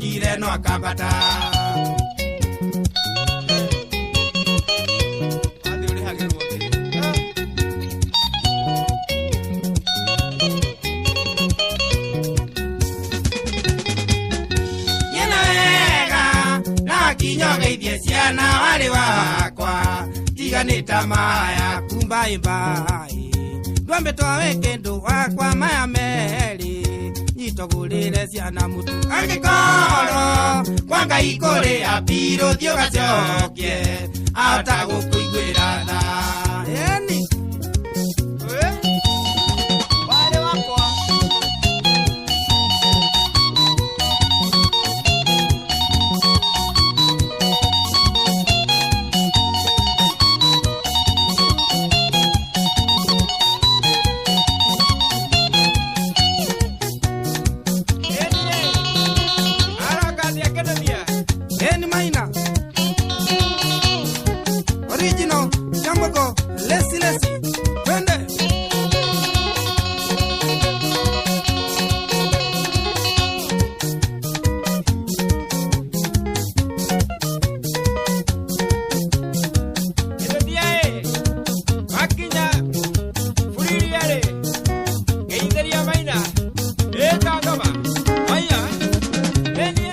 Aikũrũkire no akambata. Nyena wega na kinyogeithie ciana warĩ wakwa tiga nĩ tamaa yaku mbaĩ mbaĩ ndwambe twawe kĩndũ wakwa maya merĩ nyitogũrĩre ciana mũtu angĩkorwo kwa Ngai kũrĩ apirũ thiĩ ũgacokie ahota gũkũiguĩra tha. Ĩni Warĩ wakwa. Eni Maina Original Jambogo Lesi Lesi twende. Wakinya buriria-rĩ ngeithĩria Maina ĩkangoma aya ĩniĩ.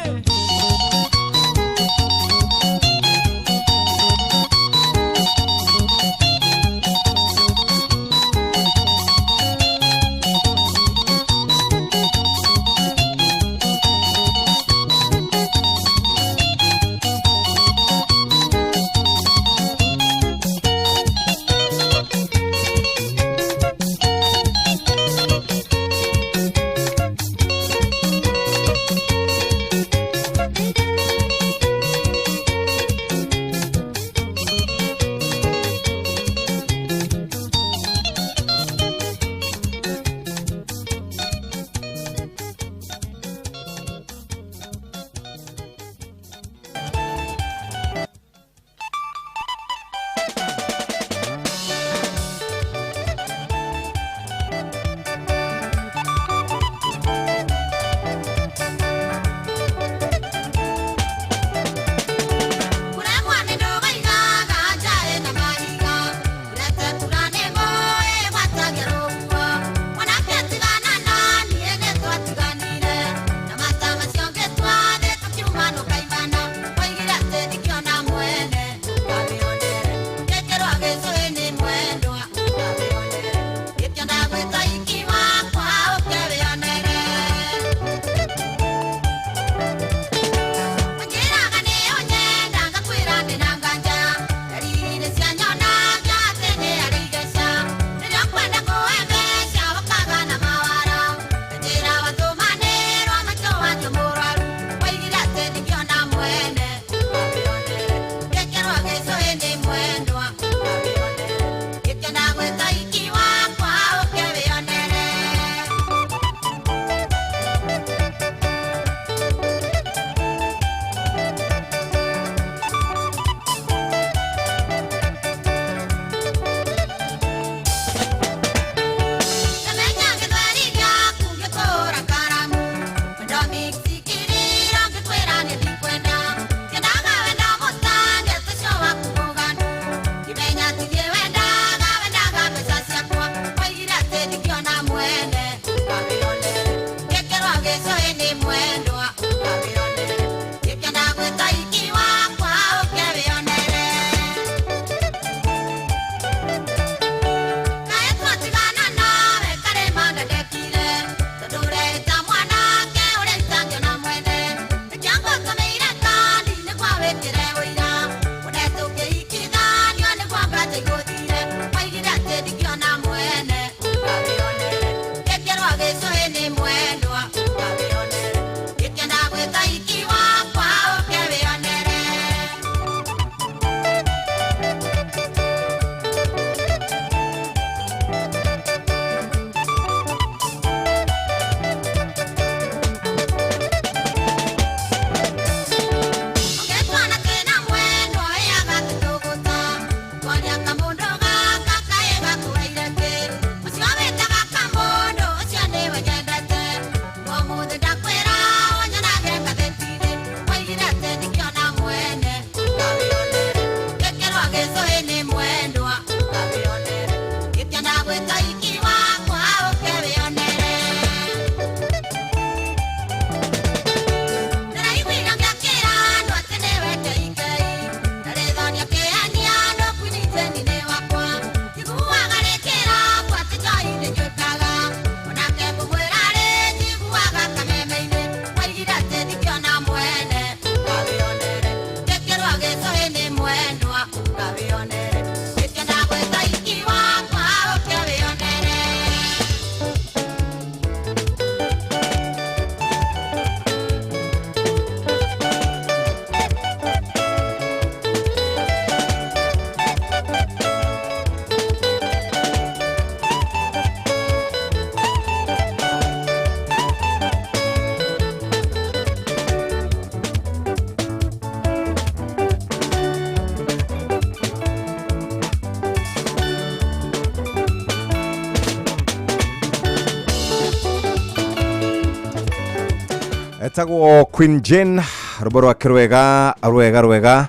Etagwo Queen Jane, rwĩmbo rwake rwega rwega rwega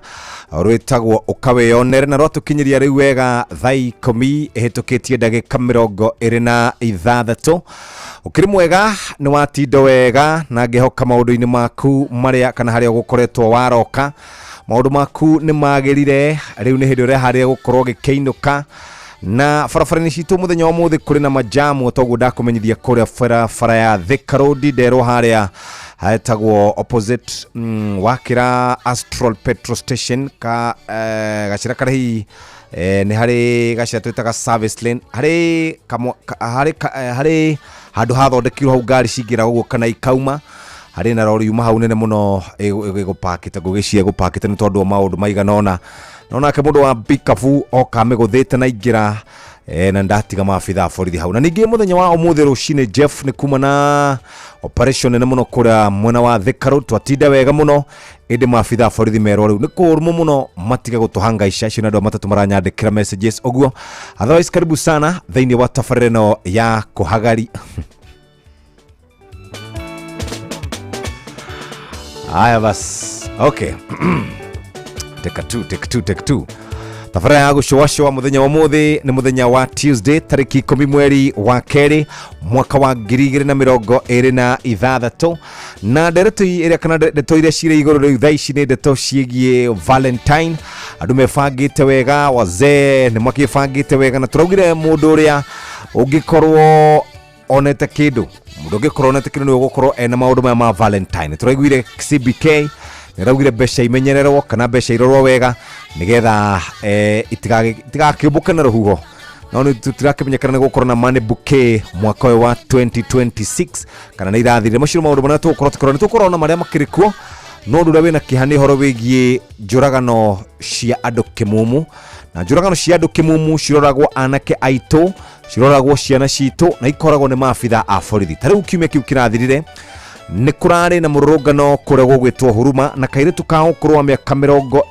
rwĩtagwo Ũkawĩyonere, na rwatũkinyĩria rĩu wega thaa 10 ĩhĩtũkĩtie ndagĩka 26. Ũkĩrĩ mwega, nĩ watindo wega, na ngĩhoka maũndũ-inĩ maku marĩa kana harĩa ũgũkoretwo waroka maũndũ maku nĩ magĩrire. Rĩu nĩ hĩndĩ ũreharĩria gũkorwo gĩkĩinũka, na barabara-inĩ citũ mũthenya wa mũthĩ kũrĩ na majamu, toguo ndakũmenyithia kũrĩa barabara ya Thika Road nderwo harĩa hetagwo opposite wakĩra Astral Petrol Station ka gacĩra karĩa hihi nĩ harĩ gacĩra twĩtaga service lane, harĩ harĩ handũ hathondekirwo hau ngari cingĩra ũguo kana ikauma, harĩ na rori yuma hau nene mũno ĩgũpakĩte, ngũgĩcia ĩgũpakĩte nĩ tondũ wa maũndũ maigana ũna. No nake mũndũ wa bikabu oka amĩgũthĩte na ingĩra na ndatiga maabitha a borithi hau. Na ningĩ mũthenya wa ũmũthĩ rũcinĩ Jeff nĩ kuma na operation nene mũno kũrĩa mwena wa Thika Road, twatinda wega mũno, ĩndĩ maabitha a borithi merwo rĩu nĩ kũrũmũ mũno matige gũtũhangaica. Acio nĩ andũ a matatũ maranyandĩkĩra messages ũguo. Otherwise karibu sana thĩinĩ wa tabarĩra ĩno ya kũhagari. Haya bas, okay. Take two, take two, take two. Tabarĩra ya gũcũacũa mũthenya wa ũmũthĩ nĩ mũthenya wa Tuesday tarĩki 10 mweri wa kerĩ mwaka wa 2026, na ndeto ĩrĩa kana ndeto iria cirĩ igũrũ rĩu thaa ici nĩ ndeto ciĩgiĩ Valentine. Andũ mebangĩte wega, wazee nĩ makĩbangĩte wega, na tũraugire mũndũ ũrĩa ũngĩkorwo onete kĩndũ, mũndũ ũngĩkorwo onete kĩndũ nĩwe ũgũkorwo ena maũndũ maya ma Valentine. Tũraiguire CBK nĩraugire mbeca imenyererwo kana mbeca irorwo wega nĩgetha itigakĩũmbũke na rũhuho. No nĩ tũtirakĩmenyekana nĩ gũkorwo na money bouquet mwaka ũyũ wa 2026 kana nĩ irathirire. Macio nĩ maũndũ marĩa tũgũkorwo tũkĩrora, nĩ tũgũkorwo na marĩa makĩrĩ kuo, no ũndũ ũrĩa wĩna kĩeha nĩ ũhoro wĩgiĩ njũragano cia andũ kĩmumu. Na njũragano cia andũ kĩmumu ciroragwo anake aitũ, ciroragwo ciana citũ, na ikoragwo nĩ maabitha a borithi. Ta rĩu kiumia kĩu kĩrathirire nĩ kũrarĩ na mũrũrũngano kũrĩa gũgwĩtwo Huruma, na kairĩtu ka ũkũrũ wa mĩaka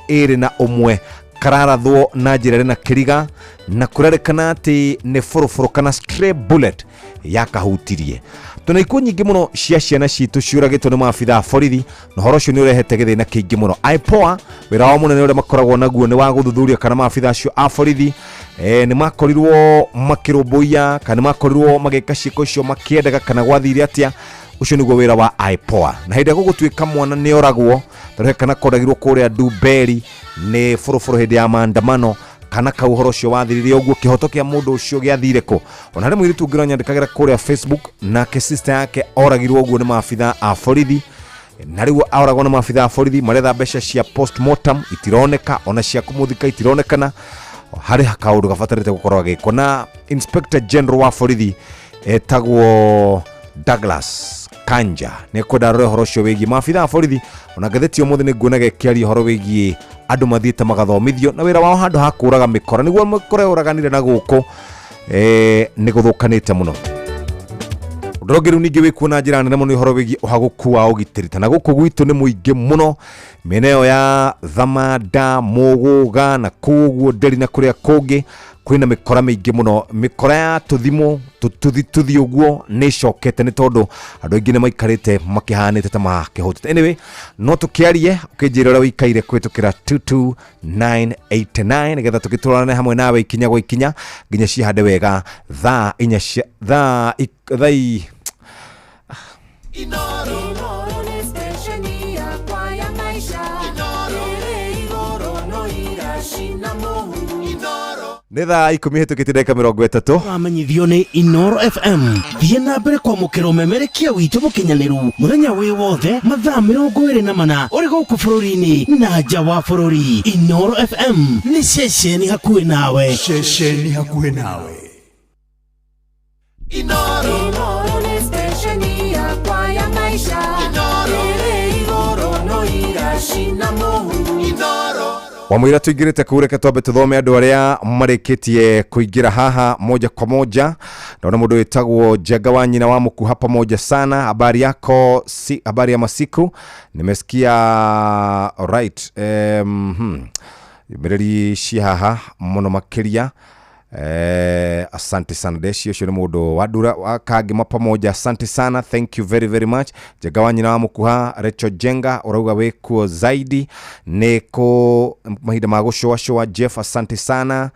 21 kararathwo na njĩra ĩrĩ na kĩriga, na kũrerĩkana atĩ nĩ bũrũbũrũ kana stray bullet yakahutirie. Tũna ikuũ nyingĩ mũno cia ciana citũ ciũragĩtwo nĩ maabitha a borithi, na ũhoro ũcio nĩ ũrehete gĩthĩna kĩingĩ mũno. IPOA wĩra wao mũnene ũrĩa makoragwo naguo nĩ wa gũthuthuria kana maabitha acio a borithi nĩ makorirwo makĩrũmbũiya kana nĩ makorirwo magĩka ciĩko icio makĩendaga kana gwathire atĩa. Ũcio nĩguo wĩra wa IPOA. Na hĩndĩ ĩrĩa gũgũtuĩka mwana nĩ oragwo, tondũ kana koragirwo kũrĩa Ndumberi nĩ bũrũbũrũ hĩndĩ ya maandamano, kana kau ũhoro ũcio wathirire ũguo, kĩhoto kĩa mũndũ ũcio gĩathire kũ? Ona harĩ mũirĩtu ũngĩ ũranyandĩkagĩra kũrĩa Facebook, nake sister yake oragirwo ũguo nĩ maabitha a borithi, na rĩu oragwo nĩ maabitha a borithi, maretha mbeca cia postmortem itironeka, ona cia kũmũthika itironekana. Harĩ kaũndũ gabatarĩte gũkorwo gagĩkwo. Na Inspector General wa borithi etagwo Douglas Kanja nĩ kwenda arore ũhoro ũcio wĩgiĩ maabitha a borithi. Ona ngathĩti ũmũthĩ nĩ nguonaga ĩkĩaria ũhoro wĩgiĩ andũ mathiĩte magathomithio na wĩra wao handũ ha kũraga mĩkora, nĩguo mĩkora yũraganire na gũkũ nĩ gũthũkanĩte mũno. Ũndũ ũngĩ rĩu ningĩ wĩkuo na njĩra nene mũno nĩ ũhoro wĩgiĩ ũhagũku wa ũgitĩri, ta na gũkũ gwitũ nĩ mũingĩ mũno mĩena ĩyo ya Thamanda, Mũgũga na kũu ũguo Nderi na kũrĩa kũngĩ kwĩna mĩkora mĩingĩ mũno. Mĩkora ya tũthimũ tũthi ũguo nĩ ĩcokete nĩ tondũ andũ aingĩ nĩ maikarĩte makĩhanĩte ta makĩhũtĩte. Anyway, no tũkĩarie ũkĩnjĩra ũrĩa ũikaire kũhĩtũkĩra 22989 nĩgetha tũgĩtwarane hamwe nawe ikinya gwa ikinya nginya cihande wega thaa inya cia thaa thaa Inoro nĩ stesheni yakwa ya maisha. Ĩrĩ igũrũ no iracina mũhu. Nĩ thaa 10 hĩtũkĩtie ndagĩka 30. Wamenyithio nĩ Inoro FM. Thiĩ na mbere kwamũkĩra ũmemerekia witũ mũkinyanĩru mũthenya wĩ wothe mathaa 24 ũrĩ gũkũ bũrũri-inĩ na nja wa bũrũri. Inoro FM nĩ ceceni hakuhĩ nawe. Ceceni hakuhĩ nawe. Inoro nĩ stesheni yakwa ya maisha. Ĩrĩ igũrũ no iracina mũhu. Wamũira tũingĩrĩte kũu, reke twambe tũthome andũ arĩa marĩkĩtie kũingĩra haha moja kwa moja. Naona mũndũ wĩtagwo Njenga wa nyina wa Mũkuha, pamoja sana. Habari yako si, habari ya masiku nimesikia. Alright, ndũmĩrĩri ci haha mũno makĩria. Asante sana Deshi, ucio nĩ mũndũ wa ndura wa Kangema pamoja. Asante sana, thank you very very much. Njenga wa nyina wa Mũkuha, Rachel Jenga ũrauga wĩ kuo zaidi nĩ kũ mahinda ma gũcũacũa. Jeff, asante sana.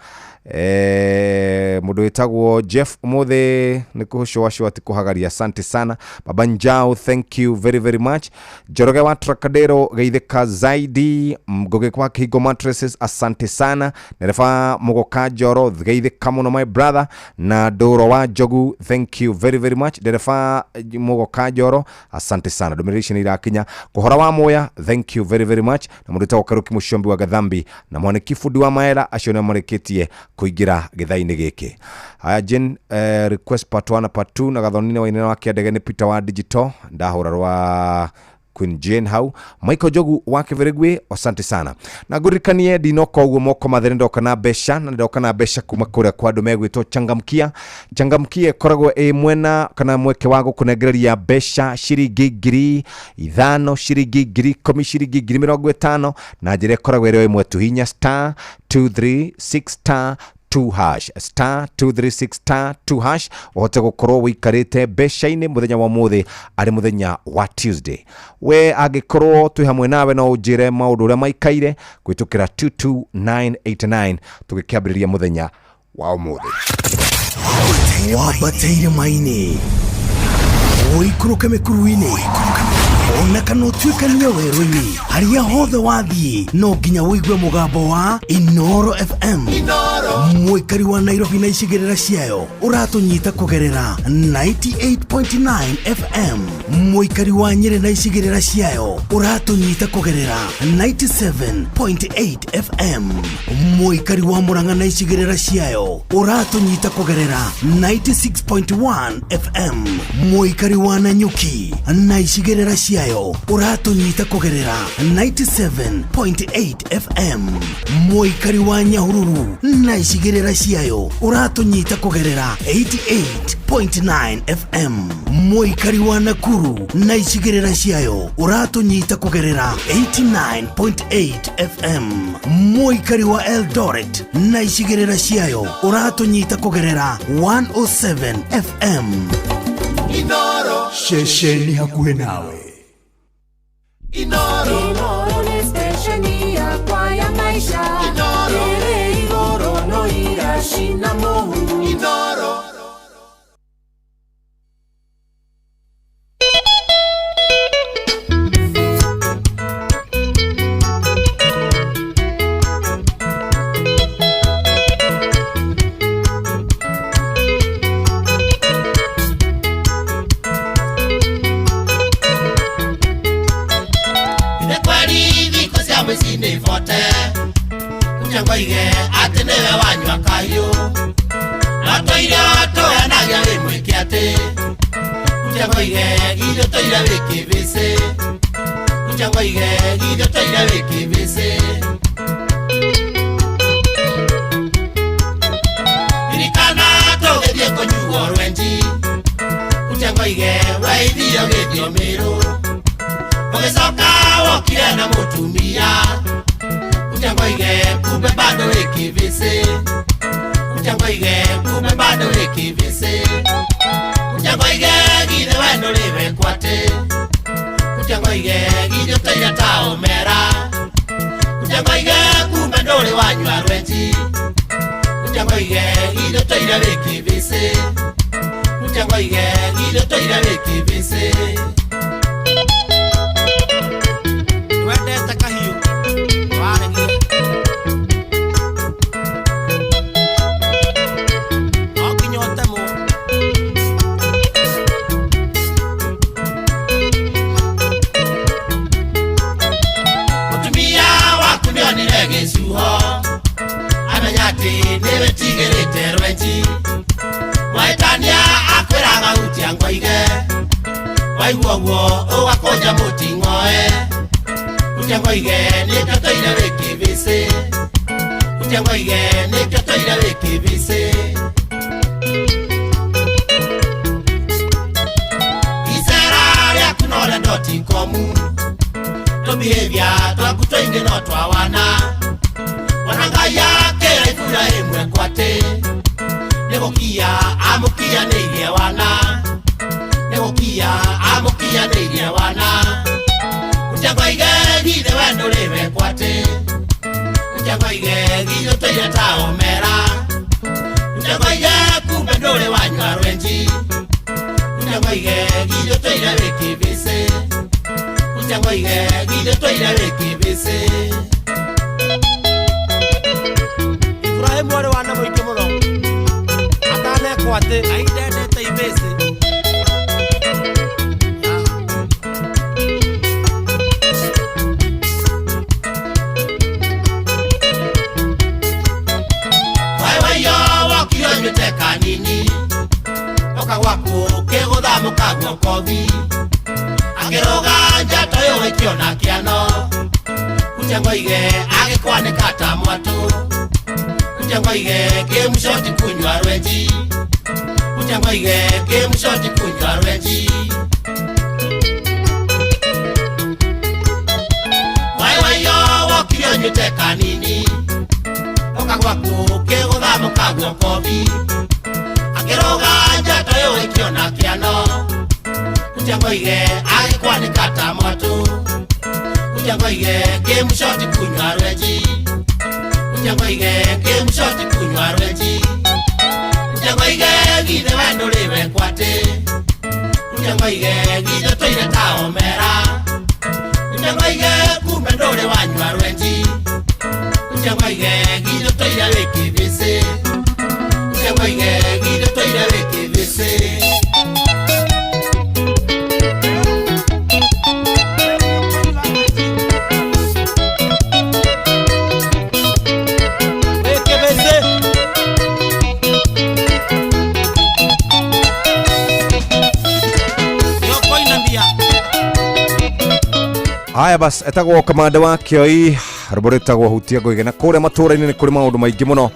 Mũndũ wĩtagwo Jeff ũmũthĩ nĩ kũcũacũa ti kũhagaria. Asante sana. Baba Njau, thank you very very much. Njoroge wa Trocadero geithĩka zaidi. Ngũgĩ kwa Kihingo Mattresses, asante sana. Nereba Mũgoka Njoro, geithĩka mũno my brother. Na Ndũro wa Njogu, thank you very very much. Ndereba Mũgoka Njoro, asante sana. Ndũmĩrĩri ici nĩ irakinya. Kũhora wa Moya, thank you very very much. Na mũndũ wĩtagwo Karuki Mũcombi wa Gathambi na Mwaniki Fundi wa Maera, acio nĩo marĩkĩtie kũingĩra gĩthaa-inĩ gĩkĩ. Haya Jane, request part 1 na part 2 na gathoni-inĩ wa inene wa kĩandege nĩ Peter wa Digital ndahũra rwa Queen Jane hau. Michael Jogu wa Kĩbĩrĩgwĩ, asante sana. Na ngũririkanie ndinoka ũguo moko mathere, ndoka na mbeca, na ndoka na mbeca kuma kũrĩa kwa andũ megwĩtwo Changamkia. Changamkia ĩkoragwo ĩ mwena kana mweke wa gũkũnengereria mbeca ciringi 5,000, ciringi 10,000, ciringi 50,000, na njĩra ĩkoragwo ĩrĩ o ĩmwe tu, hinya star 236 star 2 hash, star 236 star 2 hash, ũhote gũkorwo wĩikarĩte mbeca-inĩ mũthenya wa ũmũthĩ arĩ mũthenya wa Tuesday. We angĩkorwo twĩ hamwe nawe no ũnjĩre maũndũ ũrĩa maikaire kũhĩtũkĩra 22989 tũgĩkĩambĩrĩria mũthenya wa ũmũthĩ. Wambatĩire maĩ-inĩ, ũikũrũke mĩkuru-inĩ, ona kana ũtuĩkanie werũ-inĩ, harĩa hothe wathiĩ no nginya ũigue mũgambo wa Inoro FM. Mũikari wa Nairobi na icigĩrĩra ciayo ũratũnyita kũgerera 98.9 FM. Mũikari wa Nyĩrĩ na icigĩrĩra ciayo ũratũnyita kũgerera 97.8 FM. Mũikari wa Murang'a na icigĩrĩra ciayo ũratũnyita kũgerera 96.1 FM. Mũikari wa Nanyuki na icigĩrĩra ciayo ũratũnyita kũgerera 97.8 FM. Mũikari wa Nyahururu na icigĩrĩra ciayo ũratũnyita kũgerera 88.9 FM. Mũikari wa Nakuru na icigĩrĩra ciayo ũratũnyita kũgerera 89.8 FM. Mũikari wa Eldoret na icigĩrĩra ciayo ũratũnyita kũgerera 107 FM. Ceceni hakuhĩ nawe. Inoro nĩ stesheni yakwa ya maisha. Ĩrĩ igũrũ no iracina mũhu. Nĩ kweri thikũ cia mũciĩ nĩ bote kuja ngoige atĩ nĩwe wanyua kahiũ no tũirio tũheanagia wĩ mwĩke atĩ kuja ngoige irio tũire wĩ kĩbĩcĩ kuja ngoige irio tũire wĩ kĩbĩcĩ. Ririkana tũgĩthiĩ kũnyuo rwenji kuja ngoige weithio gĩthio mĩrũ ũgĩcoka wokire na mũtumia kuja ngoige kumbe bado wĩ kĩbĩcĩ kuja ngoige kumbe bado wĩ kĩbĩcĩ kuja ngoige githĩ we ndũrĩ wekwo atĩ kuja ngoige githĩ ũtũire ta ũmera kuja ngoige kumbe ndũrĩ wanyua rwenji kuja ngoige githĩ ũtũire wĩ kĩbĩcĩ kuja ngoige githĩ ũtũire wĩ kĩbĩcĩ. Wendete kahiũ waregire no nginya ũtemwo. Mũtumia waku nĩonire gĩcuho amenya atĩ nĩwĩtigĩrĩte rwenji mwahĩtania akwĩraga hutia ngoige waigua ũguo ũgakũnja mũting'oe kuja ngoige nĩkĩo tũire wĩ kĩbĩcĩ kuja ngoige nĩkĩo tũire wĩ kĩbĩcĩ. Icera rĩaku no rĩa dotikomu tũbehavior twaku tũingĩ no twa wana wana Ngai akĩra ibura ĩmwe kwatĩ Nĩgũkia amũkianĩirie wana Nĩgũkia amũkianĩirie wana Utangoige githe we ndũrĩ wekwatĩ Utangoige githe ũtũire ta omera Utangoige kumbe ndũrĩ wanyua rwenji Utangoige githe ũtũire wĩ kĩbĩcĩ Utangoige githe ũtũire wĩ kĩbĩcĩ Ibrahimu arĩ wana mũingĩ mũno atanekwo atĩ aindendete ibĩcĩ. Wai waiyo wokire ũnyuĩte kanini Oka gwaku kĩgũthamũka guokothi Akĩrũga njata ũyũ waikio na kĩano Utangoige agĩkwanĩka ta mwatũ Utangoige kĩmũcoti kunyua rwenji Utangoige kĩmũcoti kunyua rwenji Wai waiyo wokire ũnyuĩte kanini Oka gwaku kĩgũthamũka guokothi Akĩrũga njata ũyũ waikio na kĩano Utangoige agĩkwanĩka ta mwatũ Utangoige kĩmũcoti kunyua rwenji Utangoige kĩmũcoti kunyua rwenji Utangoige githe we ndũrĩ wekwatĩ Utangoige githe ũtũire ta omera Utangoige kumbe ndũrĩ wanyua rwenji Utangoige githe ũtũire wĩ kĩbĩcĩ Utangoige githe ũtũire wĩ kĩbĩcĩ. Wĩ kĩbĩcĩ. Nĩũkũinamia. Haya bas, etagwo kamanda wa Kĩoi, rwĩmbo rwĩtagwo hutia ngoige. Na kũrĩa matũũra-inĩ nĩ kũrĩ maũndũ maingĩ mũno,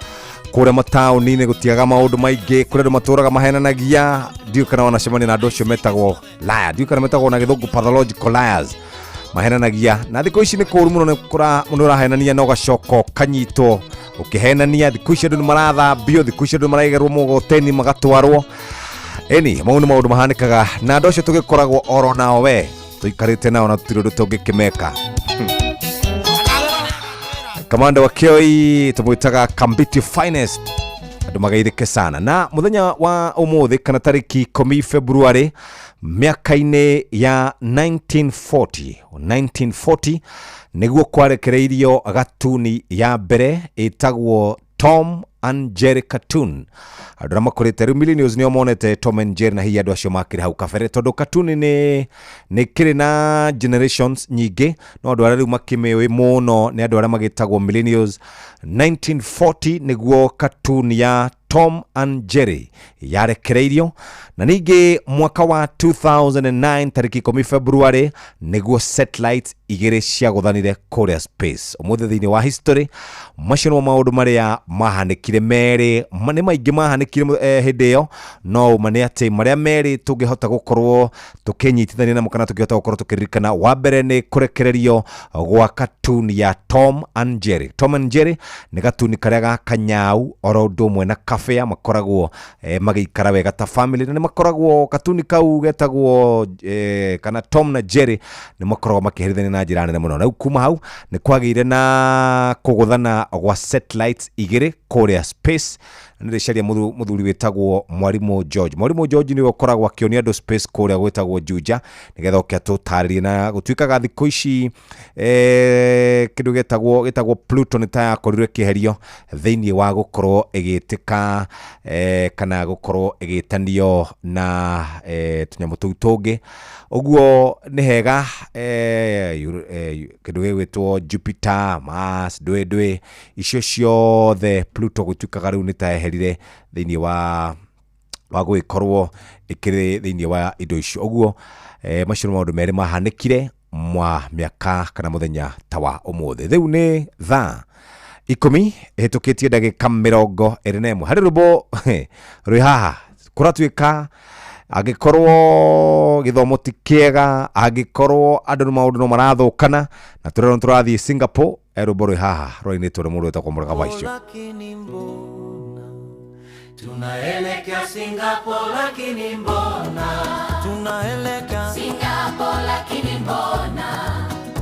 kũrĩa mataũni-inĩ gũtiaga maũndũ maingĩ, kũrĩa andũ matũũraga mahenanagia. Ndiũĩ kana wanacemania na andũ acio metagwo liar, ndiũĩ kana metagwo na gĩthũngũ pathological liars, mahenanagia. Na thikũ ici nĩ kũũru mũno, nĩ mũndũ ũrahenania na ũgacoka ũkanyitwo ũkĩhenania. Thikũ ici andũ nĩ marathambio, thikũ ici andũ nĩ maraigerwo mũgoteni magatwarwo. Ĩni mau nĩ maũndũ mahanĩkaga, na andũ acio tũgĩkoragwo oro nao we tũikarĩte nao na tũtirĩ ũndũ tũngĩkĩmeka. Kamanda wa Kĩoi tũmwĩtaga Kambiti Finest, andũ magaithĩke sana. Na mũthenya wa ũmũthĩ kana tarĩki 10 February mĩaka-inĩ ya 1940 nĩguo kwarekereirio gatuni ya mbere ĩtagwo Tom and Jerry cartoon. Andũ arĩa makũrĩte rĩu millennials nĩo monete Tom and Jerry, na hihi andũ acio makĩrĩ hau kabere, tondũ cartoon nĩ kĩrĩ na generations nyingĩ, no andũ arĩa rĩu makĩmĩũĩ mũno nĩ andũ arĩa magĩtagwo millennials. 1940 nĩguo cartoon ya Tom and Jerry yarekereirio. Na ningĩ mwaka wa 2009 tarĩki 10 February nĩguo satellites igĩrĩ ciagũthanire kũrĩa space. Ũmũthĩ thĩinĩ wa history, macio nĩmo maũndũ marĩa mahanĩkire merĩ, nĩ maingĩ mahanĩkire hĩndĩ ĩyo, no ũma nĩ atĩ marĩa merĩ tũngĩhota gũkorwo tũkĩnyitithania namo kana tũngĩhota gũkorwo tũkĩririkana, wa mbere nĩ kũrekererio gwa cartoon ya Tom and Jerry. Tom and Jerry nĩ gatuni karĩa ga kanyau oro ũndũ ũmwe na kabĩa, makoragwo magĩikara wega ta family, na nĩ makoragwo katuni kau getagwo kana Tom na Jerry nĩ makoragwo makĩherithania na njĩra nene mũno. Na rĩu kuma hau nĩ kwagĩire na kũgũthana gwa satellites igĩrĩ kũrĩa space. Na nĩ ndĩcaria mũthuri wĩtagwo Mwarimũ George. Mwarimũ George nĩwe ũkoragwo akĩonia andũ space kũrĩa gwĩtagwo Juja, nĩgetha oke atũtarĩrie. Na gũtuĩkaga thikũ ici kĩndũ gĩtagwo Pluto nĩ ta yakorirwo ĩkĩeherio thĩinĩ wa gũkorwo ĩgĩtĩka kana gũkorwo ĩgĩtanio na tũnyamũ tũu tũngĩ. Ũguo nĩ hega kĩndũ gĩgwĩtwo Jupiter, Mars, ndwĩ ndwĩ icio ciothe Pluto gũtuĩkaga rĩu nĩ ta yeherire thĩinĩ wa gũgĩkorwo ĩkĩrĩ thĩinĩ wa indo icio. Ũguo macio nĩ maũndũ merĩ mahanĩkire mwa mĩaka kana mũthenya ta wa ũmũthĩ. Rĩu nĩ thaa 10 ĩhĩtũkĩtie ndagĩka 21. Harĩ rwĩmbo rwĩ haha kũratuĩka angĩkorwo gĩthomo ti kĩega, angĩkorwo andũ nĩ maũndũ no marathũkana, na tũrerwo nĩ tũrathiĩ Singapore, rwĩmbo rwĩ haha rwainĩtwo nĩ mũndũ wĩtagwo Mũrega wa icio. Lakini mbona Tunaelekea Singapore lakini mbona? Tunaelekea Singapore lakini mbona?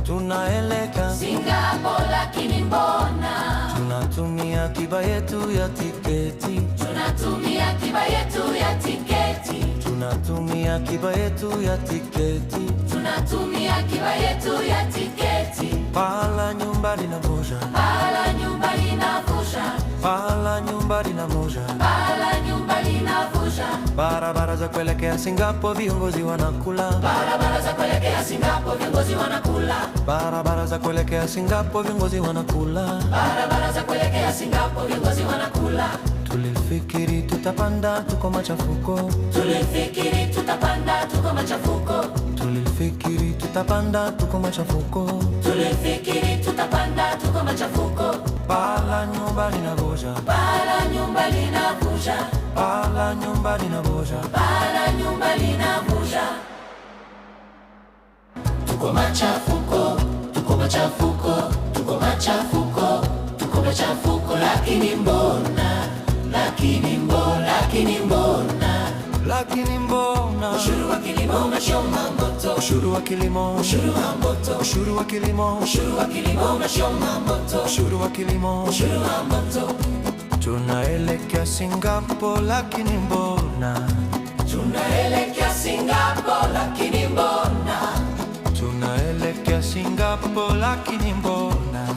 Tunaelekea Singapore lakini mbona? Tunatumia akiba yetu ya tiketi. Tunatumia akiba yetu ya tiketi. Tunatumia akiba yetu ya tiketi. Tunatumia akiba yetu ya tiketi. Paa la nyumba linavuja. Paa la nyumba linavuja. Paa la nyumba linavuja. Paa la nyumba linavuja. Barabara za kuelekea Singapore viongozi wanakula. Barabara za kuelekea Singapore viongozi wanakula. Barabara za kuelekea Singapore viongozi wanakula. Barabara za kuelekea Singapore viongozi wanakula. Tulifikiri tutapanda tuko machafuko. Tulifikiri tutapanda tuko machafuko. Tulifikiri tutapanda tuko machafuko. Tulifikiri tutapanda tuko machafuko. Paa la nyumba linavuja. Paa la nyumba linavuja. Paa la nyumba linavuja. Paa la nyumba linavuja. Tuko machafuko, tuko machafuko, tuko machafuko, tuko machafuko lakini mbona? Lakini mbona, lakini mbona? Lakini mbona? Ushuru wa kilimo unachoma moto. Ushuru wa kilimo. Ushuru wa moto. Ushuru wa kilimo. Ushuru wa kilimo unachoma moto. Ushuru wa kilimo. Ushuru wa moto. Tunaelekea Singapore lakini mbona? Tunaelekea Singapore lakini mbona? Tunaelekea Singapore lakini mbona?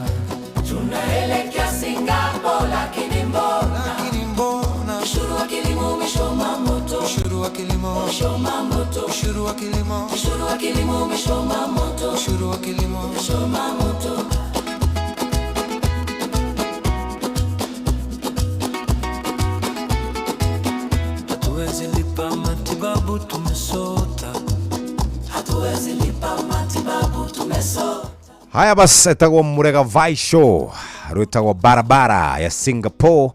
Tunaelekea Singapore lakini mbona? Lakini mbona? Ushuru wa kilimo umechoma moto. Ushuru wa kilimo. Umechoma moto. Ushuru wa kilimo. Ushuru wa kilimo umechoma moto. Ushuru wa kilimo. Umechoma moto. Hatuwezi lipa matibabu tumesota. Hatuwezi lipa matibabu tumesota. Haya basi, etagwo Murega Vaisho rwĩtagwo barabara ya Singapore.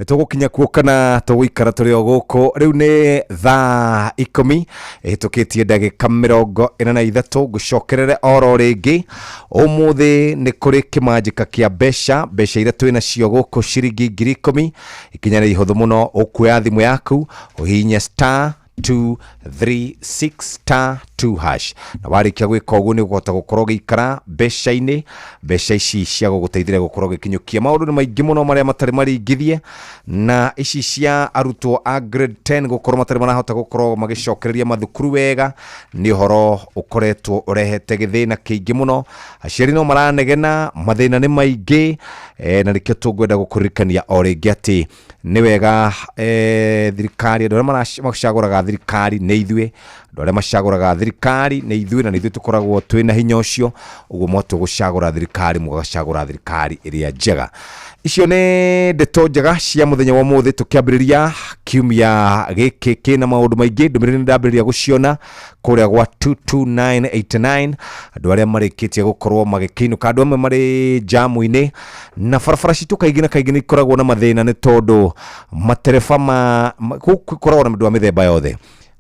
Nĩ tũgũkinya kuo kana tũgũikara tũrĩ o gũkũ. Rĩu nĩ thaa 10 ĩhĩtũkĩtie ndagĩka 43. Ngũcokerere oro rĩngĩ, ũmũthĩ nĩ kũrĩ kĩmanjĩka kĩa mbeca. Mbeca iria twĩ nacio gũkũ ciringi 10,000. Ikinya nĩ ihũthũ mũno, ũkuoya thimũ yaku ũhihinye star 236 star 2 hash, na warĩkia gwĩka ũguo nĩ ũkũhota gũkorwo ũgĩikara mbeca-inĩ. Mbeca ici cia gũgũteithĩrĩria gũkorwo ũgĩkinyũkia maũndũ nĩ maingĩ mũno marĩa matarĩ maringithie, na ici cia arutwo a grade 10 gũkorwo matarĩ marahota gũkorwo magĩcokereria mathukuru wega nĩ ũhoro ũkoretwo ũrehete gĩthĩna kĩingĩ mũno. Aciari no maranegena, mathĩna nĩ maingĩ, na nĩkĩo tũngwenda gũkũririkania o rĩngĩ atĩ nĩ wega thirikari, andũ arĩa macagũraga thirikari nĩ ithuĩ, andũ arĩa macagũraga thirikari nĩ ithuĩ, na nĩ ithuĩ tũkoragwo twĩna hinya ũcio. Ũguo mwatũ gũcagũra thirikari, mũgacagũra thirikari ĩrĩa njega. Icio nĩ ndeto njega cia mũthenya wa ũmũthĩ, tũkĩambĩrĩria kiumia gĩkĩ kĩna maũndũ maingĩ. Ndũmĩrĩri nĩ ndambĩrĩria gũciona kũrĩa gwa 22989, andũ arĩa marĩkĩtie gũkorwo magĩkĩinũka, andũ amwe marĩ jamu-inĩ, na barabara citũ kaingĩ na kaingĩ nĩ ikoragwo na mathĩna nĩ tondũ matereba gũkoragwo na andũ a mĩthemba yothe.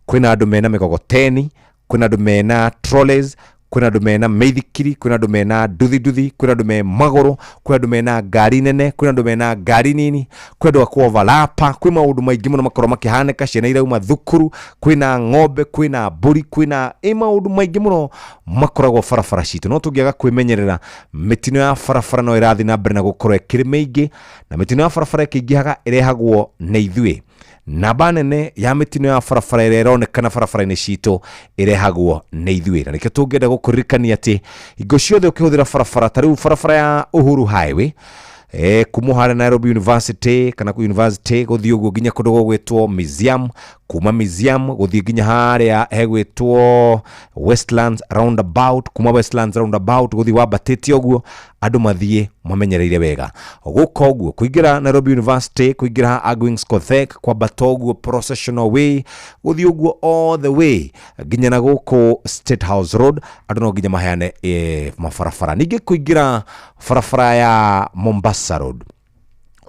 Kwĩna andũ mena mĩgogoteni, kwĩna andũ mena trolleys, kwĩna andũ mena mĩithikiri, kwĩna andũ mena nduthi, kwĩna andũ me magũrũ, kwĩna andũ mena ngari nene, kwĩna andũ mena ngari nini, kwĩna andũ a kuoverlapa, kwĩ maũndũ maingĩ mũno makorwo makĩhanĩka. Ciana irauma thukuru, kwĩna ng'ombe, kwĩna mbũri, kwĩna maũndũ maingĩ mũno makoragwo barabara citũ. No tũngĩaga kwĩmenyerera, mĩtino ya barabara no ĩrathiĩ na mbere na gũkorwo ĩkĩrĩ mĩingĩ, na mĩtino ya barabara ĩkĩingĩhaga ĩrehagwo nĩ ithuĩ. Namba nene ya mĩtino ya barabara ĩrĩa ĩronekana barabara-inĩ citũ ĩrehagwo nĩ ithuĩ, na nĩkĩo tũngĩenda gũkũririkania atĩ hingo ciothe ũkĩhũthĩra barabara, ta rĩu barabara ya Uhuru Highway kuma harĩa Nairobi University kana University gũthiĩ ũguo nginya kũndũ gũgwĩtwo Museum, kuma Museum gũthiĩ nginya harĩa hegwĩtwo Westlands Roundabout, kuma Westlands Roundabout gũthiĩ wambatĩte ũguo, andũ mathiĩ mamenyereire wega. Gũka ũguo kũingĩra Nairobi University, kũingĩra Argwings Kodhek, kwambata ũguo Processional Way, gũthiĩ ũguo all the way nginya na gũkũ State House Road, andũ no nginya maheane mabarabara. Ningĩ kũingĩra barabara ya Mombasa Road,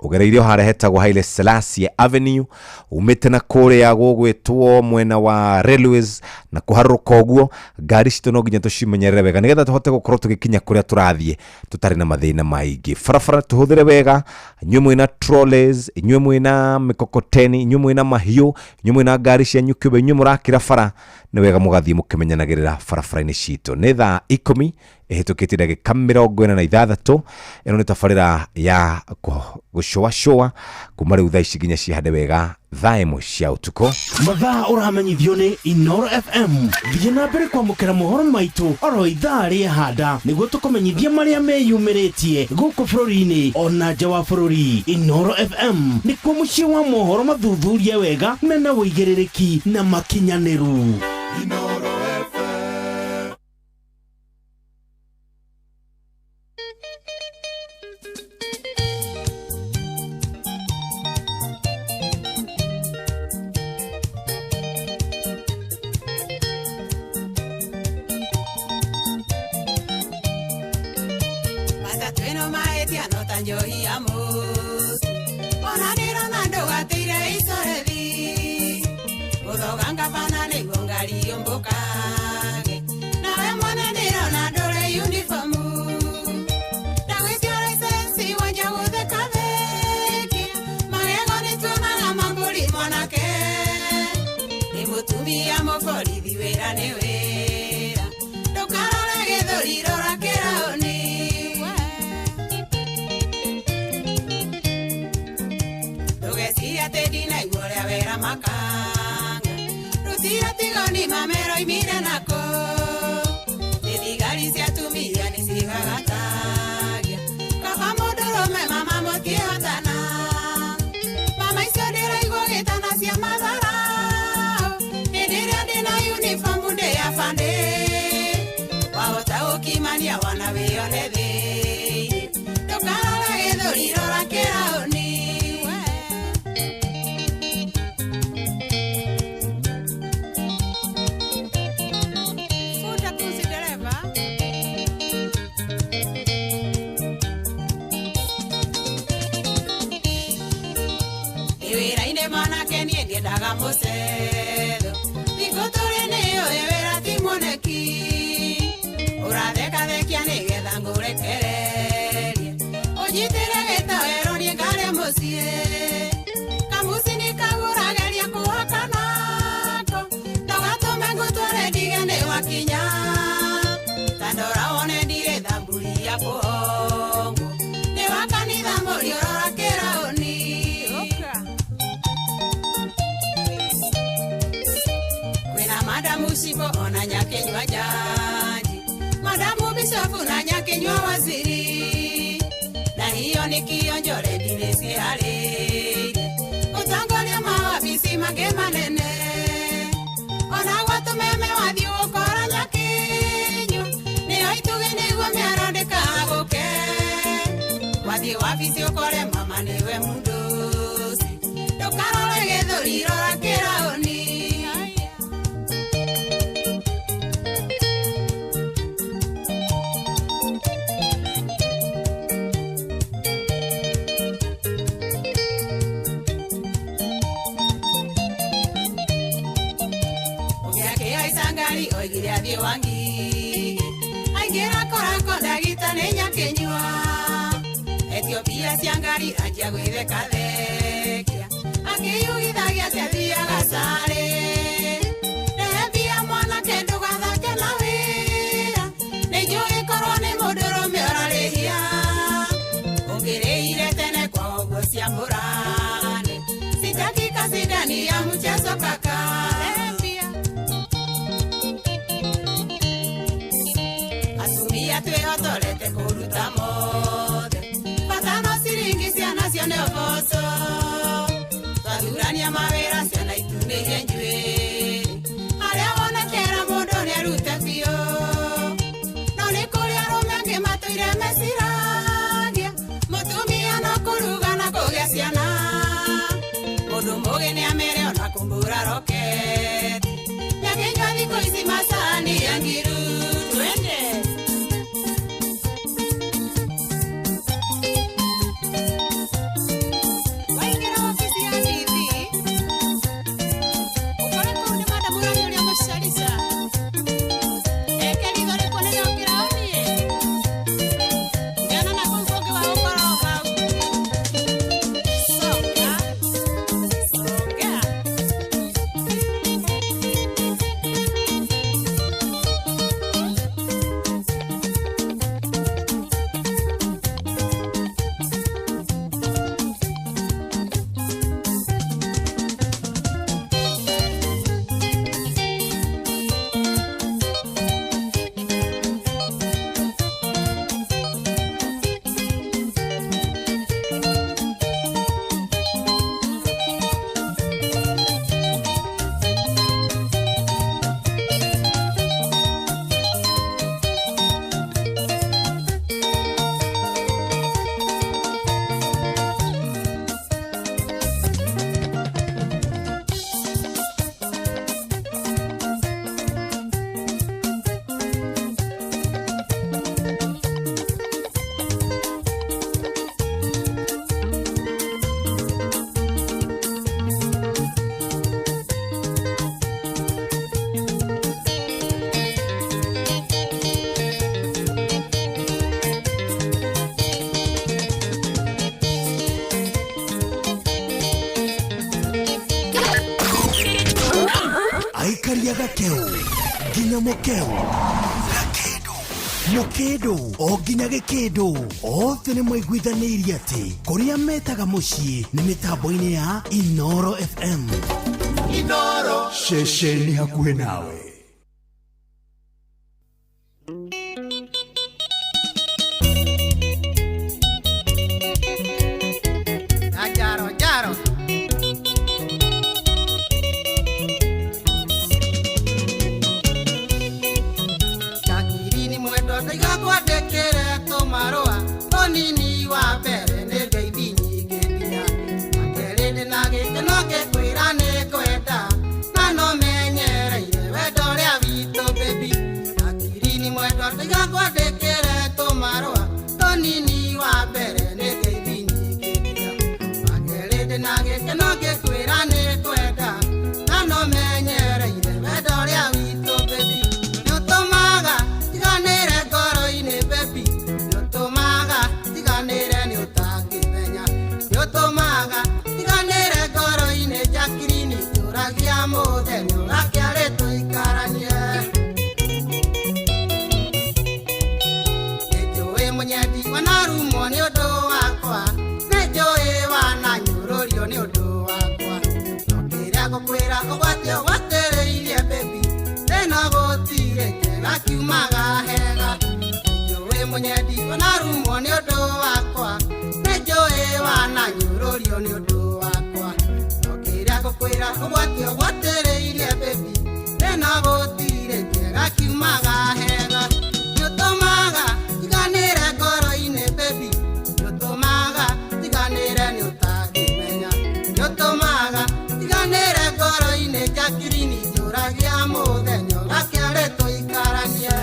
Ugereire harĩa hetagwo Haile Selassie Avenue, umĩte na kũrĩa gũgwĩtwo mwena wa Railways na kũharũrũka ũguo, ngari citũ no nginya tũcimenyerere wega nĩgetha tũhote gũkorwo tũgĩkinya kũrĩa tũrathiĩ tũtarĩ na mathĩna maingĩ. Barabara tũhũthĩre wega, inyuĩ mwĩna trolleys, inyuĩ mwĩna mĩkokoteni, inyuĩ mwĩna mahiũ, inyuĩ mwĩna ngari cianyu kĩũmbe, inyuĩ mũrakĩra bara, nĩ wega mũgathiĩ mũkĩmenyanagĩrĩra barabara-inĩ citũ. Nĩ thaa 10 ĩhĩtũkĩtie ndagĩka 46. Ĩno nĩ tabarĩra ya gũcũacũa kuma rĩu thaa ici nginya cihande wega thaa 1 cia ũtukũ. Mathaa ũramenyithio nĩ Inoro FM. Thiĩ na mbere kwamũkĩra mohoro maitũ oro ithaa rĩahanda nĩguo tũkũmenyithie marĩa meyumĩrĩtie gũkũ bũrũri-inĩ ona nja wa bũrũri. Inoro FM nĩkuo mũciĩ wa mohoro mathuthurie wega mena ũigĩrĩrĩki na makinyanĩru. Inoro FM. Rocket. Nyakinywa thikũ ici macani ya ngiru twende. Nginya mũkeo Gakĩndũ mũkĩndũ o nginya gĩkĩndũ othe nĩ maiguithanĩirie atĩ kũrĩa metaga mũciĩ nĩ mĩtambo-inĩ ya Inoro FM. Inoro ceceni hakuhĩ nawe. Jaro jaro Jakirini mwendo ndaiga kwandĩkĩre tũmarũa tũnini wa mbere nĩ ngeithi nyingĩ nginya akerĩ ndĩna gĩkeno ngĩkwĩra nĩ ngwenda na no menyereire wendo ũrĩa witũ baby. Jakirini mwendo ndaiga kwandĩkĩre tũmarũa tũnini wa mbere nĩ ngeithi nyingĩ nginya akerĩ ndĩna gĩkeno ngĩkwĩra nĩ ngwenda na no menyereire wendo ũrĩa witũ baby. Nĩũtũmaga tiganĩre ngoro-inĩ baby, nĩũtũmaga tiganĩre nĩũtangĩmenya, nĩũtũmaga tiganĩre ngoro-inĩ Jacqueline njũragia mũthenya ũgakĩarĩ tũikaranie. Nĩnjũĩ mũnyendi wanarumwo nĩ ũndũ wakwa, nĩnjũĩ wananyũrũrio nĩ ũndũ wakwa, no kĩrĩa ngũkwĩra ũgwati ũgwatĩrĩirie baby, thĩna gũtirĩ kĩega kiumaga hega. Nĩnjũĩ mũnyendi wanarumwo nĩ ũndũ wakwa, nĩnjũĩ wananyũrũrio nĩ ũndũ wakwa, no kĩrĩa ngũkwĩra ũgwati ũgwatĩrĩirie baby, thĩna gũtirĩ kĩega kiumaga hega. Nĩũtũmaga tiganĩre ngoro-inĩ baby, nĩũtũmaga tiganĩre nĩũtangĩmenya, nĩũtũmaga tiganĩre ngoro-inĩ Jacqueline njũragia mũthenya ũgakĩarĩ tũikaranie.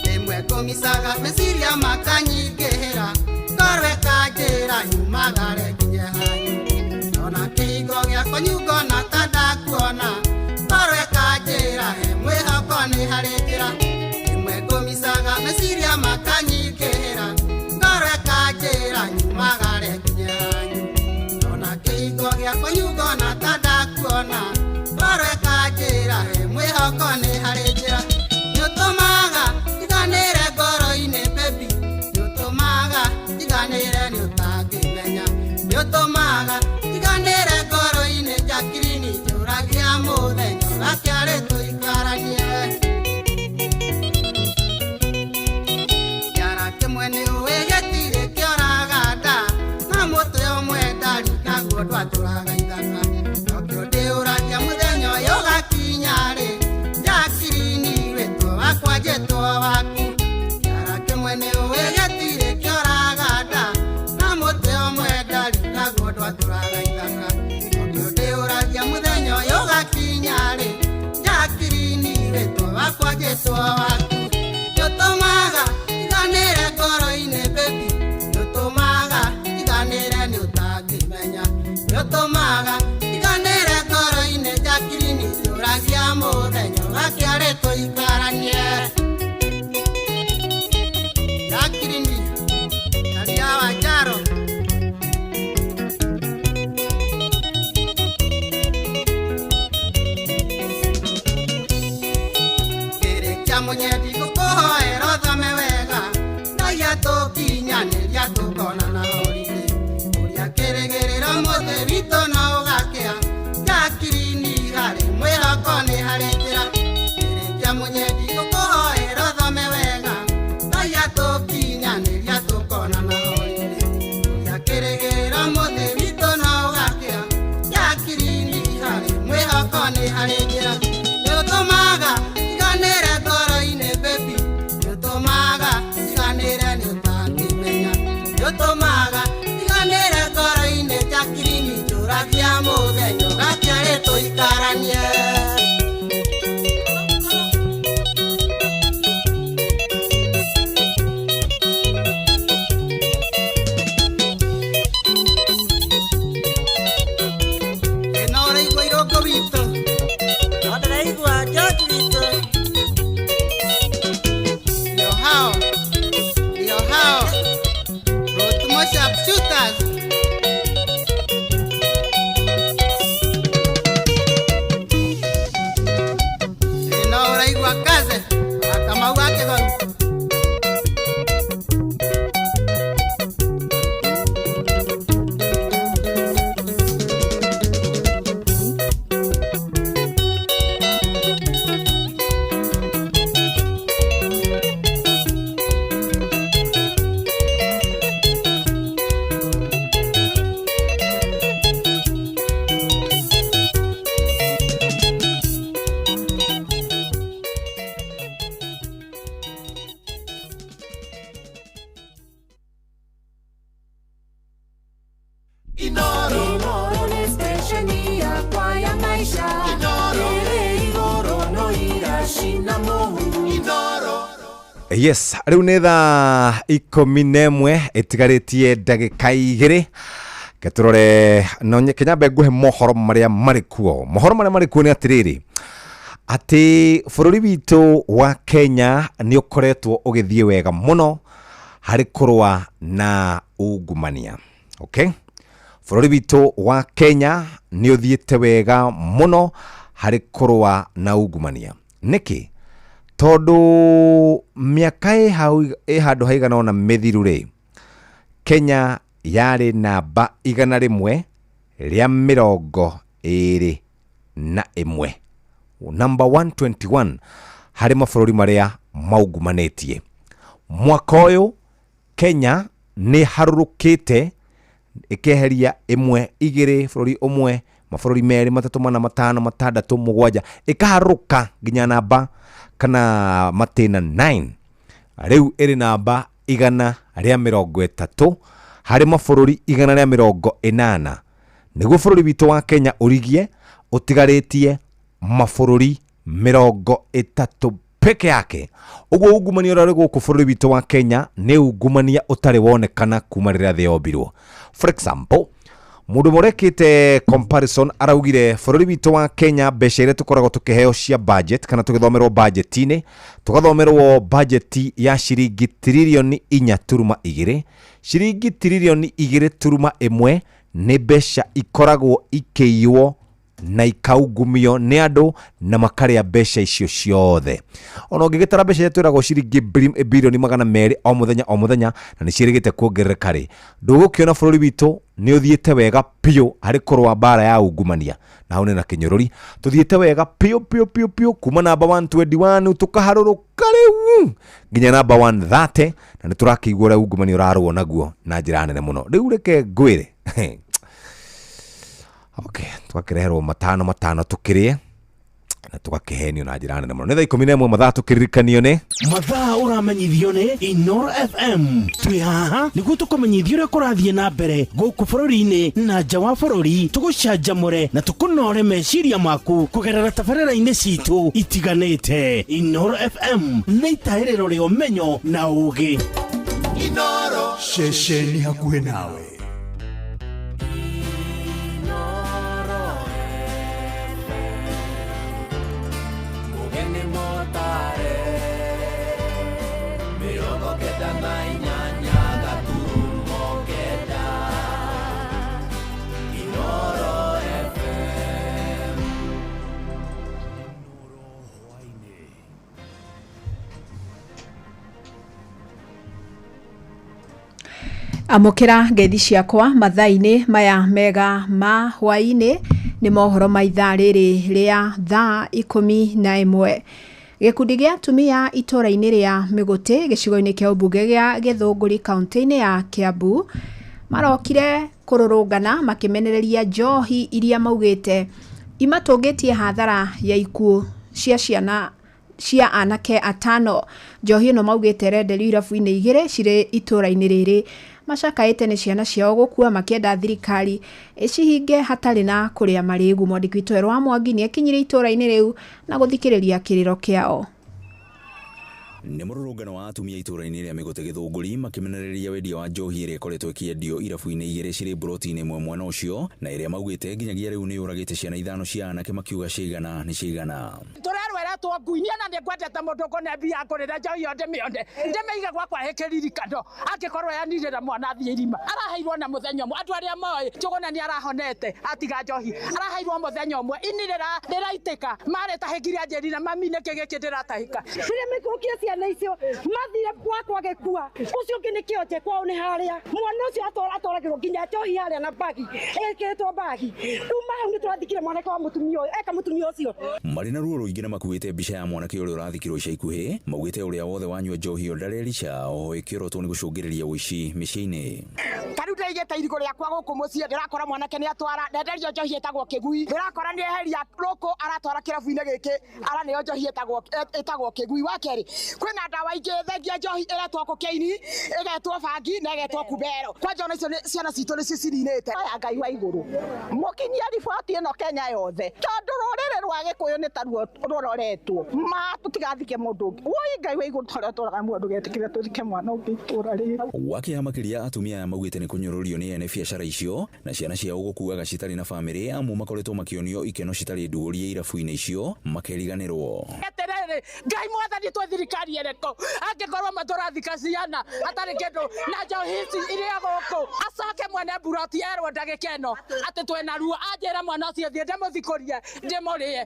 Rĩmwe ngũmicaga meciria makanyingĩhĩra ngorwo ĩkanjĩra nyumagare nginye hanyu, ona kĩhingo gĩakwa nyungona ta ndakuona ngorwo ĩkanjĩra he mwĩhoko nĩ harĩ njĩra. Rĩmwe ngũmicaga meciria makanyingĩhĩra ngorwo ĩkanjĩra nyumagare nginye hanyu, ona kĩhingo gĩakwa nyungona ta ndakuona ngorwo ĩkanjĩra he mwĩhoko nĩ harĩ njĩra. Nĩũtũmaga tiganĩre ngoro-inĩ baby, nĩũtũmaga tiganĩre nĩũtangĩmenya, nĩũtũmaga tiganĩre ngoro-inĩ Jacqueline njũragia mũthenya ũgakĩarĩ tũikaranie. Kĩara kĩmwe nĩũĩ gĩtirĩ kĩoraga nda, na mũtwe ũmwe ndari naguo ndwatũraga ithaka, nokĩo ndĩũragia mũthenya ũyũ ũgakinya rĩ Jacqueline wĩtwo wakwa njĩtwo waku. Kĩara kĩmwe nĩũĩ gĩtirĩ kĩoraga nda, na mũtwe ũmwe ndari naguo ndwatũraga ithaka, nokĩo ndĩũragia mũthenya ũyũ ũgakinya rĩ Jacqueline wĩtwo wakwa njĩtwo waku. Nĩũtũmaga tiganĩre ngoro-inĩ baby, nĩũtũmaga tiganĩre nĩũtangĩmenya, nĩũtũmaga tiganĩre ngoro-inĩ Jacqueline njũragia mũthenya ũgakĩarĩ tũikaranie. Jacqueline Nyaria wa Njaro. Kĩrĩkia mũnyendi ngũkũhoera ũthome wega, ndaia tũkinyanĩria tũkonana holiday, ũrĩa kĩrĩgĩrĩro mũthĩ witũ no ũgakĩa Jacqueline harĩ mwĩhoko nĩ harĩ njĩra. Kĩrĩkia mũnyendi ngũkũhoera ũthome wega, ndaia tũkinyanĩria tũkonana holiday, ũrĩa kĩrĩgĩrĩro mũthĩ witũ no ũgakĩa Jacqueline harĩ mwĩhoko nĩ harĩ njĩra. Nĩũtũmaga tiganĩre ngoro-inĩ baby, nĩũtũmaga tiganĩre nĩũtangĩmenya, nĩũtũmaga tiganĩre ngoro-inĩ Jacqueline. Wa Kĩgoru. Inoro nĩ stesheni yakwa ya maisha. Ĩrĩ igũrũ no iracina mũhu. Yes, rĩu nĩ thaa 11 ĩtigarĩtie ndagĩka 2. Ketũrore no kenyambe nguhe mohoro marĩa marĩ kuo. Mohoro marĩa marĩ kuo nĩ atĩrĩrĩ, atĩ bũrũri witũ wa Kenya nĩ ũkoretwo ũgĩthiĩ wega mũno harĩ kũrũa na ungumania. Okay? Bũrũri witũ wa Kenya nĩ ũthiĩte wega mũno harĩ kũrũa na ungumania. Nĩkĩ? Tondũ mĩaka ĩ handũ haigana ũna mĩthiru rĩ, Kenya yarĩ namba 121, number 121 harĩ mabũrũri marĩa maungumanĩtie. Mwaka ũyũ Kenya nĩ harũrũkĩte ĩkeheria 1 2 bũrũri 1 mabũrũri 2 3 4 5 6 7 ĩkaharũrũka nginya namba kana matĩna 9. Rĩu ĩrĩ namba 130 harĩ mabũrũri 180. Nĩguo bũrũri witũ wa Kenya ũrigie ũtigarĩtie mabũrũri 30 peke yake. Ũguo ungumania ũrĩa ũrĩ gũkũ bũrũri witũ wa Kenya nĩ ungumania ũtarĩ wonekana kuma rĩrĩa thĩ yombirwo. For example, mũndũ ũmwe ũrekĩte comparison araugire bũrũri witũ wa Kenya mbeca iria tũkoragwo tũkĩheo cia budget kana tũgĩthomerwo budget-inĩ, tũgathomerwo budget ya ciringi tiririoni 4.2, ciringi tiririoni 2.1 nĩ mbeca ikoragwo ikĩiywo na ikaungumio nĩ andũ na makarĩa mbeca icio ciothe. Ona ũngĩgĩtara mbeca iria twĩragwo ciringi bilioni 200 o mũthenya o mũthenya, na nĩ ciĩrĩgĩte kuongerereka rĩ, ndũgũkĩona bũrũri witũ nĩ ũthiĩte wega biũ harĩ kũrũa mbara ya ungumania. Na hau nĩ na kĩnyũrũri, tũthiĩte wega biũ biũ biũ biũ kuma namba 121 tũkaharũrũka rĩu nginya namba 130, na nĩ tũrakĩigua ũrĩa ungumania ũrarũo naguo na njĩra nene mũno. Rĩu reke ngwĩre okay, tũgakĩreherwo 5 5 tũkĩrĩe na tũgakĩhenio na njĩra nene mũno. Nĩ thaa 11 mathaa tũkĩririkanio nĩ mathaa ũramenyithio nĩ Inoro FM. Twĩ haha nĩguo tũkũmenyithio ũrĩa kũrathiĩ na mbere gũkũ bũrũri-inĩ na nja wa bũrũri, tũgũcanjamũre na tũkũnore meciria maku kũgerera tabarĩra-inĩ citũ itiganĩte. Inoro FM nĩ itahĩrĩro rĩa ũmenyo na ũũgĩ. Inoro ceceni hakuhĩ nawe. Amũkĩra ngeithi ciakwa mathaa-inĩ maya mega ma hwaĩ-inĩ nĩ mohoro ma ithaa rĩrĩ rĩa thaa 11. Gĩkundi gĩa atumia itũũra-inĩ rĩa Mĩgũtĩ gĩcigo-inĩ kĩa ũmbunge gĩa Gĩthũngũri kaunti-inĩ ya Kiambu marokire kũrũrũngana makĩmenereria njohi iria maugĩte imatũngĩtie hathara ya ikuũ cia ciana cia anake 5. Njohi ĩno maugĩte ĩrenderio irabu-inĩ 2 cirĩ itũũra-inĩ rĩrĩ. Macakaĩte nĩ ciana ciao gũkua makĩenda thirikari ĩcihinge hatarĩ na kũrĩa marĩgu. Mwandĩki witũ Erwa Mwangi nĩ akinyire itũũra-inĩ rĩu na gũthikĩrĩria kĩrĩro kĩao. Nĩ mũrũrũngano wa atumia itũũra-inĩ rĩa Mĩgũtĩ Gĩthũngũri makĩmenereria wendia wa njohi ĩrĩa ĩkoretwo ĩkĩendio irabu-inĩ 2 cirĩ mburoti-inĩ ĩmwe mwena ũcio, na ĩrĩa maugĩte nginyagia rĩu nĩ yũragĩte ciana 5 cia anake makiuga ciigana nĩ ciigana. Tũrerweretwo ngui niĩ na nĩngwendete mũndũ ngũne mbia ngũrĩre njohi ĩyo ndĩmĩone ndĩmĩige gwakwa ĩkĩririkano angĩkorwo yanirĩra mwana athiĩ irima. Araheirwo na mũthenya ũmwe, andũ arĩa moĩ Njũgũna nĩ arahonete atiga njohi, araheirwo mũthenya ũmwe ini rĩraitĩka marĩtahĩkire anjĩrire mami nĩkĩ gĩkĩ ndĩratahĩka. Rĩrĩa mĩkũkia Ciana icio mathire gwakwa gĩkua ũcio ũngĩ nĩ kĩonje kwao nĩ harĩa mwana ũcio atwaragĩrwo nginya njohi harĩa na bagi ĩkĩrĩtwo bagi kuma hau nĩ tũrathikire mwanake wa mũtumia ũyũ eka mũtumia ũcio. Marĩ na ruo rũingĩ na makuĩte mbica ya mwanake ũrĩa ũrathikirwo ica ikuhĩ, maugĩte ũrĩa wothe wanyua njohi ĩyo ndarerica, oho ĩkĩorotwo nĩ gũcũngĩrĩria ũici mĩciĩ-inĩ. Tarĩu ndĩraigĩte irigũ rĩakwa gũkũ mũciĩ, ndĩrakora mwanake nĩ atwara ndenderio njohi ĩtagwo kĩgui, ndĩrakora nĩ eheria rũkũ aratwara kĩrabu-inĩ gĩkĩ araneo njohi ĩtagwo kĩgui. Wa kerĩ kwĩna ndawa ingĩ thengia njohi ĩretwo kokaini, ĩgetwo bangi na ĩgetwo kubero. Kwanja ona icio ciana citũ nĩcio cininĩte. Aya Ngai wa igũrũ mũkinyie riboti ĩno Kenya yothe, tondũ rũrĩrĩ rwa Gĩkũyũ nĩ taruo rũroretwo ma tũtigathike mũndũ ũngĩ. Woi Ngai wa igũrũ tũrĩa tũraga mũndũ ndũgetĩkĩre tũthike mwana ũngĩ itũra rĩrĩ. Wakĩha makĩria atumia aya maugĩte nĩ kũnyũrũrio nĩ ene biacara icio na ciana ciao gũkuaga citarĩ na bamĩrĩ, amu makoretwo makĩonio ikeno citarĩ ndũrie irabu-inĩ icio makeriganĩrwo. Atĩrĩrĩ Ngai mwathani twĩ thirikari ĩrĩkũ angĩkorwo matũrathika ciana hatarĩ kĩndũ na njohi ici iria gũkũ, acoke mwene mburoti erwo ndagĩka ĩno atĩ twĩna ruo, anjĩre mwana ũcio thiĩ ndĩmũthikũrie ndĩmũrĩe.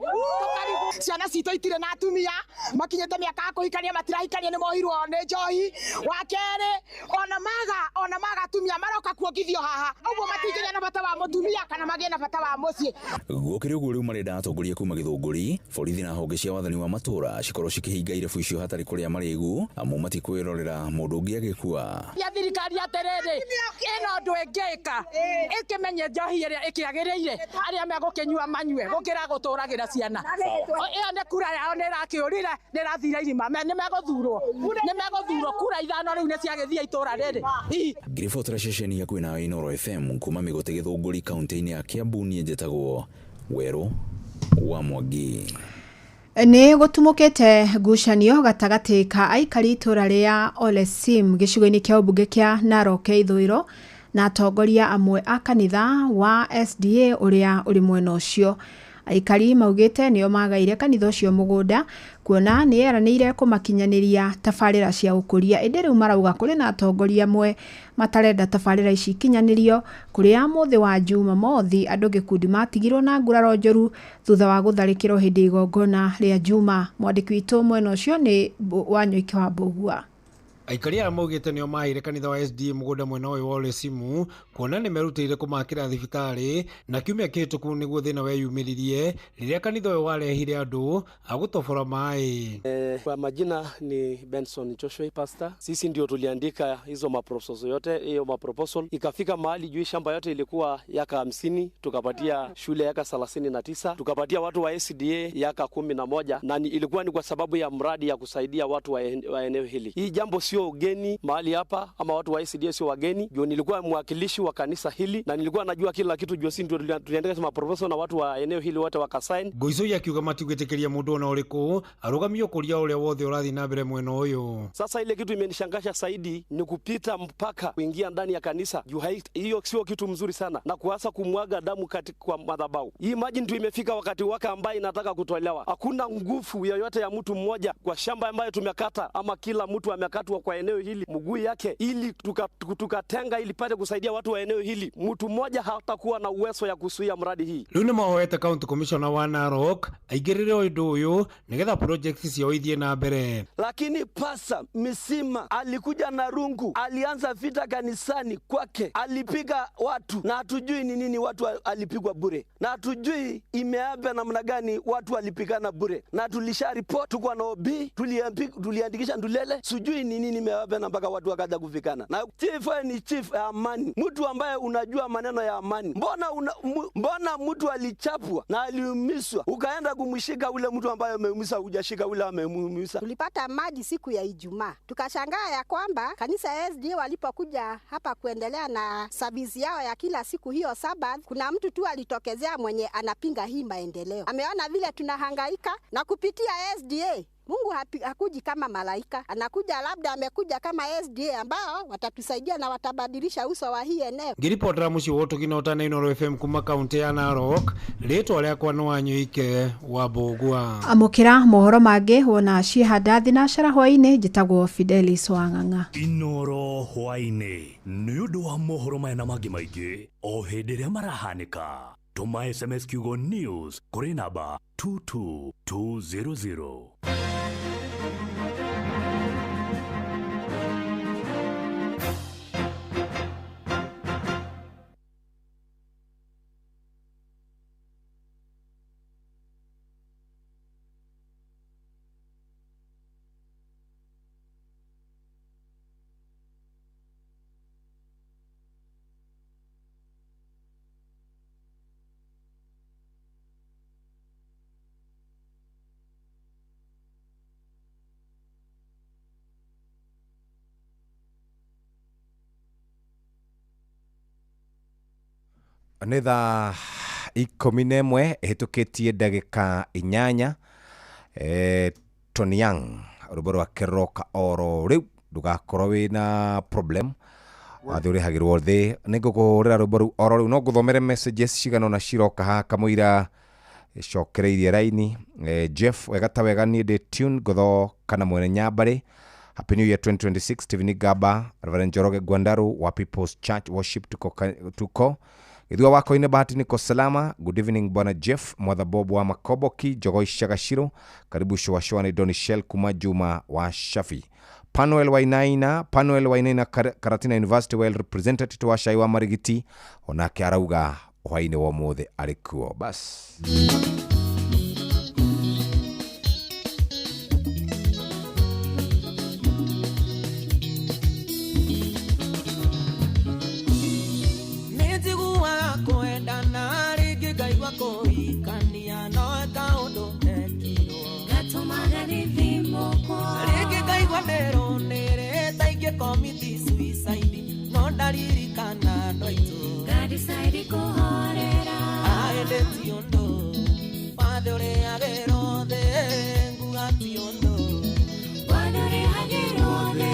Ciana citũ itirĩ na atumia makinyĩte mĩaka ya kũhikania matirahikania nĩ mohirwo nĩ njohi. Wa kerĩ ona maga atumia maroka kuongithio haha ũguo matingĩgĩa na bata wa mũtumia kana magĩe na bata wa mũciĩ. Gũkĩrĩ ũguo rĩu marenda atongoria kuma Gĩthũngũri, borithi na honge cia wathani wa matũra cikorwo cikĩhinga irabu icio hatarĩ kũrĩa marĩgu, amu matikwĩrorera mũndũ ũngĩ agĩkua. Ya thirikari atĩrĩrĩ ĩno ũndũ ĩngĩka ĩkĩmenye njohi ĩrĩa ĩkĩagĩrĩire arĩa megũkĩnyua manyue gũkĩra gũtũragĩra ciana. Ĩyo nĩ kura yao nĩ ĩrakĩũrire nĩ ĩrathire irima, nĩ megũthurwo kura 5 rĩu nĩ ciagĩthiĩ itũra rĩrĩ. Ngĩribotera ceceni hakuhĩ nawe Inooro FM kuma Mĩgũte Gĩthũngũri kaunti-inĩ ya Kiambu, niĩ njĩtagwo Werũ wa Mwangi. Nĩ gũtumũkĩte ngucanio gatagatĩ ka aikari itũra rĩa Olesim gĩcigo-inĩ kĩa ũmbunge kĩa Narok ithũĩro na atongoria amwe a kanitha wa SDA ũrĩa ũrĩ mwena ũcio. Aikari maugĩte nĩo magaire kanitha ũcio mũgũnda kuona nĩ yeranĩire kũmakinyanĩria tabarĩra cia ũkũria, ĩndĩ rĩu marauga kũrĩ na atongoria amwe matarenda tabarĩra ici ikinyanĩrio, kũrĩa mũthĩ wa Jumamothi andũ gĩkundi matigirwo na nguraro njũru thutha wa gũtharĩkĩrwo hĩndĩ igongona rĩa Juma. Mwandĩki witũ mwena ũcio nĩ Wanyoike wa Mbũgua. Aikari aya maugĩte nĩo maheire kanitha wa SDA mũgũnda mwena ũyũ wa Olesimu kuona nĩ merutĩire kũmakĩra thibitarĩ, na kiumia kĩhĩtũku nĩguo thĩna weyumĩririe rĩrĩa kanitha ũyũ warehire andũ a gũtobora maĩ. Kwa majina ni Benson Joshua pastor. Sisi ndio tuliandika hizo maproposal yote, hiyo maproposal ikafika mahali juu shamba yote ilikuwa yaka 50, tukapatia shule yaka 39, tukapatia watu wa SDA yaka 11, na ilikuwa ni kwa sababu ya mradi ya kusaidia watu wa eneo hili. Hii jambo sio ugeni mahali hapa, ama watu wa SDA sio wageni. Juu nilikuwa mwakilishi wa kanisa hili na nilikuwa najua kila kitu, juu sisi ndio tuliandika kama proposal na watu wa eneo hili wote wakasign. Ngoico akiuga matigwĩtĩkĩria mũndũ ona ũrĩkũ arũgamie ũkũria ũrĩa wothe ũrathiĩ na mbere mwena ũyũ. Sasa ile kitu imenishangasha zaidi ni kupita mpaka kuingia ndani ya kanisa. Juu hiyo sio kitu mzuri sana, na kuanza kumwaga damu katika kwa madhabahu. Hii maji ndio imefika wakati wake ambaye inataka kutolewa. Hakuna nguvu yoyote ya mtu mmoja kwa shamba ambayo tumekata, ama kila mtu amekatwa kwa eneo hili mguu yake, ili tukatenga ili pate kusaidia watu wa eneo hili. Mtu mmoja hatakuwa na uwezo ya kuzuia mradi hii. Rĩu nĩ mahoete county commissioner wa Narok aingĩrĩre ũndũ ũyũ nĩgetha project ciao ithiĩ na mbere. Lakini pasa Misima alikuja na rungu, alianza vita kanisani kwake, alipiga watu na hatujui ni nini watu alipigwa bure, na hatujui imeapa namna gani watu walipigana bure, na tulisha report, tuko na OB, tuliandikisha Ndulele, sijui ni nini imeapa na mpaka watu wakaja kufikana. Na chief ni chief ya amani, mtu ambaye unajua maneno ya amani. Mbona mtu alichapwa na aliumizwa, ukaenda kumshika ule mtu ambaye ameumizwa, hujashika ule ameumizwa? Tulipata maji siku ya Ijumaa, tukashangaa ya kwamba kanisa ya SDA walipokuja hapa kuendelea na service yao ya kila siku hiyo Sabbath, kuna mtu tu alitokezea mwenye anapinga hii maendeleo. Ameona vile tunahangaika na kupitia SDA Mungu hakuji kama malaika, anakuja labda amekuja kama SDA ambao watatusaidia na watabadilisha uso wa hii eneo. Ngiripotera muciĩ wa Ũtugi na Ũtana Inooro FM kuma kaunti ya Narok, rĩtwa rĩakwa nĩ Wanyoike wa Mbũgua. Amũkĩra mohoro mangĩ wona ciĩhanda thinacara hwaĩ-inĩ. Njĩtagwo Fidelis Wang'ang'a. Inooro hwaĩ-inĩ nĩ ũndũ wa mohoro maya na mangĩ maingĩ o hĩndĩ ĩrĩa marahanĩka. Tũma SMS kiugo news kũrĩ namba 22200. Nĩ thaa 11 ĩhĩtũkĩtie ndagĩka 8. Tony Young rwĩmbo rwake rũroka oro rĩu, ndũgakorwo wĩna problem wathiĩ ũrĩhagĩrwo thĩ. Nĩ ngũkũhũrĩra rwĩmbo rũu oro rĩu, no ngũthomere messages cigana ũna ciroka haha kamũira ĩcokereirie raini. Jeff wega ta wega, niĩ ndĩ tune ngotho kana mwene nyambarĩ. Happy New Year 2026. Stephen Gaba, Reverend Njoroge Gwandaru wa People's Church Worship, tuko Githua wako ine bahati niko salama. Good evening bwana Jeff Mwatha Bob wa Makoboki Jogoi Shagashiro, karibu showa showa. Ni Doni Shell kuma Juma wa Shafi Panuel Wainaina, Panuel Wainaina Karatina University well represented to Washai wa Marigiti, onake arauga hwainĩ wa ũmũthĩ arĩ kuo. Bas. Nĩnjiguaga kwendana rĩngĩ ngaigua kũhikania no kaũndũ ekirwo Gatũmaga gĩthimũkwo. Rĩngĩ ngaigua ndĩrũnĩrĩ ta ingĩkomiti suicide no ndaririkana andũ aitũ. Ngadecide kũhorera. Aĩndĩ ti ũndũ wathe ũrĩagĩrwo thĩ, nguga ti ũndũ Wathe ũrĩhagĩrwo thĩ.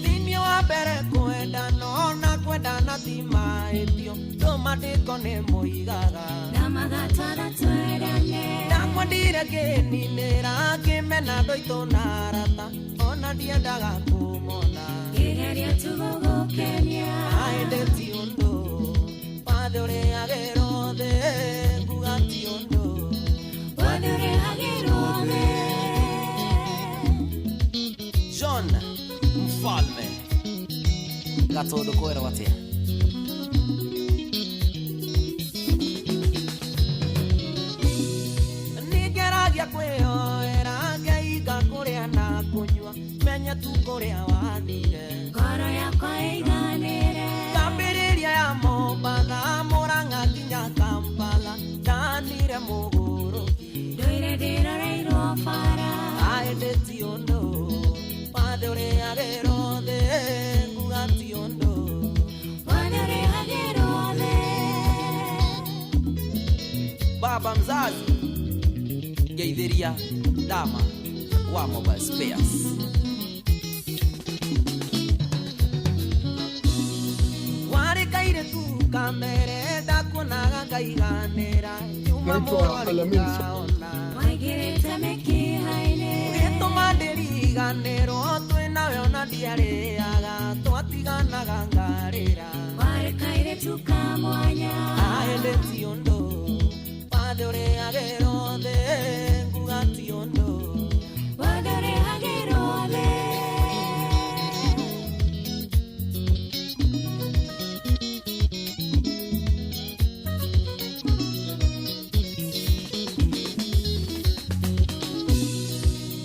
Thĩinĩ wa mbere kwendana ona kwendana ti mahĩtio ndũmandĩko nĩ moigaga Na magatwara twendane. Ndakwendire ngĩninĩra ngĩmena andũ aitũ na arata ona ndiendaga kũmona. Ngĩgeria tu gũgũkenia. Aĩndĩ ti ũndũ wathe ũrĩagĩrwo thĩ, nguga ti ũndũ Wathe ũrĩhagĩrwo thĩ. John Mfalme Gatũndũ kwĩrwo atĩa? Nĩngeragia kwĩyoera ngeiga kũrĩa na kũnyua menye tu kũrĩa wathire. Ngoro yakwa ĩiganĩre. Kambĩrĩria ya Mombatha Mũrang'a nginya Kampala ndanire mũgũrũki. Ndũire ndĩroreirwo bara. Aĩndĩ ti ũndũ wathe ũrĩagĩrwo thĩ, nguga ti ũndũ Wathe ũrĩhagĩrwo thĩ. Baba mzazi ngeithĩria Dama wa Mobile Spares. Warĩ kairĩtu kamere ndakuonaga ngaiganĩra nyuma Naitwa mũrori Alamin. ngaona Waingĩrĩte mĩkiha-inĩ. Ũgĩtũma ndĩriganĩrwo twĩ nawe ona ndiarĩaga twatiganaga ngarĩra. Warĩ kairĩtu ka mwanya. Aĩndĩ ti ũndũ wathe ũrĩagĩrwo thĩ, nguga ti ũndũ Wathe ũrĩhagĩrwo thĩ.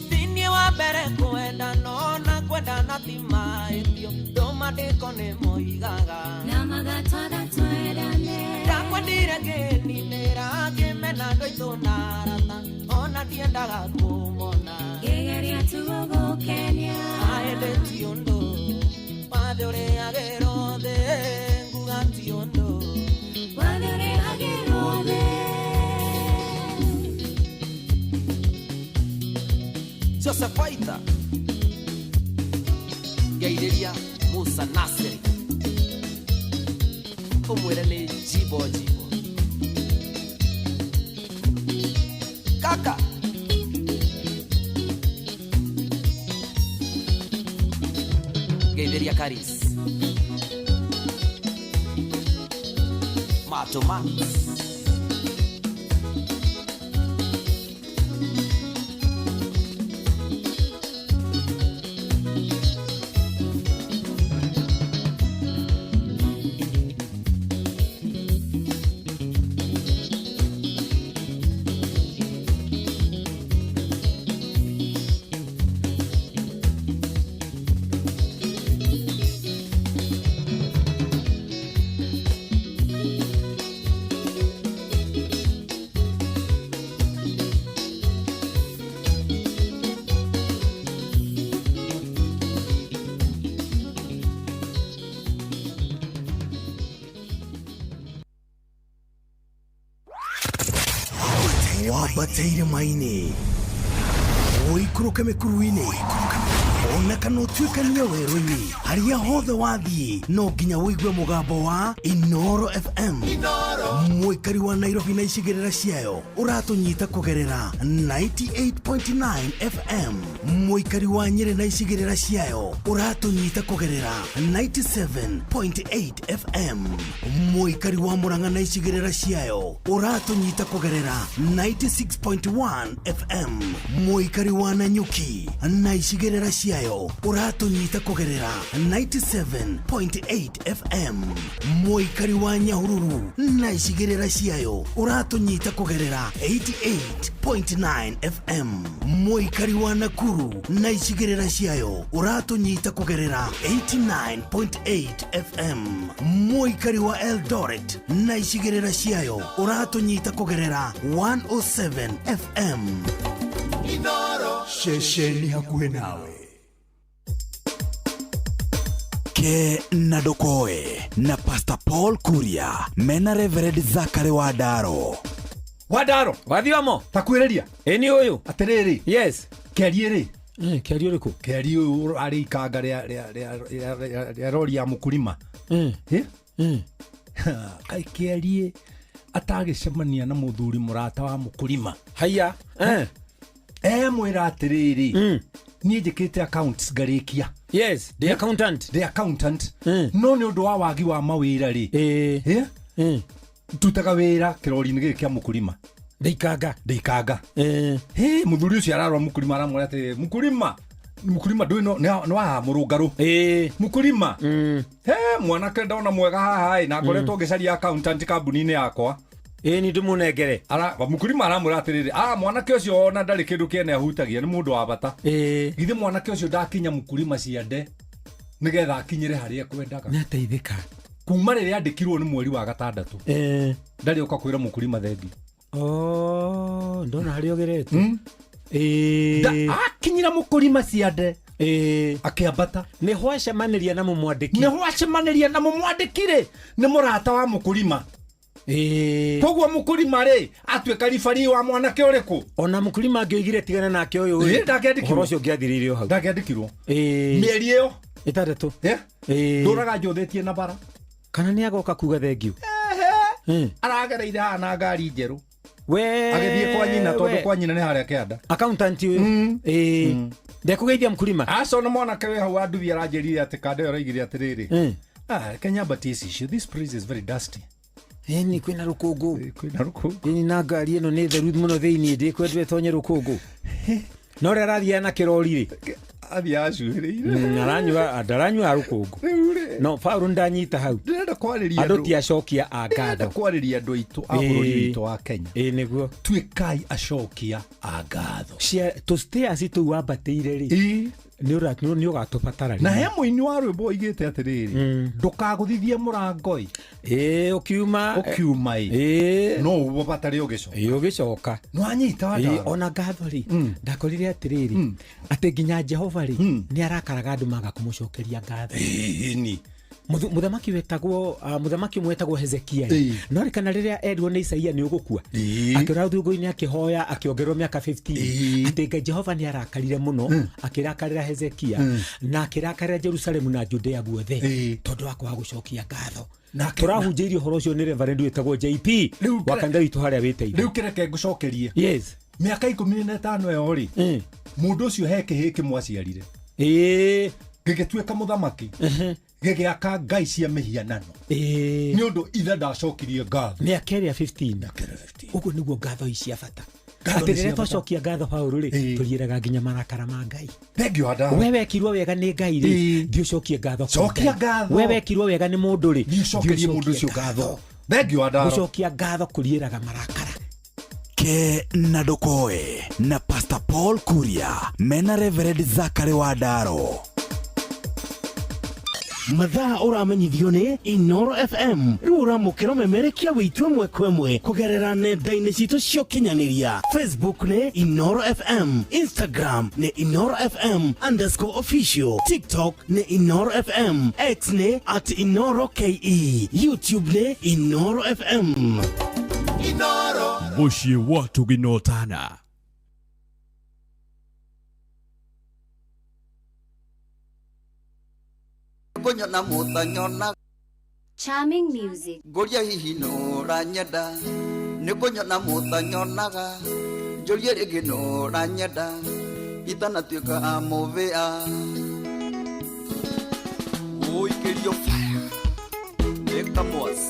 Thĩinĩ wa mbere kwendana ona kwendana ti mahĩtio ndũmandĩko nĩ moigaga Na magatwatha twendane. Ndakwendire ngĩninĩra ngĩmena andũ aitũ na arata ona ndiendaga kũmona. Ngĩgeria tu gũgũkenia. Aĩndĩ ti ũndũ wathe ũrĩagĩrwo thĩ, nguga ti ũndũ Wathe ũrĩhagĩrwo thĩ. Joseph Waita ngeithĩria Musa Nasiri ũmwĩre nĩ jimbo jimbo kaka. Ngeithĩria Karis Mato Max. Wambate irĩma-inĩ, ũikũrũke mĩkuru-inĩ, ona kana ũtuĩkanie werũ-inĩ, harĩa hothe wathiĩ no nginya ũigue mũgambo wa Inoro FM. Mũikari wa Nairobi na icigĩrĩra ciayo ũratũnyita kũgerera 98.9 FM. Mũikari wa Nyĩrĩ na icigĩrĩra ciayo ũratũnyita kũgerera 97.8 FM. Mũikari wa Murang'a na icigĩrĩra ciayo ũratũnyita kũgerera 96.1 FM. Mũikari wa Nanyuki na icigĩrĩra ciayo ũratũnyita kũgerera 97.8 FM. Mũikari wa Nyahururu na icigĩrĩra ciayo ũratũnyita kũgerera 88.9 FM. Mũikari wa Nakuru na icigĩrĩra ciayo ũratũnyita kũgerera 89.8 FM. Mũikari wa Eldoret na icigĩrĩra ciayo ũratũnyita kũgerera 107 FM. Ceceni hakuhĩ nawe. Ke na Ndokoe na Pastor Paul Kuria mena Reverend Zakari Wadaro. Wadaro wathiomo takwĩrĩria ĩni ũyũ atĩrĩrĩ. Yes. Kĩarie rĩ, kĩarie ũrĩkũ? Kĩarie ũyũ arĩ ikanga rĩa rori ya mũkulima. Kaĩ kĩarie atagĩcemania na mũthuri mũrata wa mũkulima. Haiya. Emwĩra atĩrĩrĩ, niĩ njĩkĩte accounts ngarĩkia. Yes, the accountant. The accountant. No nĩ ũndũ wa wagi wa mawĩra rĩ, tutaga wĩra kĩrori-inĩ gĩkĩ kĩa mũkulima. Ndikanga. Ndikanga. Hĩ, mũthuri ũcio ararora mũkulima aramwĩra atĩrĩrĩ, mũkulima, mũkulima ndũĩ nĩ wa mũrũngarũ. Mũkulima. He, mwanake ndona mwega haha ĩ, na ngoretwo ngĩcaria accountant kambuni-inĩ yakwa. Ĩni ndĩmũnengere. Mũkulima aramwĩra atĩrĩrĩ, mwanake ũcio ona ndarĩ kĩndũ kĩene ahutagia, nĩ mũndũ wa bata. Githĩ mwanake ũcio ndakinya mũkulima ciande nĩgetha akinyĩre harĩa ekwendaga. Nĩateithĩka. Kuma rĩrĩa andĩkirwo nĩ mweri wa gatandatũ ndarĩ oka kwĩra mũkulima thengi. Oh, ndona harĩa ũgerete. Akinyĩra mũkulima ciande akĩambata. Nĩ hwacemanĩria na mũmwandĩki. Nĩ hwacemanĩria na mũmwandĩki rĩ, nĩ mũrata wa mũkulima. Koguo mũkulima rĩ atuĩka ribari wa mwanake ũrĩkũ? Ona mũkulima angĩoigire tigana nake ũyũ rĩ, ndangĩandĩkirwo. Ũhoro ũcio ũngĩathirĩire o hau. Ndangĩandĩkirwo. Mĩeri ĩyo ĩtandatũ ndũraga njũthĩtie na bara. Kana nĩ agoka kuga thengiũ. Aragereire haha na ngari njerũ. We agĩthiĩ kwa nyina tondũ kwa nyina nĩ harĩa kĩanda. Accountant ũyũ. Ndekũgeithia mũkulima. Aca ona mwanake wĩ hau wa nduthi aranjĩrire atĩ kanda ĩyo araigire atĩrĩrĩ, Kenya but this issue, this place is very dusty. Ĩni kwĩna rũkũngũ. Kwĩna rũkũngũ. Ĩni na ngari ĩno nĩ theru mũno thĩiniĩ, ndĩkwendwo ĩtonye rũkũngũ. No ũrĩa arathiaga na kĩrori rĩ, athiaga acuhĩrĩire. Aranyua, ndaranyua rũkũngũ. No Paul ndanyita hau. Ndĩrenda kwarĩria andũ ti acokia a ngatho. Ndĩrenda kwarĩria andũ aitũ a bũrũri witũ wa Kenya. Ĩĩ nĩguo. Tuĩkai acokia a ngatho. Tũ stairs tũu wambatĩire rĩ, nĩ ũgatũbatara. Na he mũini wa rwĩmbo oigĩte atĩrĩrĩ, ndũkagũthithie mũrango ĩ. Ũkiuma. Ũkiuma ĩ. No ũbatare ũgĩcoka. Ũgĩcoka. Nĩwanyita Wadaro? Ona ngatho rĩ, ndakorire atĩrĩrĩ, atĩ nginya Jehova rĩ, nĩ arakaraga andũ maga kũmũcokeria ngatho. Ĩni. Mũthamaki wetagwo mũthamaki ũmwe wetagwo Hezekia no rĩkana rĩrĩa erirwo nĩ Isaia nĩ ũgũkua, akĩũra rũthingo-inĩ akĩhoya akĩongererwo mĩaka 15, atĩ Ngai Jehova nĩ arakarire mũno, akĩrakarĩra Hezekia na akĩrakarĩra Jerusalemu na Judea guothe tondũ wa kwaga gũcokia ngatho. Tũrahunjĩirie ũhoro ũcio nĩ Reverend wĩtagwo JP wa kanitha witũ harĩa wĩteithia. Rĩu kĩreke ngũcokerie. Yes. Mĩaka 15 ĩyo rĩ, mũndũ ũcio he kĩhĩĩ kĩmwe aciarire. Gĩgĩtuĩka mũthamaki. Gĩgĩaka ngai cia mĩhianano. Nĩ ũndũ ithe ndacokirie ngatho. Mĩaka ĩrĩa 15. Ũguo nĩguo ngatho ici cia bata. Atĩ rĩrĩa twacokia ngatho Paul rĩ, tũriĩraga nginya marakara ma Ngai. Thengiũ Wadaro. We wekirwo wega nĩ Ngai rĩ, thiĩ ũcokie ngatho. Cokia ngatho. We wekirwo wega nĩ mũndũ rĩ, thiĩ ũcokerie mũndũ ũcio ngatho. Thengiũ Wadaro. Gũcokia ngatho kũriĩraga marakara. Ke na Ndokoe na Pastor Paul Kuria mena Reverend Zakari Wadaro. Mathaa ũramenyithio nĩ Inoro FM. Rĩu ũramũkĩra ũmemerekia witũ ĩmwe kwa ĩmwe kũgerera nenda-inĩ citũ cia ũkinyanĩria. Facebook nĩ Inoro FM, Instagram nĩ Inoro FM _official, TikTok nĩ Inoro FM, X nĩ @InoroKE, YouTube nĩ Inoro FM. Inoro. Mũciĩ wa Tũginotana. Kunyona mutanyona. Charming music. Ngoria hihi nũranyenda nĩ kũnyona mũtanyonaga njũrie rĩngĩ nũranyenda itanatuĩka mũbĩa ũikĩrio fire nĩ kamwas.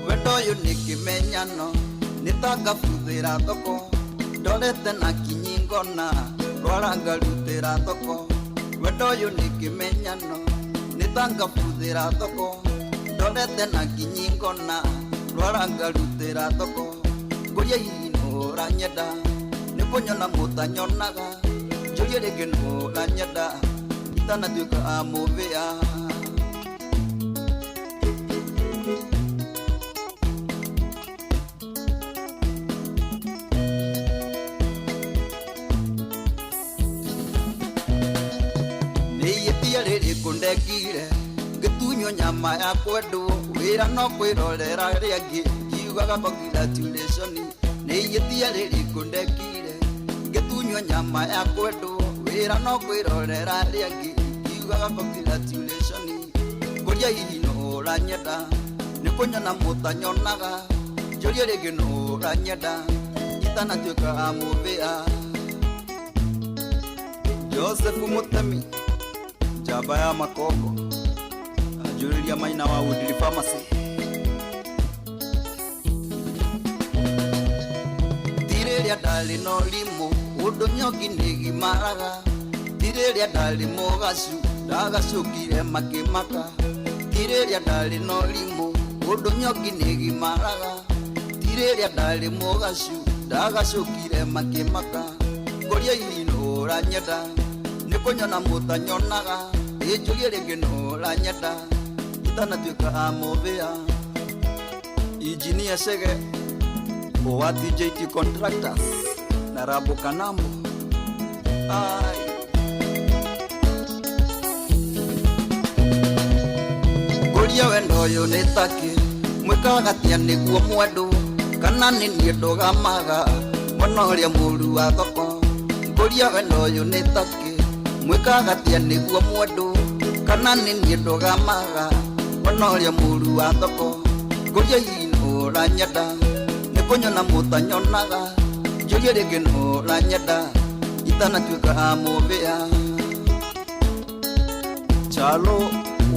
Wendo ũyũ nĩ kĩmenyano nĩ ta ngabuthĩra thoko ndorete na kinyingona rwara ngarutĩra thoko. Wendo ũyũ nĩ kĩmenyano nĩ ta ngabuthĩra thoko ndorete na kinyingona rwara ngarutĩra thoko. Ngũria hihi nũranyenda nĩ kũnyona mũtanyonaga njũrie rĩngĩ nũranyenda itanatuĩka mũbĩa. Kundekire ngitunywo nyama ya kwendwo wira no kwirorera rĩangĩ ngiugaga congratulation. Nĩ ihĩtia rĩrĩkũ ndekire ngitunywo nyama ya kwendwo wira no kwirorera rĩangĩ ngiugaga congratulation. Ngũria hihi nũranyenda nĩ kũnyona mũtanyonaga njũrie rĩngĩ nũranyenda itanatuĩka mũbĩa. Joseph Mutemi njamba ya makongo anjũrĩria maina wa Woodley Pharmacy. Ti rĩrĩa ndarĩ na ũrimũ ũndũ nyongi nĩgimaraga ti rĩrĩa ndarĩ mũgacu ndagacũkire makĩmaka ti rĩrĩa ndarĩ na ũrimũ ũndũ nyongi nĩgimaraga ti rĩrĩa ndarĩ mũgacu ndagacũkire makĩmaka. Ngũria hihi nũranyenda nĩ kũnyona mũtanyonaga ĩnjũrie rĩngĩ nũranyenda itanatuĩka mũbĩa. Injinia Chege wa TJT Contractors na Rabo Kanambo. Ai ngũria wendo ũyũ nĩ takĩ mwĩkaga atĩa nĩguo mwendwo kana nĩ niĩ ndũgamaga mwena ũrĩa mũru wa thoko. Ngũria wendo ũyũ nĩ takĩ mwĩkaga atĩa nĩguo mwendwo kana nĩ niĩ ndũgamaga mwena ũrĩa mũru wa thoko. Ngũria hihi nũranyenda nĩ kũnyona mũtanyonaga njũrie rĩngĩ nũranyenda itanatuĩka mũbĩa. Chalo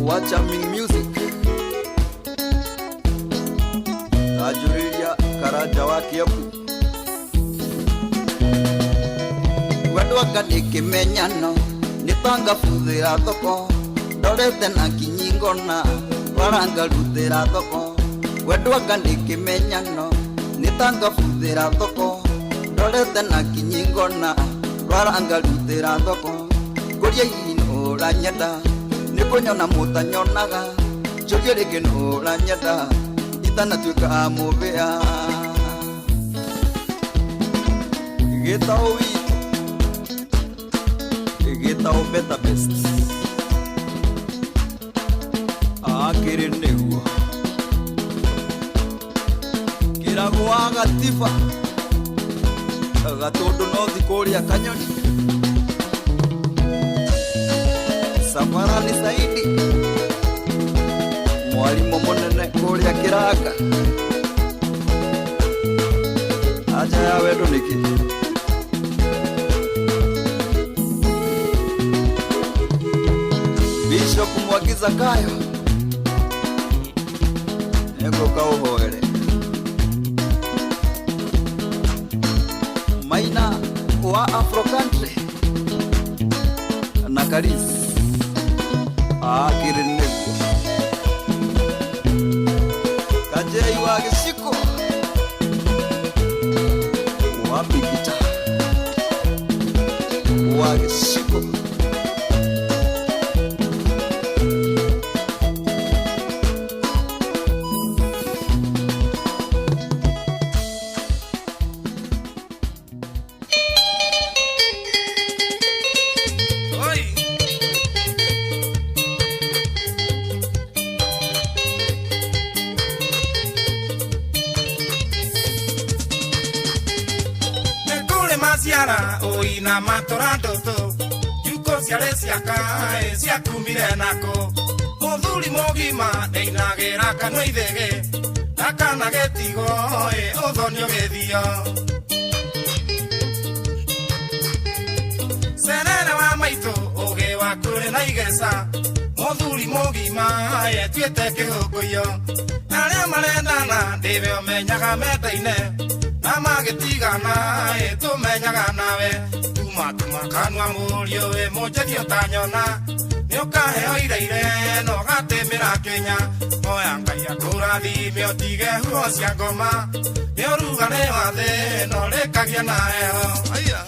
wa Charming Music anjũrĩria Karanja wa Kiambu. Wendo anga nĩ kĩmenyano nĩ ta ngabuthĩra thoko ndorete na kinyingona rwara ngarutĩra thoko. Wendo anga nĩ kĩmenyano nĩ ta ngabuthĩra thoko ndorete na kinyingona rwara ngarutĩra thoko. Ngũria hihi nũranyenda nĩ kũnyona mũtanyonaga njũrie rĩngĩ nũranyenda itanatuĩka mũbĩa. Gĩtaũ witũ gĩtaũ better best akĩrĩ nĩguo kĩragwo wa gatiba gatũndũ no thi kũrĩa kanyoni. Safarani Saidi mwarimũ mũnene kũrĩa kĩranga. Aja ya wendo nĩkĩ Bishop Mwangi Zakayo nĩngũka ũhoere. Maina wa Afro Country na Karis akĩrĩ nĩguo Kajei wa Gĩciko wa Bigita wa Gĩciko. Oi. Maciara ũina matũra ndũtũ Juko ciarĩ ciakaĩ ciakumire nako Mũthuri mũgima ndeinagĩra kanua ithĩgĩ Ndakana gĩtigo ĩ ũthonio gĩthio Cerere wa maitũ ũgĩ waku ũrĩ na igeca Mũthuri mũgima etuĩte kĩgũkũiyo Arĩa marendana ndĩwe ũmenyaga mendaine Na magĩtigana ĩ tũmenyaga nawe Tuma tuma kanua mũriũ ĩ mũnjethi ũtanyona Nĩũkaheo iraire na ũgatĩmĩra Kenya Oya Ngai akũrathime ũtige huho cia ngoma Nĩ ũrugarĩ wa thĩ na ũrĩkagia na heho. Aya.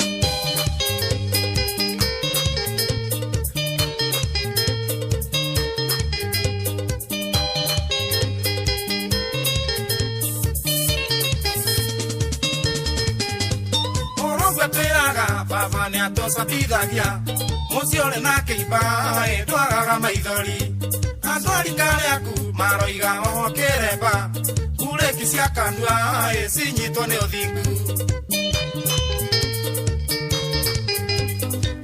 Twĩraga baba nĩatũcabithagia mũciĩ ũrĩ na kĩimba ĩ ndwagaga maithori andũ a rika rĩaku maroiga oho kĩremba kurĩki cia kanua ĩ cinyitwo nĩ ũthingu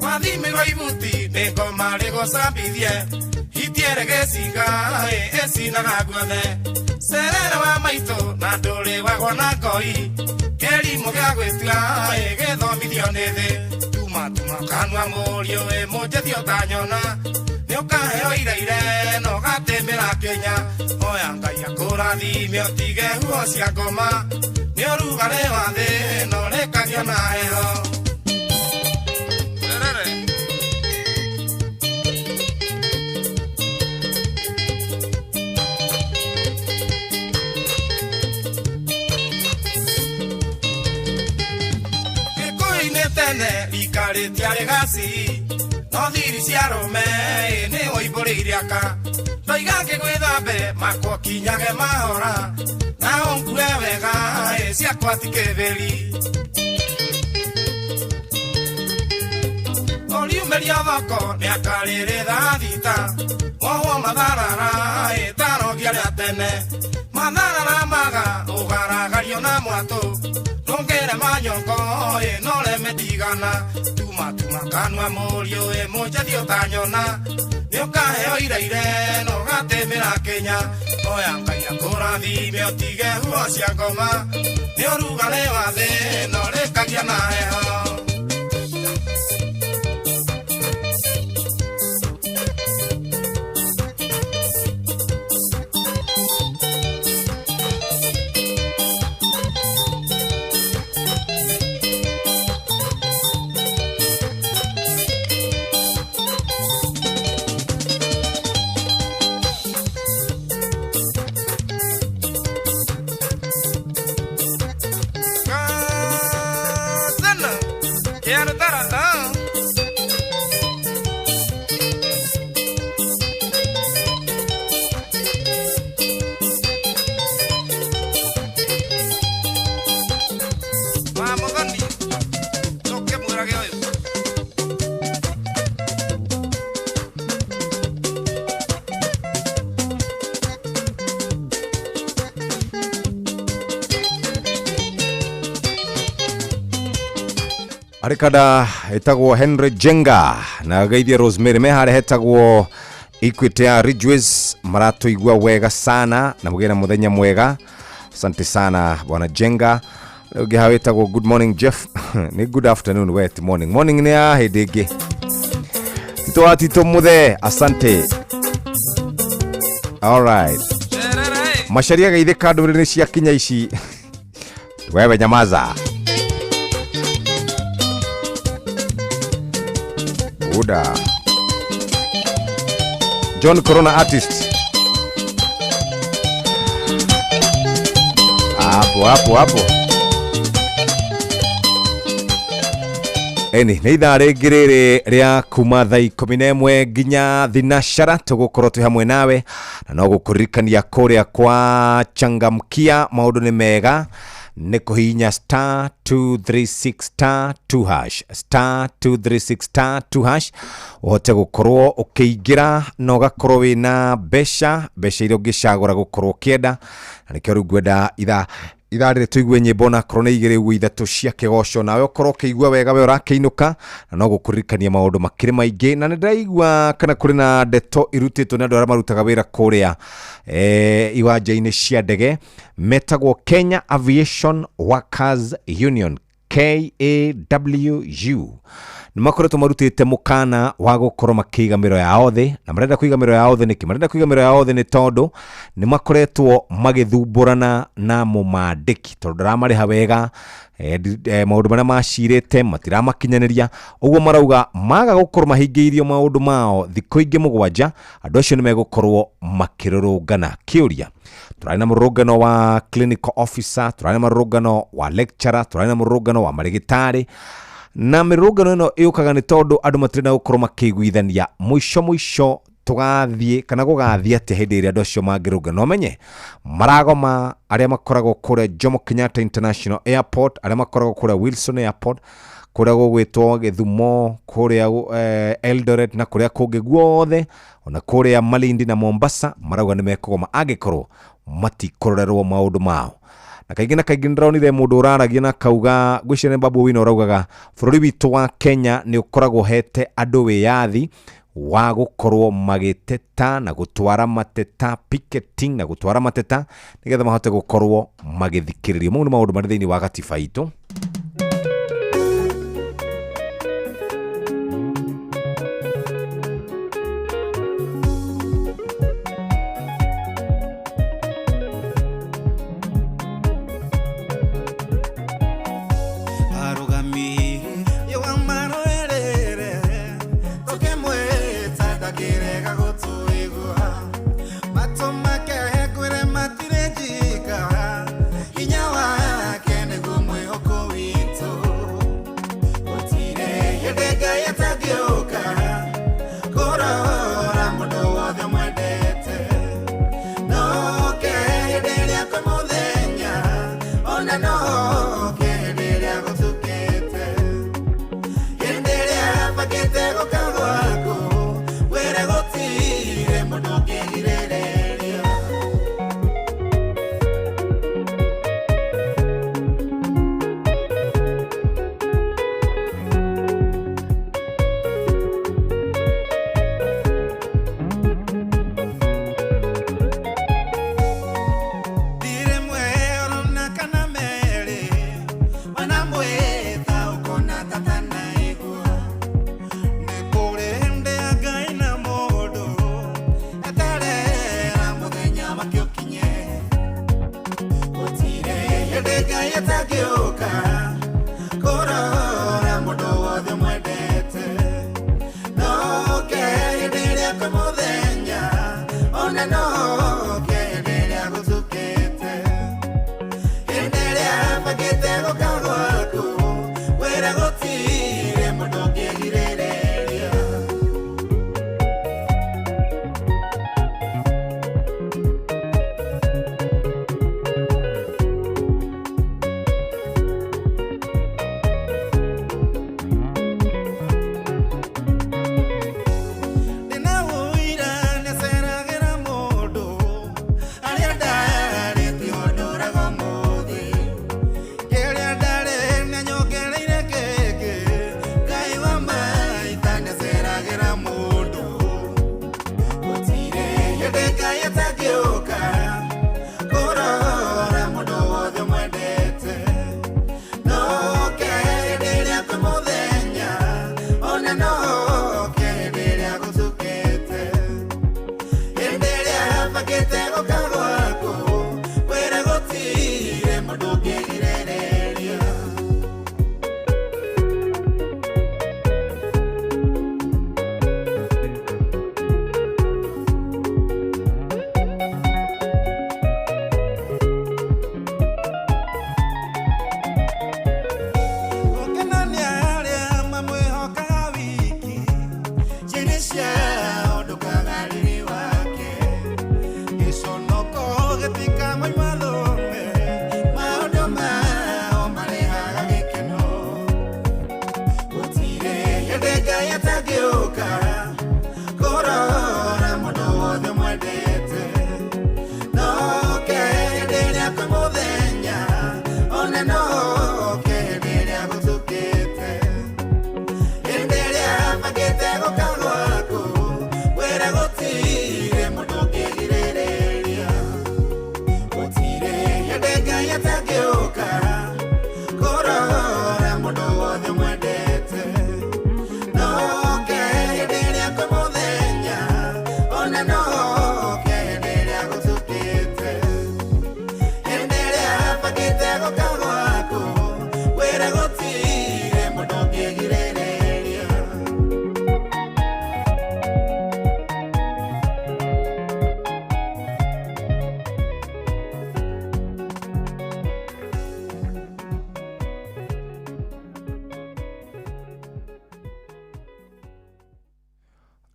wathimĩrwo ibuti nĩ ngoma rĩgũcambithie hitiere gĩcinga ĩ ĩcinaga guothe cerere wa maitũ na ndũrĩ wagwa na ngoi kĩrimũ gĩa gwĩtua ĩ gĩthomithio nĩ thĩ tuma tuma kanua mũriũ ĩ mũnjethi ũtanyona nĩũkaheo iraire na ũgatĩmĩra Kenya Oya Ngai akũrathime ũtige huho cia ngoma nĩ ũrugarĩ wa thĩ na ũrĩkagia na heho. Tene rika rĩtiarĩ gaci no thiri cia arũme nĩ woimbũrĩire aka ndoiga ngĩgwĩthambe makwa kinyage mahora na ũngue wega ĩ ciakwa ti kĩbĩri ũriumĩria thoko nĩakarĩrĩ thaa thita wohwo matharara ĩ tarogia rĩa tene matharara maga ũgaragario na mwatũ Ndũngĩre manyongo ĩ no reme ndigana tuma tuma kanua mũriũ ĩ mũnjethi ũtanyona Nĩũkaheo iraire na ũgatĩmĩra Kenya Oya Ngai akũrathime ũtige huho cia ngoma Nĩ ũrugarĩ wa thĩ na ũrĩkagia na heho. Arikada etagwo Henry Jenga na geithie Rosemary mehare hetagwo Equity ya Ridgeways maratuigua wega sana na mugena muthenya mwega. Asante sana bwana Jenga. Rĩu hau etagwo good morning Jeff ni good afternoon wet morning morning ni ya hĩndĩ ĩngĩ. Tito atito muthe asante. All right. Macaria geithĩ kandũrĩrĩ cia kinya ici. Wewe nyamaza. Uda. John Corona artist. Hapo hapo hapo. Eni nĩ ithaa rĩngĩ rĩrĩ rĩa kuma thaa 11 nginya thinashara tũgũkorwo twĩ hamwe nawe na no gũkũririkania kũrĩa kwa changamkia maũndũ nĩ mega nĩ kũhihinya star 236 star 2 hash star 236 star 2 hash ũhote gũkorwo ũkĩingĩra na ũgakorwo wĩna mbeca iria ũngĩcagũra gũkorwo ũkĩenda na nĩkĩo rĩu ngwenda ithaa Ithaa rĩrĩ tũigue nyĩmbo na korwo nĩ igĩrĩ ũguo ithatũ cia kĩgoco, nawe ũkorwo ũkĩigua wega we ũrakĩinũka, na no gũkũririkania maũndũ makĩrĩ maingĩ. Na nĩ ndĩraigua kana kũrĩ na ndeto irutĩtwo nĩ andũ arĩa marutaga wĩra kũrĩa iwanja-inĩ cia ndege metagwo Kenya Aviation Workers Union, KAWU. Nĩ makoretwo marutĩte mũkana wa gũkorwo makĩiga mĩro yao thĩ, na marenda kũiga mĩro yao thĩ nĩkĩ? Marenda kũiga mĩro yao thĩ nĩ tondũ nĩ makoretwo magĩthumbũrana na mũmandĩki tondũ ndaramarĩha wega, maũndũ marĩa macirĩte matiramakinyanĩria. Ũguo marauga maga gũkorwo mahingĩirio maũndũ mao thikũ ingĩ 7, andũ acio nĩ megũkorwo makĩrũrũngana. Kĩũria, tũrarĩ na mũrũrũngano wa clinical officer, tũrarĩ na mũrũrũngano wa lecturer, tũrarĩ na mũrũrũngano wa marĩgĩtarĩ, na mĩrũrũngano ĩno ĩũkaga nĩ tondũ andũ matirenda gũkorwo makĩiguithania. Mũico mũico tũgathiĩ kana gũgathiĩ atĩa hĩndĩ ĩrĩa andũ acio mangĩrũngana? No menye maragoma arĩa makoragwo kũrĩa Jomo Kenyatta International Airport, arĩa makoragwo kũrĩa Wilson Airport, kũrĩa gũgwĩtwo Gĩthumo, kũrĩa Eldoret na kũrĩa kũngĩ guothe, ona kũrĩa Malindi na Mombasa, marauga nĩ mekũgoma angĩkorwo matikũrorerwo maũndũ mao. Na kaingĩ na kaingĩ ndĩronire mũndũ ũraragia na kauga, ngwĩciria nĩ Babu Owino ũraugaga bũrũri witũ wa Kenya nĩ ũkoragwo hete andũ wĩyathi wa gũkorwo magĩteta na gũtwara mateta, picketing na gũtwara mateta nĩgetha mahote gũkorwo magĩthikĩrĩrio. Mau nĩ maũndũ marĩ thĩinĩ wa gatiba itũ.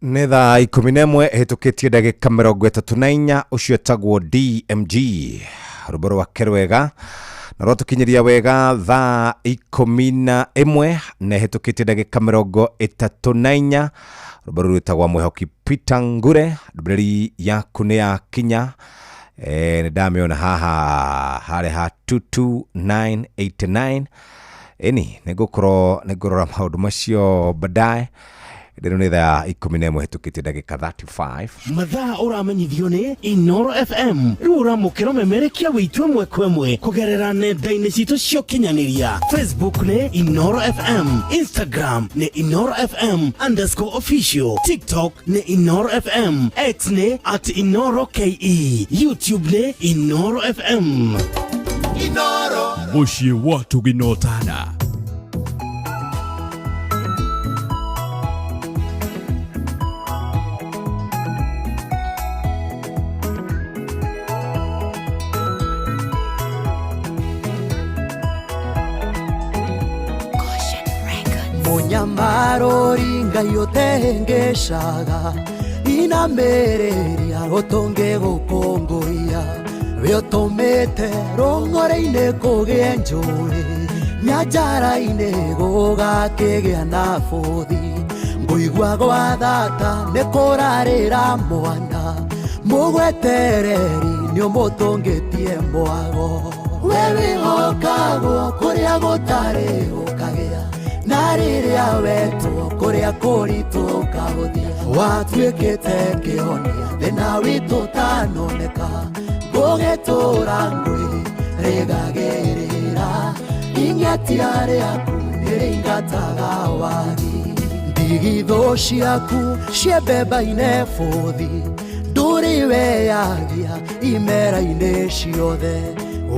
Nĩ thaa 11 ĩhĩtũkĩtie ndagĩka 34. Ũcio etagwo DMG, rwĩmbo rwake rwega na rwatũkinyĩria wega thaa 11 na ĩhĩtũkĩtie ndagĩka 34. Rwĩmbo rũu rwĩtagwo Mwĩhoki Peter Ngure. Ndũmĩrĩri yaku nĩ yakinya, nĩ ndamĩona haha harĩa ha 22989. Ĩni nĩngũkorwo nĩngũrora maũndũ macio baadaye. Rĩu nĩ thaa 11 ĩhĩtũkĩtie ndagĩka 35. Mathaa ũramenyithio nĩ Inoro FM. Rĩu ũramũkĩra ũmemerekia witũ ĩmwe kwa ĩmwe kũgerera nenda-inĩ citũ cia ũkinyanĩria. Facebook nĩ Inoro FM, Instagram nĩ Inoro FM underscore official, TikTok nĩ Inoro FM, X nĩ at Inoro KE, YouTube nĩ Inoro FM. Inoro Mũciĩ wa Tũginotana. Munyamarori Ngai ũtehengeshaga inamĩrĩria ũtũnge gũkũngũiya we ũtũmĩte rũng'ore-inĩ kũgĩe njũĩ nyanjara-inĩ gũgakĩgĩa na bũthi ngũigua gwa thata nĩ kũrarĩra mwana mũgwetereri nĩ ũmũtũngĩtie mwago we wĩhokagwo kũrĩa gũtarĩ gũkagĩa na rĩrĩa wetwo kũrĩa kũritũ ũkahũthia watuĩkĩte kĩhonia thĩna witũ ũtanoneka ngũgĩtũra ngwĩ rĩgagĩrĩra ing'atia rĩaku nĩrĩingataga wagi ndigithũ ciaku ciembemba-inĩ bũthi ndũrĩ weyagia imera-inĩ ciothe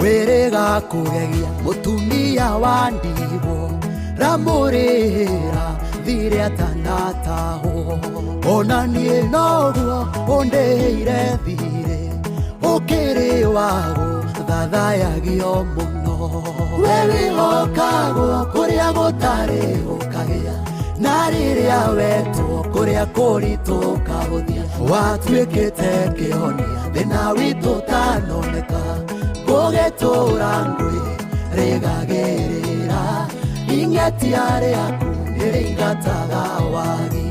wĩrĩga kũgegia mũtumia wa ndigwo ramũrĩra thirĩ atanatahwo ona niĩ noguo ũndĩhĩire thirĩ ũkĩrĩ wago thathayagio mũno we wĩhokagwo kũrĩa gũtarĩ gũkagĩa na rĩrĩa wetwo kũrĩa kũritũ ũkahũthia watuĩkĩte kĩhonia thĩna witũ ũtanoneka ngũgĩtũra ngwĩ rĩgagĩrĩra ing'atia rĩaku nĩrĩingataga wagi.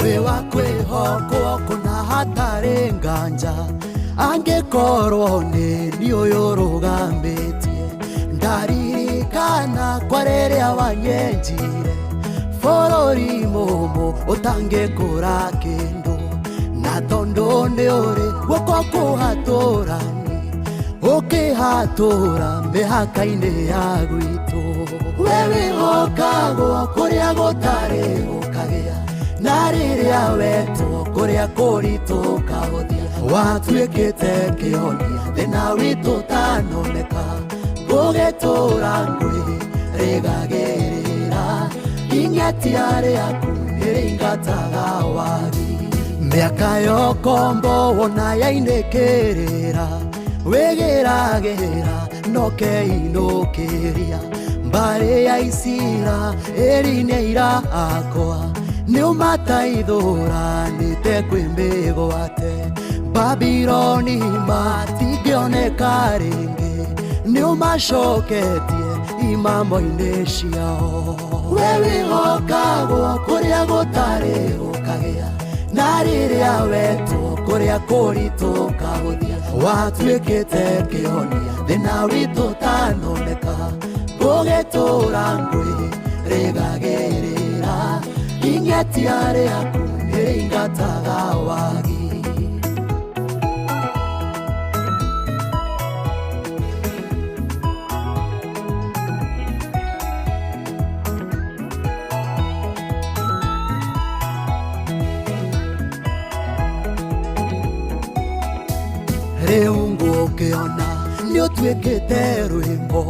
Wĩ wa kwĩhokwo kũna hatarĩ nganja angĩkorwo nĩ niĩ ũyũ ũrũgamĩtie ndaririkana kwa rĩrĩa wanyenjire bũrũri mũmũ ũtangĩkũra kĩndũ na tondũ nĩ ũrĩ guoko kũhatũrani ũkĩhatũra mĩhaka-inĩ ya gwitũ we wĩhokagwo kũrĩa gũtarĩ gũkagĩa na rĩrĩa wetwo kũrĩa kũritũ ũkahũthia watuĩkĩte kĩhonia thĩna witũ ũtanoneka ngũgĩtũra ngwĩ rĩgagĩrĩra ing'atia rĩaku nĩrĩingataga wagi mĩaka yokombo wona yainĩkĩrĩra wĩgĩragĩra nokeinũkĩria mbarĩ ya Isira ĩri nĩ aira akwa nĩũmataithũranĩte kwĩ mĩgwate Babiloni matingĩoneka rĩngĩ nĩũmacoketie imamo-inĩ ciao we wĩhokagwo kũrĩa gũtarĩ gũkagĩa na rĩrĩa wetwo kũrĩa kũritũ ũkahũthia watuĩkĩte kĩhonia thĩna witũ ũtanoneka ngũgĩtũra ngwĩ rĩgagĩrĩra ing'atia rĩaku nĩrĩingataga wagi. Rĩu ngũkĩona nĩũtuĩkĩte rwĩmbo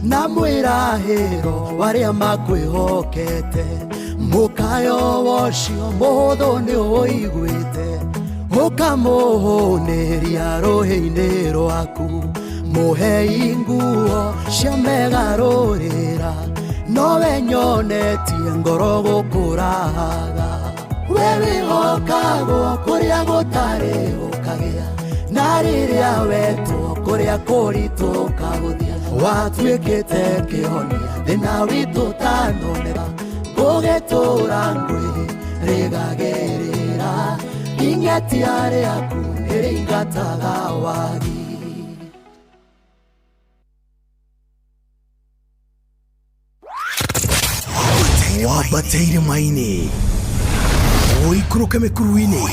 na mwĩrahĩro warĩa makwĩhokete Mũkayo wocio mũhũthũ nĩ ũiguĩte ũkamũhũnĩria rũhĩ-inĩ rwaku mũhei nguo cia megarũrĩra nowe nyonetie ngoro gũkũraga we wĩhokagwo kũrĩa gũtarĩ ũkagĩa na rĩrĩa wetwo kũrĩa kũritũ ũkagũthia watuĩkĩte kĩhonia thĩna witũ tanonera ngũgĩtũra ngwĩrĩgagĩrĩra ing'etia rĩaku nĩrĩingataga wagi. Wambateire maini ũikũrũke mĩkuru-inĩ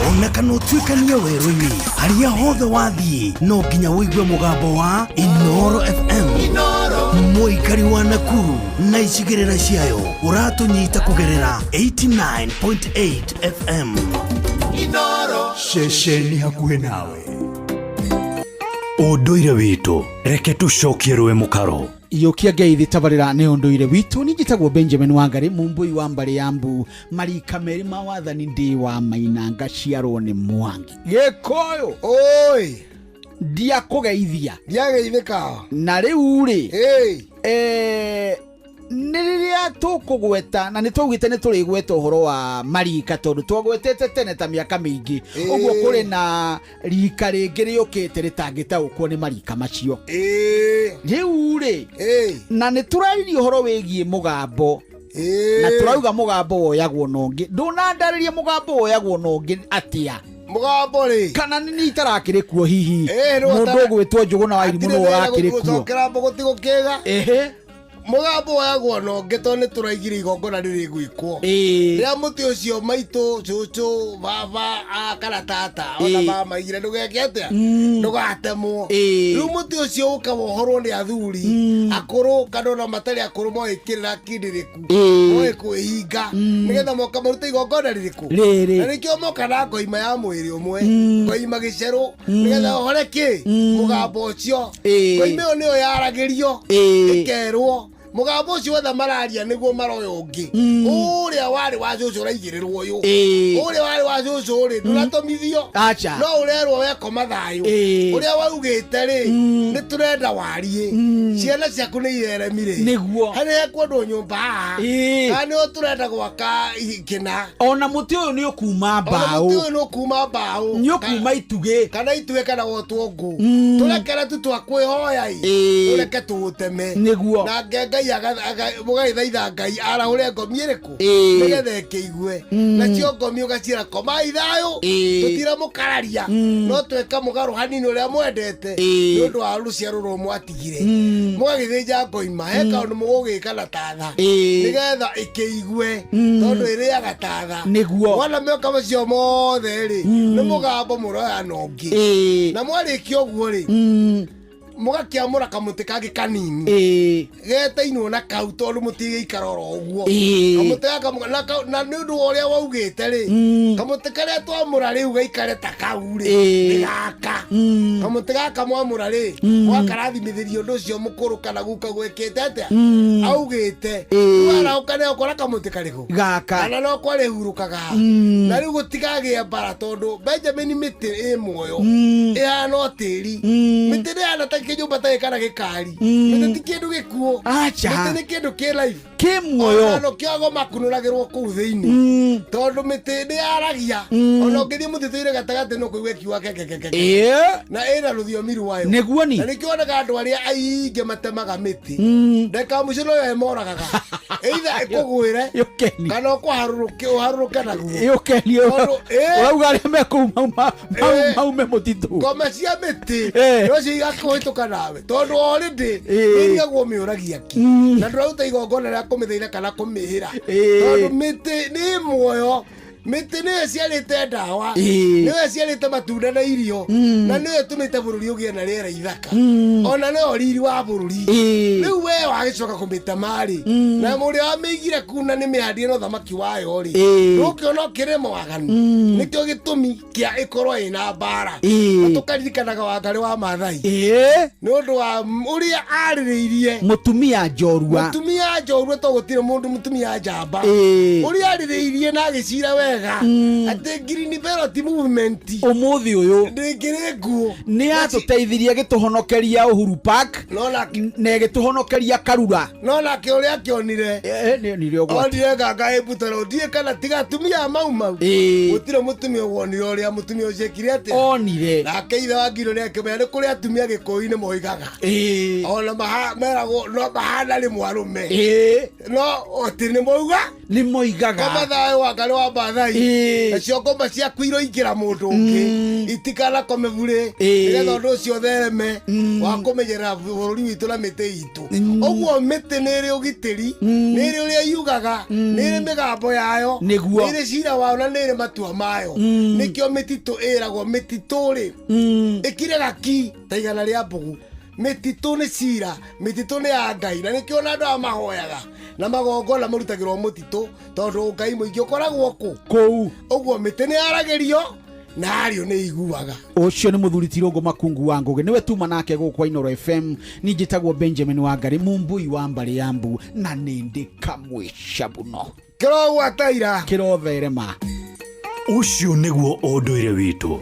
ona kana ũtuĩkanie werũ-inĩ harĩa hothe wathiĩ no nginya ũigue mũgambo wa Inoro FM. Mũikari wa Nakuru na icigĩrĩra ciayo ũratũnyita kũgerera 89.8 FM. Inoro ceceni hakuhĩ nawe. Ũndũire witũ reke tũcokie rũĩ mũkaro. Iyokia ngeithi tabarĩra nĩ ũndũire witũ. Niĩ njĩtagwo Benjamin Wangari mumbui wa mbarĩ ya mbu marika merĩ ma wathani ndĩ wa maina ngaciarwo nĩ Mwangi Gĩkũyũ. Oi, ndiakũgeithia ndiageithĩka na rĩu rĩ nĩ rĩrĩa tũkũgweta na nĩ twaugĩte nĩ tũrĩgweta ũhoro wa marika tondũ twagwetete tene ta mĩaka mĩingĩ ũguo kũrĩ na rika rĩngĩ rĩũkĩte rĩtangĩtaũkwo nĩ marika macio. Rĩu rĩ na nĩ tũraririe ũhoro wĩgiĩ mũgambo na tũrauga mũgambo woyagwo na ũngĩ. Ndũnandarĩria mũgambo woyagwo na ũngĩ atĩa? Mũgambo rĩ kana nĩ itarakĩrĩ kuo hihi mũndũ ũgwĩtwo Njũgũna wa Irimũ nĩ ũrakĩrĩ kuo gũcokera mbũgũ gũkĩga. Mũgambo woyagwo na ũngĩ tondũ nĩ tũraigire igongona rĩrĩ gwĩkwo rĩa mũtĩ ũcio maitũ cũcũ baba kana tata ona mama igire ndũgeke atĩa ndũgatemwo. Rĩu mũtĩ ũcio ũka wohorwo nĩ athuri akũrũ kana ona matarĩ akũrũ moĩ kĩrĩra kĩndĩrĩku moĩ kwĩhinga nĩgetha moka marute igongona rĩrĩkũ na nĩkĩo moka na ngoima ya mwĩrĩ ũmwe ngoima gĩcerũ nĩgetha ũhore kĩ mũgambo ũcio. Ngoima ĩyo nĩyo yaragĩrio ĩkerwo mũgambo ũcio wothe mararia nĩguo maroya ũngĩ ũrĩa warĩ wa cũcũ ũraigĩrĩrwo ũyũ ũrĩa warĩ wa cũcũ rĩ ndũratũmithio no ũrerwo wekoma thayũ ũrĩa waugĩte rĩ nĩ tũrenda warie ciana ciaku nĩ ireremire nĩguo harĩ hekwendwo nyũmba haha kana nĩho tũrenda gwaka kĩna. Ona mũtĩ ũyũ nĩ ũkuma mbaũ, mũtĩ ũyũ nĩ ũkuma mbaũ, nĩ ũkuma itugĩ kana itugĩ kana wotwo ngũ tũrekere tu twa kwĩhoya ũreke tũũteme nĩguo na Ngai mũgagĩthaitha Ngai arahũre ngomi ĩrĩkũ nĩgetha ĩkĩigue nacio ngomi ũgaciĩra komai thayũ tũtiramũkararia no tweka mũgarũ hanini ũrĩa mwendete nĩ ũndũ wa rũciaro rũrũ mwatigire mũgagĩthĩnja ngoima he kaũndũ mũgũgĩka na tatha nĩgetha ĩkĩigue tondũ ĩrĩaga tatha nĩguo mwana mĩoka macio mothe rĩ nĩ mũgambo mũroya na ũngĩ na mwarĩkia ũguo rĩ mũgakĩamũra kamũtĩ kangĩ kanini getainwo na kau tondũ mũtigĩikara oro ũguo kamũtĩ gaka na nĩ ũndũ wa ũrĩa waugĩte rĩ kamũtĩ karĩa twamũra rĩu gaikare ta kau rĩ nĩ gaka kamũtĩ gaka mwamũra rĩ mwakarathimithĩria ũndũ ũcio mũkũrũ kana guka gwĩkĩte atĩa augĩte warahũka nĩ ũkora kamũtĩ karĩkũ gaka kana no kwarĩhurũkaga na rĩu gũtikagĩa mbara tondũ Benjamin mĩtĩ ĩ muoyo ĩhana o tĩri mĩtĩ ndĩhana ta kĩnyũmba ta kana gĩkari mĩtĩ ti kĩndũ gĩkuũ mĩtĩ nĩ kĩndũ kĩ life kĩ muoyo ona kĩago makunũragĩrwo kũu thĩinĩ tondũ mĩtĩ nĩ yaragia ona ũngĩthiĩ mũtitũ-inĩ gatagatĩ no kũigua ĩkiuga kekekeke na ĩna rũthiomi rwayo nĩguo ni na nĩkĩo wonaga andũ arĩa aingĩ matemaga mĩtĩ ndagĩka ya mũico noyo ĩmoragaga either ĩkũgwĩre kana ũharũrũke naguo ĩũkeni ũrauga arĩa mekũu maume mũtitũ ngoma cia mĩtĩ nocio igakũhĩtũka nawe tondũ already nĩirigagwo mĩũragia ki na ndũraruta igongona rĩa kũmĩthaitha kana kũmĩhĩra tondũ mĩtĩ nĩ muoyo mĩtĩ nĩyo ĩciarĩte ndawa nĩyo ĩciarĩte matunda na irio na nĩyo ĩtũmĩte bũrũri ũgĩe na rĩera ithaka ona nĩyo riri wa bũrũri rĩu we wagĩcoka kũmĩtema rĩ na mũrĩa wamĩigire kuna nĩ mĩhandie na ũthamaki wayo rĩ ndũkĩona ũkĩrĩ mwaganu nĩkĩo gĩtũmi kĩa ĩkorwo ĩna mbara na tũkaririkanaga Wangarĩ wa Maathai nĩ ũndũ wa ũrĩa arĩrĩirie mũtumia njorua Mutumia njorua to gutire mundu mutumia njamba. Uria aririirie na agicira wega ati Green Belt movement umuthi uyu ndingiri nguo ni atuteithirie gituhonokeria Uhuru Park na gituhonokeria Karura no nake uria akionire ni rio onire nganga ĩmbutaro ndiĩ kana tiga atumia a mau mau gũtirĩ mũtumia wonire ũrĩa mũtumia ũcio ekire atĩa onire nake ithe wa Ngiro nĩakĩmenya nĩ kũrĩ atumia Gĩkũyũ-inĩ moigaga ona meragwo no mahana rĩmwe arũme no atĩ nĩ moiga nĩ moigaga ngoma thayũ wa Ngai wa Maathai nacio ngoma ciaku iroingĩra mũndũ ũngĩ itikanakome burĩ nĩgetha ũndũ ũcio ũthereme wa kũmenyerera bũrũri witũ na mĩtĩ itũ ũguo mĩtĩ nĩ ĩrĩ ũgitĩri nĩ ĩrĩ ũrĩa yugaga nĩ ĩrĩ mĩgambo yayo nĩ ĩrĩ cira wayo na nĩ ĩrĩ matua mayo nĩkĩo mĩtitũ ĩragwo mĩtitũ rĩ ĩkiraga ki ta igana rĩa mbũgũ mĩtitũ nĩ cira mĩtitũ nĩ ya Ngai na nĩkĩo ona andũ aya mahoyaga na magongona marutagĩrwo mũtitũ tondũ Ngai mũingĩ ũkoragwo kũ kũu ũguo mĩtĩ nĩ yaragĩrio na ario nĩ iguaga ucio nĩ muthuri Tirũngũ Makungu wa Ngũgĩ niwe tuma nake gũkũ Inooro FM ni njĩtagwo Benjamin Wangari mumbui wa mbarĩ ya mbu na nĩ ndĩ kamwe cabuno kĩrogwataira kĩrotherema ucio nĩguo ũndũire witũ.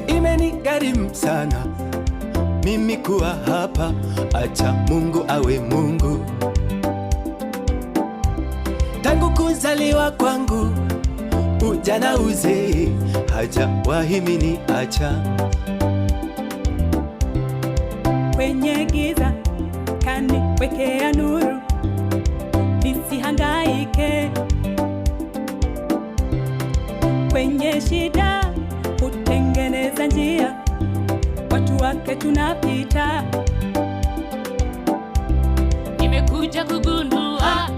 Imenigharimu sana mimi kuwa hapa, acha Mungu awe Mungu. Tangu kuzaliwa kwangu ujana uzee hajawahi miniacha. Kwenye giza kaniwekea nuru nisihangaike, kwenye shida hutengeneza njia, watu wake tunapita. Nimekuja kugundua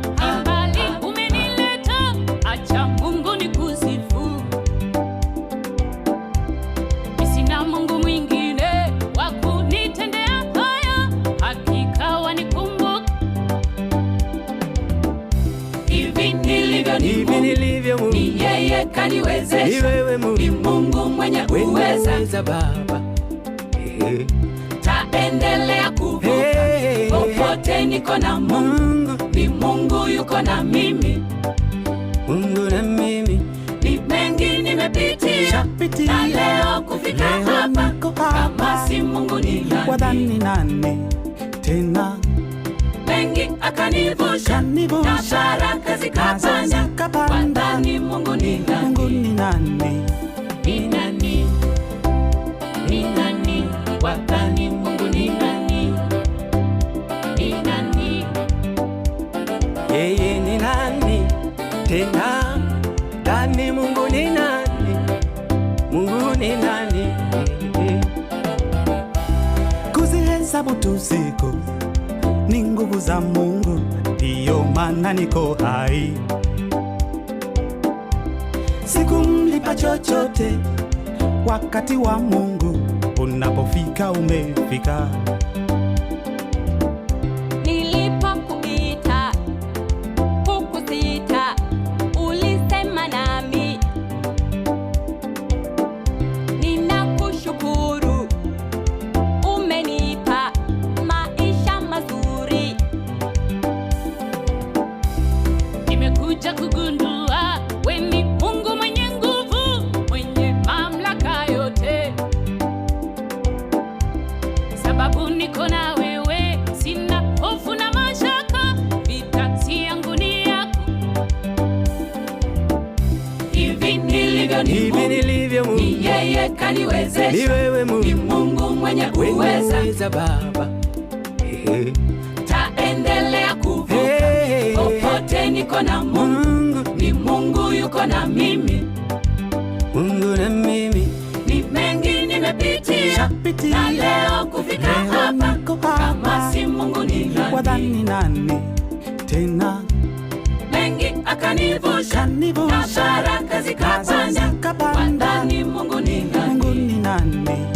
mbali umenileta, acha Mungu nikusifu. Sina Mungu mwingine wa kunitendea haya, hakika wanikumbuka. Hivi nilivyo ni yeye kaniwezesha, ni Mungu mwenye uweza Baba. Taendelea kuvuka popote niko na Mungu, ni Mungu yuko na mimi, Mungu na mimi. Ni mengi nimepitia na leo kufika hapa, kama si Mungu ni nani? Wadhani nani tena? Mengi akanivusha na baraka zikapanda, wadhani Mungu ni nani? Mungu ni nani? Ni nani? Ni nani? Wadhani Mungu ni nani? Ni nani? Yeye ni nani tena? Dani Mungu ni nani? Mungu ni nani? Kuzihesabu tu siku ni nguvu za Mungu, ndiyo maana niko hai. Sikumlipa chochote, wakati wa Mungu unapofika umefika. Nilipokuita hukusita, ulisema nami. Ninakushukuru, umenipa maisha mazuri. Nimekuja kugundua we ni Mungu mwenye nguvu, mwenye mamlaka yote. Sababu niko na wewe, sina hofu na mashaka, vita si yangu ni yako. Hivi nilivyo ni Mungu, ni yeye kaniwezesha, ni Mungu mwenye uweza Baba. Taendelea kuvuka popote niko na Mungu, ni Mungu yuko na mimi, Mungu na mimi. Ni mengi nimepitia na leo kufika hapa, kama si Mungu ni nani? Wadhani nani tena? Mengi akanivusha na baraka zikapanda, wadhani Mungu ni nani? Mungu ni nani?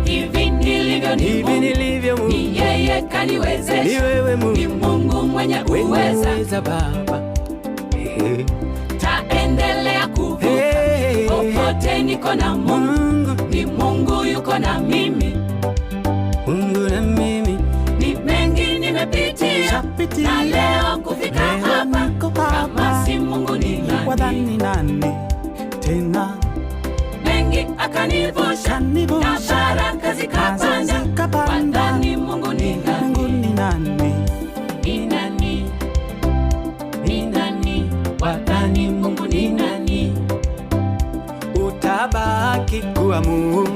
Hivi nilivyo nilivyo ni Hivi Mungu, nilivyo Mungu. ni yeye kaniwezesha, Ni wewe Mungu. ni Mungu mwenye uweza. Uweza Baba. Hey. Taendelea kuvuka popote, niko na Mungu, ni Mungu yuko na mimi. Mungu na mimi. Ni mengi nimepitia na leo kufika hapa, kama si Mungu ni nani? Wadhani nani tena Mengi akanivusha na baraka zikapanda, wadhani Mungu ni nani? Mungu ni nani? Ni nani? Ni nani? Wadhani Mungu ni nani? Utabaki kuwa Mungu.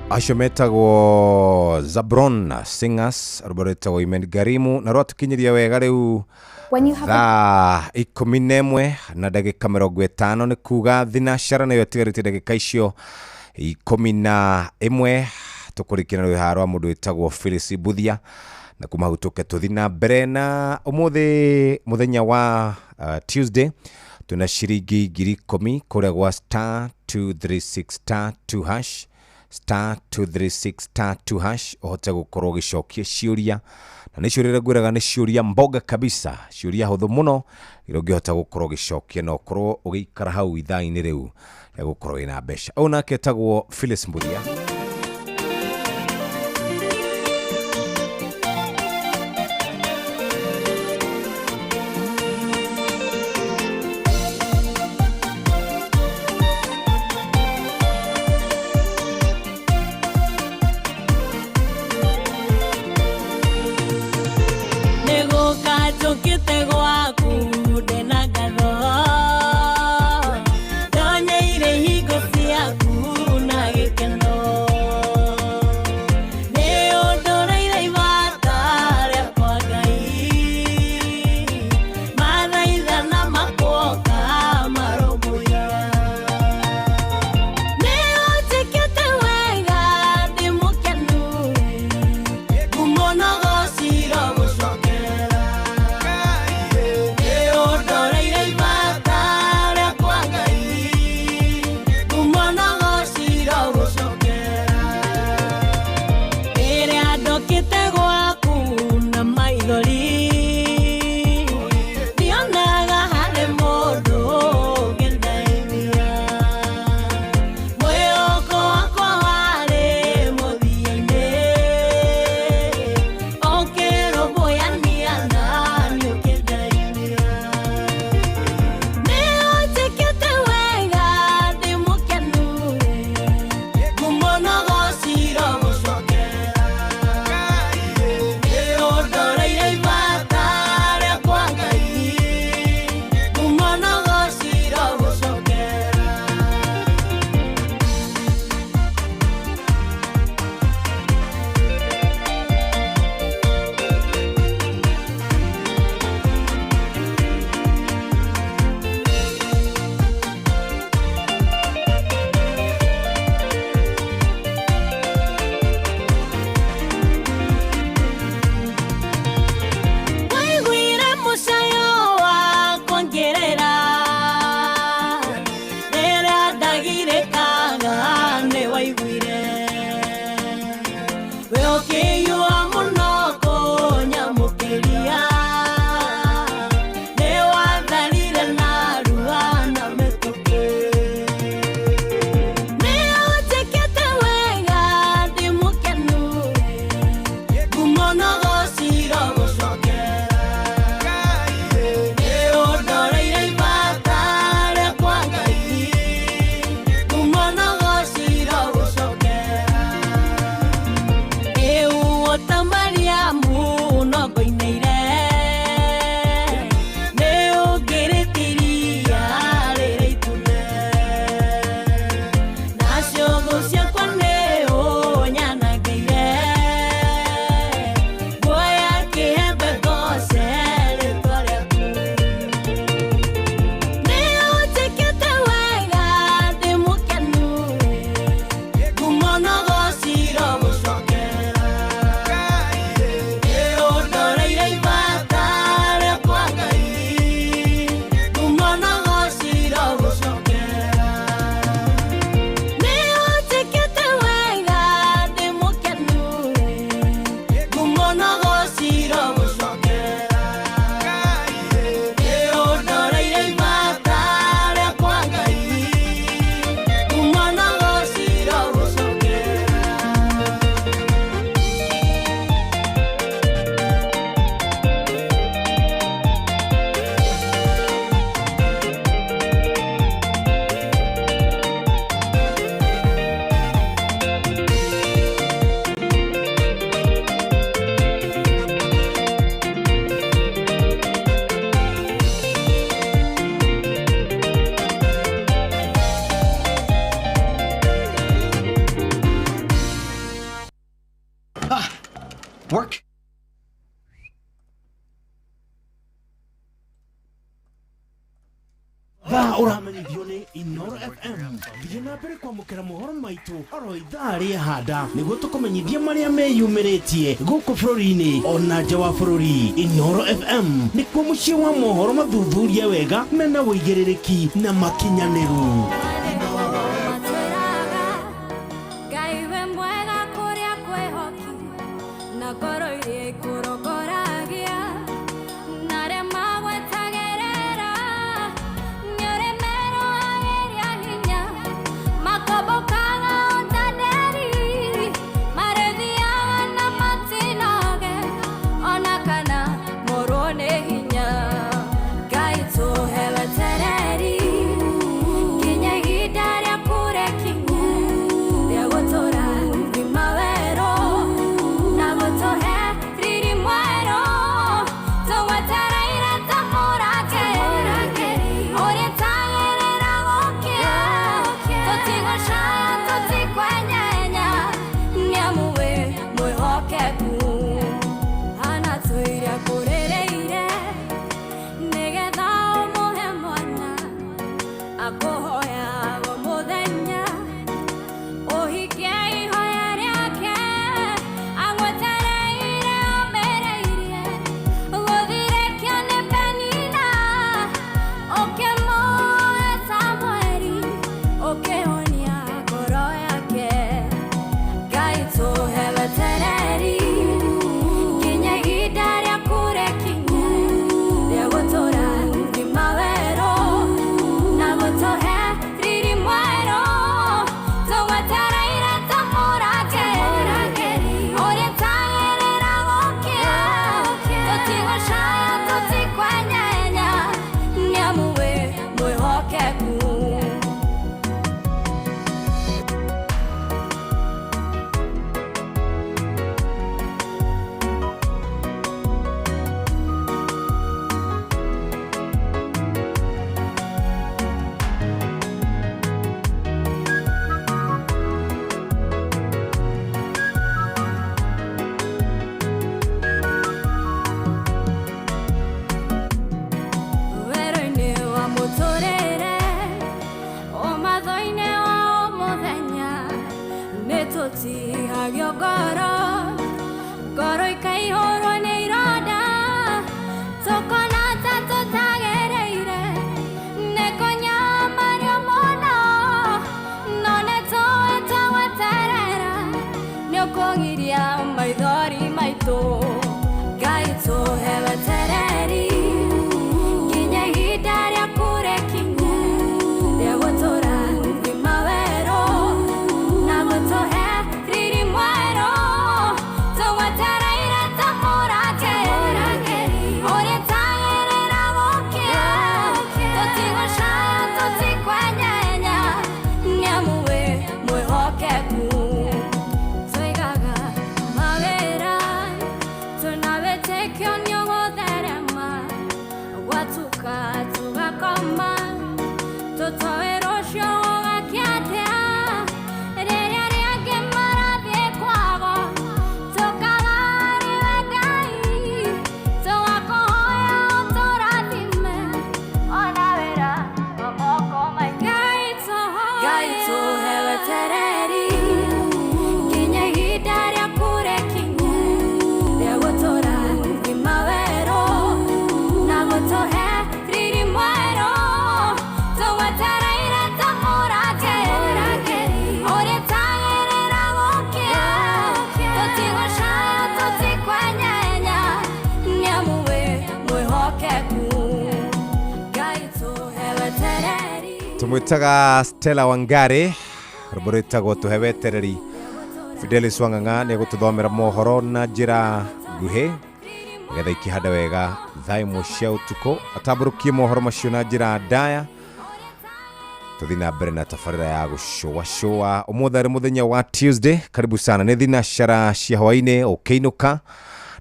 Acio metagwo Zabron Singers rwĩmbo rwĩtagwo Imenigharimu na rwatũkinyĩria wega rĩu When you have a thaa 11 na ndagĩka 50 nĩ kuga thinacara nayo ĩtigarĩte ndagĩka icio 11 tũkũrĩkia na rwĩha rwa mũndũ wĩtagwo Phyllis Mbuthia na kuma hau tũke tũthi na mbere na ũmũthĩ mũthenya wa Tuesday twĩna ciringi 10,000 kũrĩa gwa star 236 star 2 hash star 236 star 2 hash ũhote gũkorwo ũgĩcokia ciũria na nĩ ciũria iria ngwĩraga nĩ ciũria mboga kabisa ciũria hũthũ mũno iria ũngĩhota gũkorwo ũgĩcokia na ũkorwo ũgĩikara hau ithaa-inĩ rĩu rĩa gũkorwo wĩna mbeca ũyũ nake etagwo Phyllis Mbuthia. Nĩgũka njũkĩte gwaku ndĩna ngatho ndonyeire hingo ciaku na gĩkeno. Work. Thaa ũramenyithio nĩ Inoro FM. Thiĩ na mbere kwamũkĩra mohoro maitũ oro ithaa rĩa handa nĩguo tũkũmenyithie marĩa meyumĩrĩtie gũkũ bũrũri-inĩ ona nja wa bũrũri. Inoro FM nĩkuo mũciĩ wa mohoro mathuthurie wega mena ũigĩrĩrĩki na makinyanĩru. Tumwitaga Stella Wangari rwĩmbo rwĩtagwo tũhe wetereri. Fidelis Wang'ang'a nĩ egũtũthomera mohoro na njĩra nguhĩ nĩgetha ikĩhanda wega thaa ĩmwe cia ũtukũ, atambũrũkie mohoro macio na njĩra ndaya. Tũthiĩ na mbere na tabarĩra ya gũcũacũa. Ũmũthĩ arĩ mũthenya wa Tuesday. Karibu sana nĩ thinacara cia hwaĩ-inĩ ũkĩinũka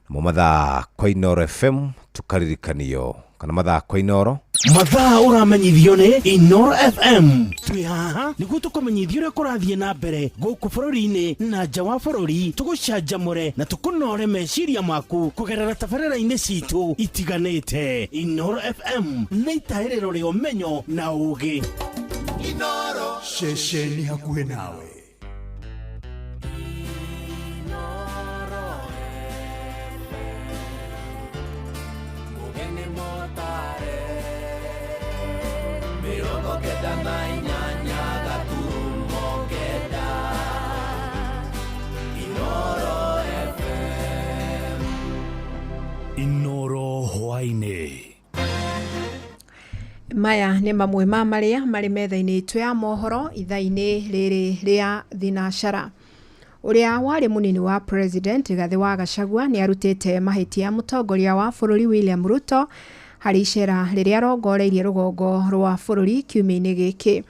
namo mathaa kwa Inooro FM tukaririkanio kana mathaa kwa Inooro Mathaa ũramenyithio nĩ Inoro FM. Twĩ haha nĩguo tũkũmenyithia ũrĩa kũrathiĩ na mbere gũkũ bũrũri-inĩ na nja wa bũrũri, tũgũcanjamũre na tũkũnore meciria maku kũgerera tabarĩra-inĩ citũ itiganĩte. Inoro FM nĩ itahĩrĩro rĩa ũmenyo na ũgĩ. Inoro ceceni hakuhĩ nawe. Mugeni motare 98 gaturumo 9 Inoro FM. Inoro hwaĩ-inĩ. Maya nĩ mamwe ma marĩa marĩ metha-inĩ itũ ya mohoro ithaa-inĩ rĩrĩ rĩa thinacara. Ũrĩa warĩ mũnini wa president Rigathĩ wa Gachagua nĩ arutĩte mahĩtia mũtongoria wa bũrũri William Ruto harĩ icera rĩrĩa arongoreirie rũgongo rwa bũrũri kiumia-inĩ gĩkĩ.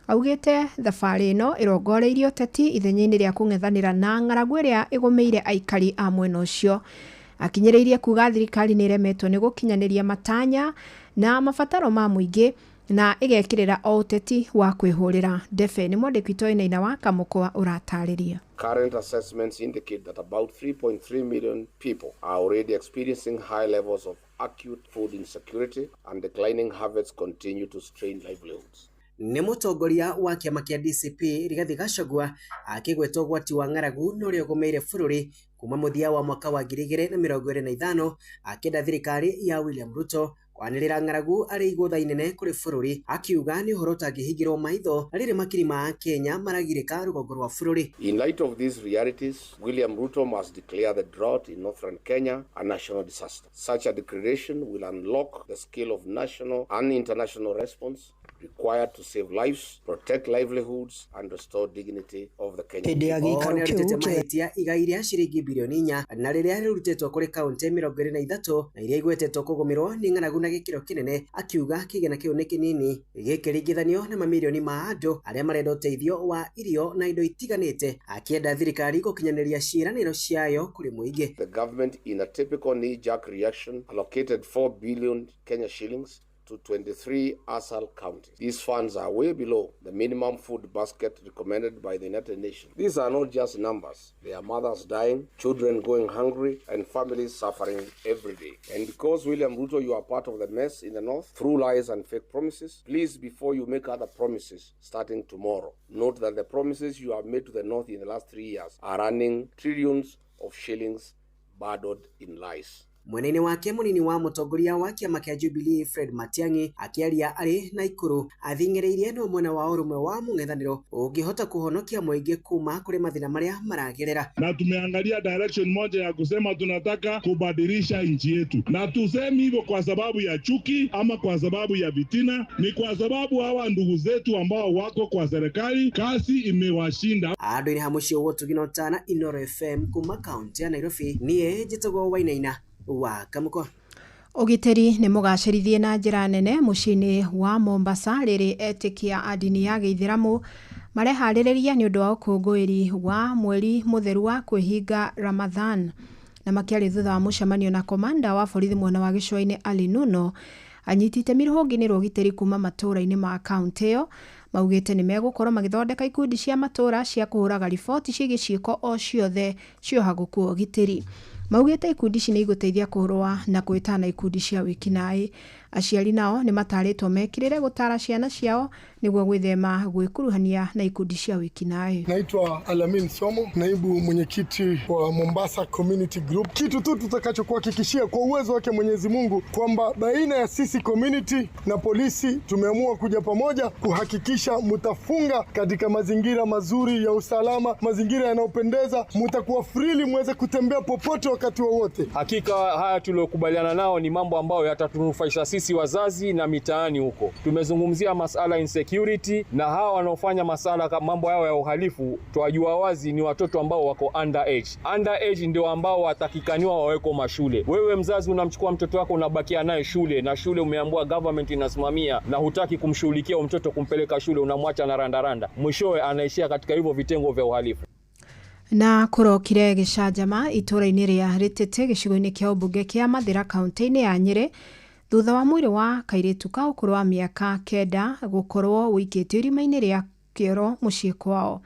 Augĩte thabarĩ ĩno ĩrongoreirie ũteti ithenya-inĩ rĩa kũng'ethanĩra na ng'aragu ĩrĩa ĩgũmĩire aikari a mwena ũcio. Akinyĩrĩirie kuga thirikari nĩ ĩremetwo nĩ gũkinyanĩria matanya na mabataro ma mũingĩ na ĩgekĩrĩra o ũteti wa kwĩhũrĩra ndebe. Nĩ mwandĩki witũ Wainaina wa Kamũkwa ũratarĩria. Current assessments indicate that about 3.3 million people are already experiencing high levels of acute food insecurity, and declining harvests continue to strain livelihoods. Nĩ mũtongoria wa kĩama kĩa DCP Rigathi Gachagua akĩgweta ũgwati wa ng'aragu na ũrĩa ũgũmĩire bũrũri kuma mũthia wa mwaka wa 2025, akĩenda thirikari ya William Ruto kwanĩrĩra ng'aragu arĩ igũtha inene kũrĩ bũrũri, akiuga nĩ ũhoro ũtangĩhingĩrwo maitho na rĩrĩ makiri ma Kenya maragirĩka rũgongo rwa bũrũri. In light of these realities, William Ruto must declare the drought in northern Kenya a national disaster. Such a declaration will unlock the scale of national and international response required to save lives, protect livelihoods, and restore dignity of the Kenyan Hĩndĩ ya people. gĩikaro kĩu mahĩtia igai rĩa ciringi birioni 4 na rĩrĩa rĩrutĩtwo kũrĩ kaunti 23 na iria igwetetwo kũgũmĩrwo nĩ ng'aragu na gĩkĩro kĩnene, akiuga kĩgĩna kĩu nĩ kĩnini gĩkĩringithanio na mamirioni ma andũ arĩa marenda ũteithio wa irio na indo itiganĩte, akĩenda thirikari gũkinyanĩria ciĩranĩro ciayo kũrĩ mũingĩ. The government, in a typical knee-jerk reaction, allocated 4 billion Kenya shillings to 23 ASAL counties. These funds are way below the minimum food basket recommended by the United Nations. These are not just numbers. They are mothers dying, children going hungry, and families suffering every day. And because, William Ruto, you are part of the mess in the north through lies and fake promises, please, before you make other promises starting tomorrow, note that the promises you have made to the north in the last 3 years are running trillions of shillings burdened in lies. Mwena-inĩ wake, mũnini wa mũtongoria wa kĩama kĩa Jubilee Fred Matiang'i akĩaria arĩ Naikuru athing'ĩrĩirie no mwena wa ũrũmwe wa mũng'ethanĩro ũngĩhota kũhonokia mũingĩ kuma kũrĩ mathĩna marĩa maragerera. Na tumeangalia direction moja ya kusema tunataka kubadilisha nchi yetu, na tusemi hivyo kwa sababu ya chuki ama kwa sababu ya vitina, ni kwa sababu hawa ndugu zetu ambao wako kwa serikali kazi imewashinda. Andũ-inĩ ha mũciĩ wa ũtugi na ũtana, Inoro FM kuma kaunti ya Nairobi, niĩ njĩtagwo Wainaina wa Kamũkwa. Ũgitĩri nĩ mũgacĩrithie na njĩra nene mũciĩ-inĩ wa Mombasa rĩrĩ etĩkia a ndini ya gĩithĩramu mareharĩrĩria nĩ ũndũ wa ũkũngũĩri wa mweri mũtheru wa kwĩhinga Ramadhan. Na makĩaria thutha wa mũcemanio na komanda wa borithi mwena wa gĩcũa-inĩ Ali Nuno, anyiti itemi rũhonge-inĩ rwa ũgitĩri kuma matũũra-inĩ ma kaunti ĩyo maugĩte nĩ megũkorwo magĩthondeka ikundi cia matũũra cia kũhũraga riboti ciĩgiĩ ciĩko o ciothe ciohagũku wa ũgitĩri. Maugĩte ikundi ici nĩ igũteithia kũrũa na kwĩtana na ikundi cia wĩkinaĩ. Aciari nao nĩ matarĩtwo mekĩrĩre gũtara ciana ciao nĩguo gwĩthema gwĩkuruhania na ikundi cia wĩkinaĩ. Naitwa Alamin Somo, naibu mwenyekiti wa Mombasa Community Group. Kitu tu tutakachokuhakikishia kwa uwezo wake Mwenyezi Mungu kwamba baina ya sisi community na polisi tumeamua kuja pamoja kuhakikisha mutafunga katika mazingira mazuri ya usalama, mazingira yanayopendeza, mutakuwa freely muweze kutembea popote wakati wowote. Hakika haya tuliyokubaliana nao ni mambo ambayo yatatunufaisha sisi wazazi na mitaani huko. Tumezungumzia masala insecurity, na hawa wanaofanya masala mambo yao ya uhalifu twajua wazi ni watoto ambao wako underage. Underage ndio ambao watakikaniwa waweko mashule. Wewe mzazi unamchukua mtoto wako unabakia naye shule, na shule umeambiwa government inasimamia, na hutaki kumshughulikia mtoto kumpeleka shule, unamwacha na randaranda, mwishowe anaishia katika hivyo vitengo vya uhalifu. Na kũrokire gĩcanjama itũũra-inĩ rĩa Rĩtĩtĩ gĩcigo-inĩ kĩa ũmbunge kĩa Mathĩra kaunti-inĩ ya Nyĩrĩ Thutha wa mwĩrĩ wa kairĩtu ka ũkũrũ wa mĩaka 9 gũkorwo ũikĩtio irima-inĩ rĩa kĩoro mũciĩ kwao.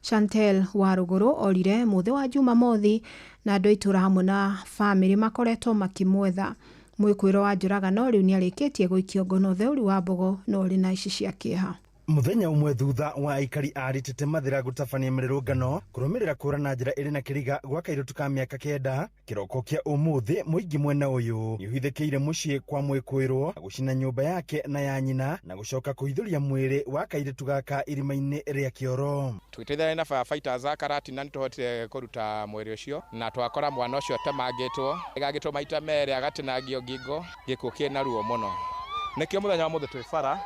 Chantel Warũgũrũ orire mũthĩ wa Jumamothi na andũ a itũũra hamwe na bamĩrĩ makoretwo makĩmwetha. Mwĩkwĩro wa njũragano rĩu nĩarĩkĩtie gũikio ngono Theuri wa Mbogo no ũrĩ na ici cia kĩeha. Muthenya umwe thutha wa aikari a Ritete Mathira gũtabania mĩrũrũngano kũrũmĩrĩra kũra na njĩra ĩrĩ na kĩriga gwa kairĩtu ka mĩaka 9 kĩroko kĩa ũmũthĩ mũingĩ mwena ũyũ nĩũhithĩkĩire mũciĩ kwa mwĩkũĩrwo gũcina nyũmba yake na ya nyina na gũcoka kũhithũria mwĩrĩ wa kairĩtu gaka irima-inĩ rĩa kĩoro. Tũgĩteithania na firefighters a Karatina nĩtũhotire kũruta mwĩrĩ ũcio na twakora mwana ũcio atemangĩtwo, agagĩtwo maita merĩ agatinangio ngingo, gĩkuũ kĩna ruo mũno. Nĩkĩo mũthenya wa mũthĩ twĩ bara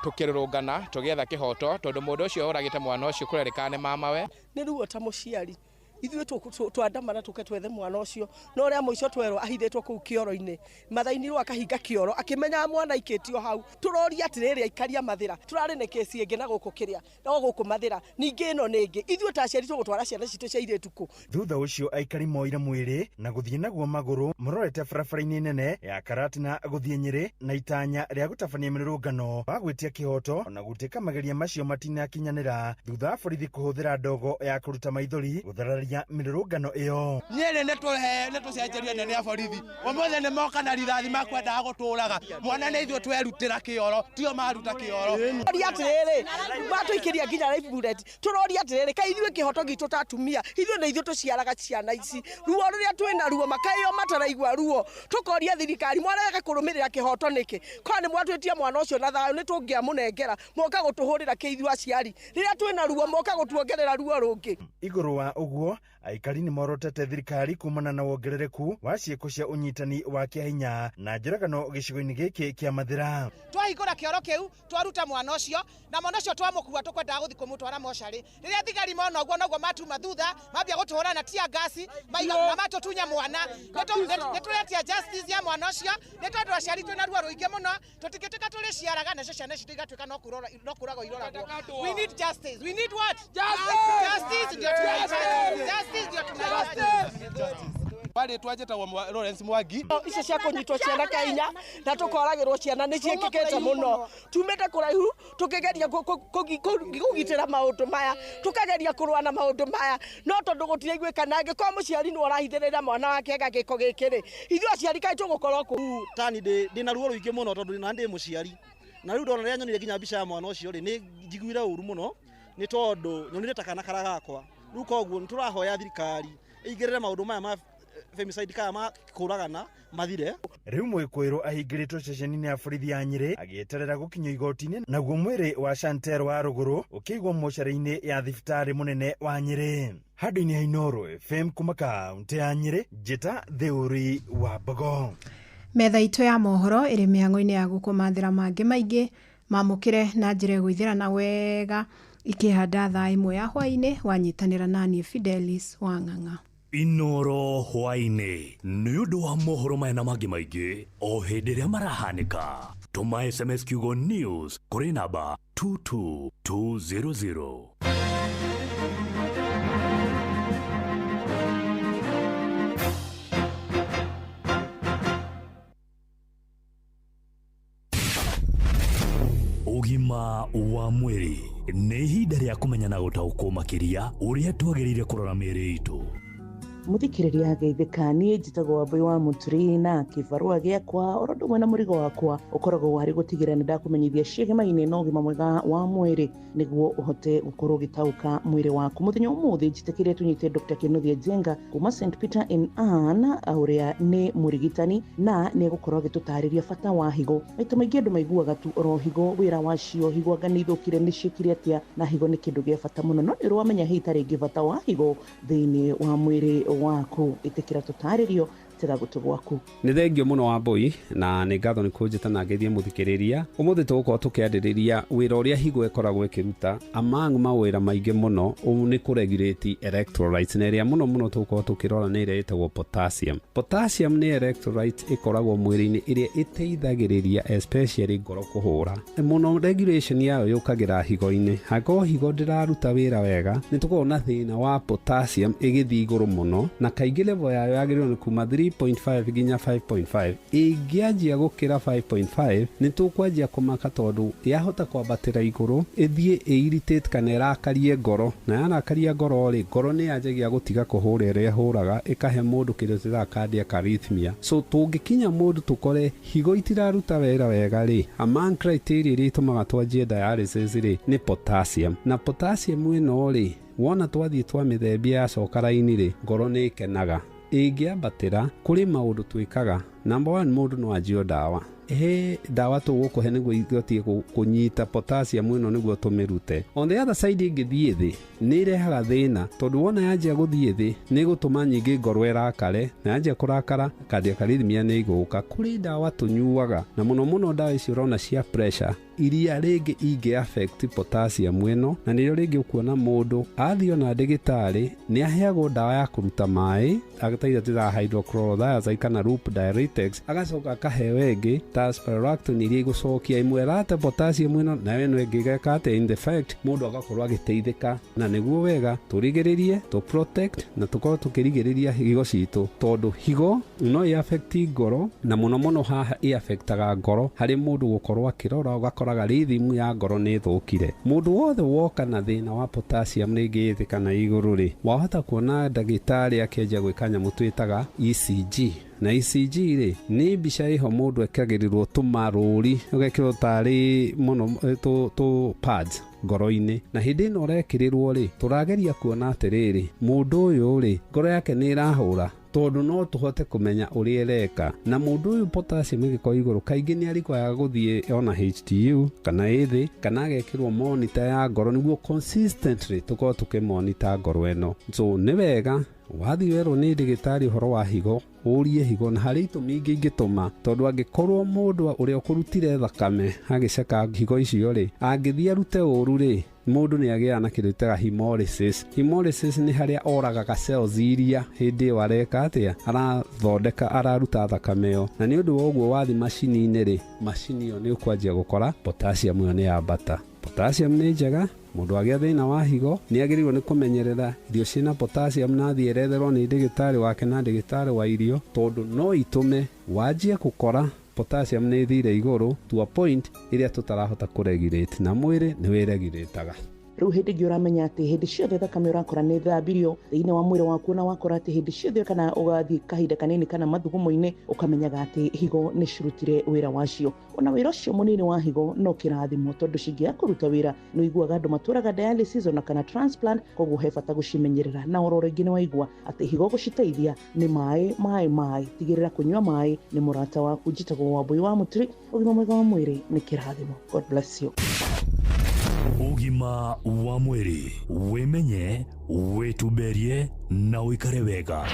tukirurungana tugietha kihoto tondu mundu ucio uragite mwana ucio kurerikana ni mamawe. Ni ruo ta muciari ithuĩ twandamana tũke twethe mwana ũcio no ũrĩa mũico twerwo ahithĩtwo kũu kĩoro-inĩ mathainirwo akahinga kĩoro akĩmenyaga mwana aikĩtio hau. Tũroria atĩrĩrĩ aikaria Mathĩra tũrarĩ na kesi ĩngĩ na gũkũ kĩrĩa no gũkũ Mathĩra ningĩ ĩno nĩ ĩngĩ ithuĩ ta aciari tũgũtwara ciana citũ cia airĩtu kũ. Thutha ũcio aikari moire mwĩrĩ na gũthiĩ naguo magũrũ mũrorete barabara-inĩ nene ya Karatina gũthiĩ Nyĩrĩ na itanya rĩa gũtabania mĩrũrũngano wa gwĩtia kĩhoto ona gũtuĩka mageria macio matinakinyanĩra thutha wa borithi kũhũthĩra ndogo ya kũruta maithori gũthararia mĩrũrũngano ĩyo. Nyĩrĩ nĩtũcenjerio nene ya borithi ũmũthĩ nĩmoka na rithathi makwendaga gũtũraga mwana nĩ ithuĩ twerutĩra kĩoro tio maruta kĩoro. Tũroria atĩrĩrĩ matũikĩria nginya life bullet tũroria atĩrĩrĩ kaĩ ithuĩ kĩhoto gitũ ta atumia ithuĩ nĩ ithuĩ tũciaraga ciana ici ruo rũrĩa twĩna ruo makaĩo mataraigua ruo tũkoria thirikari mwarega kũrũmĩrĩra kĩhoto nĩkĩ korwo nĩ mwatwĩtia mwana ũcio na thayũ nĩtũngĩamũnengera moka gũtũhũrĩra kĩ ithuĩ aciari rĩrĩa twĩna ruo moka gũtuongerera ruo rũngĩ. Igũrũ wa ũguo aikari nĩ morotete thirikari kumana na wongerereku wa ciĩko cia ũnyitani wa kĩahinya na njũragano gĩcigo-inĩ gĩkĩ kĩa Mathĩra. Twahingũra kĩoro kĩu twaruta mwana ũcio na mwana ũcio twamũkua tũkwendaga gũthiĩ kũmũtwara mocarĩ rĩrĩa thigari mona ũguo noguo matuma thutha mambia gũtũhũra na tear gas na matũtunya mwana. Nĩtũretia justice ya mwana ũcio nĩ tondũ aciari twĩna ruo rũingĩ mũno tũtingĩtuĩka tũrĩciaraga nacio ciana ici igatuĩka no kũragwo iroragwo. We need justice. We need what? Justice. Justice ndio tunahitaji. Justice ndio tunahitaji. Bali twanjĩtagwo Lawrence Mwangi. Icio cia kũnyitwo ciana kainya na tũkoragĩrwo ciana nĩ ciĩkĩkĩte mũno tumĩte kũraihu tũkĩgeria kũgitĩra maũndũ maya tũkageria kũrũa na maũndũ maya no tondũ gũtiraiguĩka na angĩkorwo mũciari nĩwe ũrahithĩrĩra mwana wake ega gĩko gĩkĩ rĩ ithuĩ aciari kaĩ tũgũkorwo kũ. Tani ndĩna ruo rũingĩ mũno tondũ na ndĩ mũciari na rĩu ndona rĩrĩa nyonire nginya mbica ya mwana ũcio rĩ nĩ njiguire ũru mũno nĩ tondũ nyonire ta kana kara gakwa rĩu koguo nĩ tũrahoya thirikari ĩingĩrĩre maũndũ maya ma femicide kaya ma kũragana mathire. Rĩu mwĩkũĩrwo ahingĩrĩtwo ceceni-inĩ ya borithi ya Nyĩrĩ agĩeterera gũkinyio igoti-inĩ naguo mwĩrĩ wa Chantel Warũgũrũ ũkĩigwo mocarĩ-inĩ ya thibitarĩ mũnene wa Nyĩrĩ. Handũ-inĩ ha Inooro FM kuma kaũntĩ ya Nyĩrĩ, njĩta Theuri wa Mbogo. Metha itũ ya mohoro ĩrĩ mĩhang'o-inĩ ya gũkũmathĩra mangĩ maingĩ mamũkĩre na njĩra ĩgũithĩrana wega ikĩhanda thaa 1 ya hwaĩ-inĩ wanyitanĩra naniĩ Fidelis Wang'ang'a. Inooro hwaĩ-inĩ nĩ ũndũ wa mohoro maya na mangĩ maingĩ o hĩndĩ ĩrĩa marahanĩka. Tũma SMS kiugo news kũrĩ namba 22200. Ũgima wa mwĩrĩ nĩ ihinda rĩa kũmenya na gũtaũkwo makĩria ũrĩa twagĩrĩire kũrora mĩĩrĩ itũ. Muthikiriria geithĩka niĩ njĩtagwo Wambui wa Mũturi na kĩbarũa gĩakwa oro ũndũ ũmwe na mũrigo wakwa ũkoragwo warĩ gũtigĩrĩra nĩ ndakũmenyithia ciĩgemaine na ũgima mwega wa mwĩrĩ nĩguo ũhote gũkorwo ũgĩtaũka mwĩrĩ waku. Mũthenya ũmũthĩ njĩtĩkĩrie tũnyite Dr. Kinuthia Njenga kuma St Peter in Ann ũrĩa nĩ mũrigitani na nĩ egũkorwo agĩtũtarĩria bata wa higo. Maita maingĩ andũ maiguaga tu oro higo wĩra wacio higo anga nĩ ithũkire nĩ ciĩkire atĩa na higo nĩ kĩndũ gĩa bata mũno no nĩ ũrĩ wamenya hihi ta rĩngĩ bata wa higo thĩinĩ wa mwĩrĩ waku. Ĩtĩkĩra tũtarĩrio tiga gũtũ gwaku. Nĩ thengio mũno Wambui na nĩ ngatho nĩ kũnjĩta na ngeithie mũthikĩrĩria. Ũmũthĩ tũgũkorwo tũkĩarĩrĩria wĩra ũrĩa higo ĩkoragwo ĩkĩruta among mawĩra maingĩ mũno ũũ nĩ kũregulate electrolytes na ĩrĩa mũno mũno tũgũkorwo tũkĩrora nĩ ĩrĩa ĩtagwo potassium. Potassium nĩ electrolyte ĩkoragwo mwĩrĩ-inĩ ĩrĩa ĩteithagĩrĩria especially ngoro kũhũra mũno. Regulation yayo yũkagĩra higo-inĩ. Angĩkorwo higo ndĩraruta wĩra wega nĩ tũkoragwo na thĩna wa potassium ĩgĩthiĩ igũrũ mũno na kaingĩ level yayo yagĩrĩirwo nĩ kuma 3.5 nginya 5.5. Ĩngĩanjia gũkĩra 5.5 nĩ tũkwanjia kũmaka, tondũ yahota kwambatĩra igũrũ ĩthiĩ ĩirritate kana ĩrakarie ngoro, na yarakaria ngoro rĩ, ngoro nĩ yanjagia gũtiga kũhũra ĩrĩa ĩhũraga, ĩkahe mũndũ kĩndũ twĩtaga cardiac arrhythmia. So tũngĩkinya mũndũ tũkore higo itiraruta wĩra wega rĩ, among criteria iria itũmaga twanjie dialysis rĩ, nĩ potassium. Na potassium ĩno rĩ, wona twathiĩ twamĩthembia yacoka raini rĩ, ngoro nĩ ĩkenaga. Ĩngĩambatĩra kũrĩ maũndũ twĩkaga. Number one, mũndũ no anjio ndawa, he ndawa tũgũkũhe nĩguo igotie kũnyita potassium ĩno nĩguo tũmĩrute. On the other side, ĩngĩthiĩ thĩ nĩ ĩrehaga thĩna, tondũ wona yanjia gũthiĩ thĩ nĩ ĩgũtũma nyingĩ ngoro ĩrakare, na yanjia kũrakara cardiac arrhythmia nĩ ĩgũka. Kũrĩ ndawa tũnyuaga, na mũno mũno ndawa icio ũrona cia pressure iria rĩngĩ ingĩ affect potassium ĩno, na nĩrĩo rĩngĩ ũkuona mũndũ athiĩ ona ndĩgĩtarĩ nĩ aheagwo ndawa ya kũruta maĩ agataira twĩtaga hydrochlorothiazide kana loop diuretics, agacoka akaheo ĩngĩ ta spironolactone iria igũcokia ĩmwe ĩrate potassium ĩno nayo ĩno ĩngĩ ĩgeka atĩa in the fact mũndũ agakorwo agĩteithĩka. Na nĩguo wega tũrigĩrĩrie, tũ protect na tũkorwo tũkĩrigĩrĩria higo citũ, tondũ higo no ĩ affect ngoro, na mũno mũno haha ĩ affectaga ngoro harĩ mũndũ gũkorwo akĩrora ũgakoraga rhythm ya ngoro nĩ ĩthũkire. Mũndũ wothe woka na thĩna wa potassium rĩngĩ ĩ thĩ kana igũrũ rĩ, wahota kuona ndagĩtarĩ akĩanjia gwĩka nyamũ twĩtaga ECG. Na ECG rĩ, nĩ mbica ĩho mũndũ ekagĩrĩrwo tũmarũri, ũgekĩrwo tarĩ mũno tũ pads ngoro-inĩ, na hĩndĩ ĩno ũrekĩrĩrwo rĩ, tũrageria kuona atĩrĩrĩ, mũndũ ũyũ rĩ, ngoro yake nĩ ĩrahũra, tondũ no tũhote kũmenya ũrĩa ĩreka. Na mũndũ ũyũ potassium ĩngĩkorwo igũrũ kaingĩ nĩ arikwaga gũthiĩ ona HTU kana ĩthĩ kana agekĩrwo monitor ya ngoro nĩguo consistently tũkorwo tũkĩmonita ngoro ĩno. So nĩ wega wathiĩ werwo nĩ ndagĩtarĩ ũhoro wa higo, ũrie higo, na harĩ itũmi ingĩ ingĩtũma, tondũ angĩkorwo mũndũ ũrĩa ũkũrutire thakame agĩceka higo icio rĩ, angĩthiĩ arute ũru rĩ, mũndũ nĩ agĩaga na kĩndũ gĩtaga hemolysis. Hemolysis nĩ harĩa oragaga cells iria hĩndĩ ĩyo areka atĩa, arathondeka, araruta thakame ĩyo, na nĩ ũndũ wa ũguo wathi macini-inĩ rĩ, macini ĩyo nĩ ũkwanjia gũkora potassium ĩyo nĩ yambata. Potassium nĩ njega, mũndũ agĩa thĩna wa higo nĩ agĩrĩirwo nĩ kũmenyerera irio ciĩna potassium na athiĩ eretherwo nĩ ndagĩtarĩ wake na ndagĩtarĩ wa irio, tondũ no itũme wanjie gũkora potassium nĩ ĩthire igũrũ to a point ĩrĩa tũtarahota kũregulate, na mwĩrĩ nĩ wĩregulataga. Rĩu hĩndĩ ĩngĩ ũramenya atĩ hĩndĩ ciothe thakame ũrakora nĩ thambirio thĩinĩ wa mwĩrĩ waku, na wakora atĩ hĩndĩ ciothe kana ũgathiĩ kahinda kanini kana mathugumo-inĩ ũkamenyaga atĩ higo nĩ cirutire wĩra wacio. Ona wĩra ũcio mũnini wa higo no kĩrathimo, tondũ cingĩaga kũruta wĩra nĩ ũiguaga andũ matũraga dialysis ona kana transplant, koguo he bata gũcimenyerera. Na oro rĩngĩ nĩ waigua atĩ higo gũciteithia nĩ maĩ maĩ maĩ, tigĩrĩra kũnyua maĩ nĩ mũrata waku. Njĩtagwo Wambui wa Mũturi, ũgima mwega wa mwĩrĩ nĩ kĩrathimo. God bless you. Ũgima wa mwĩrĩ, wĩmenye, wĩtumberie na ũikare wega.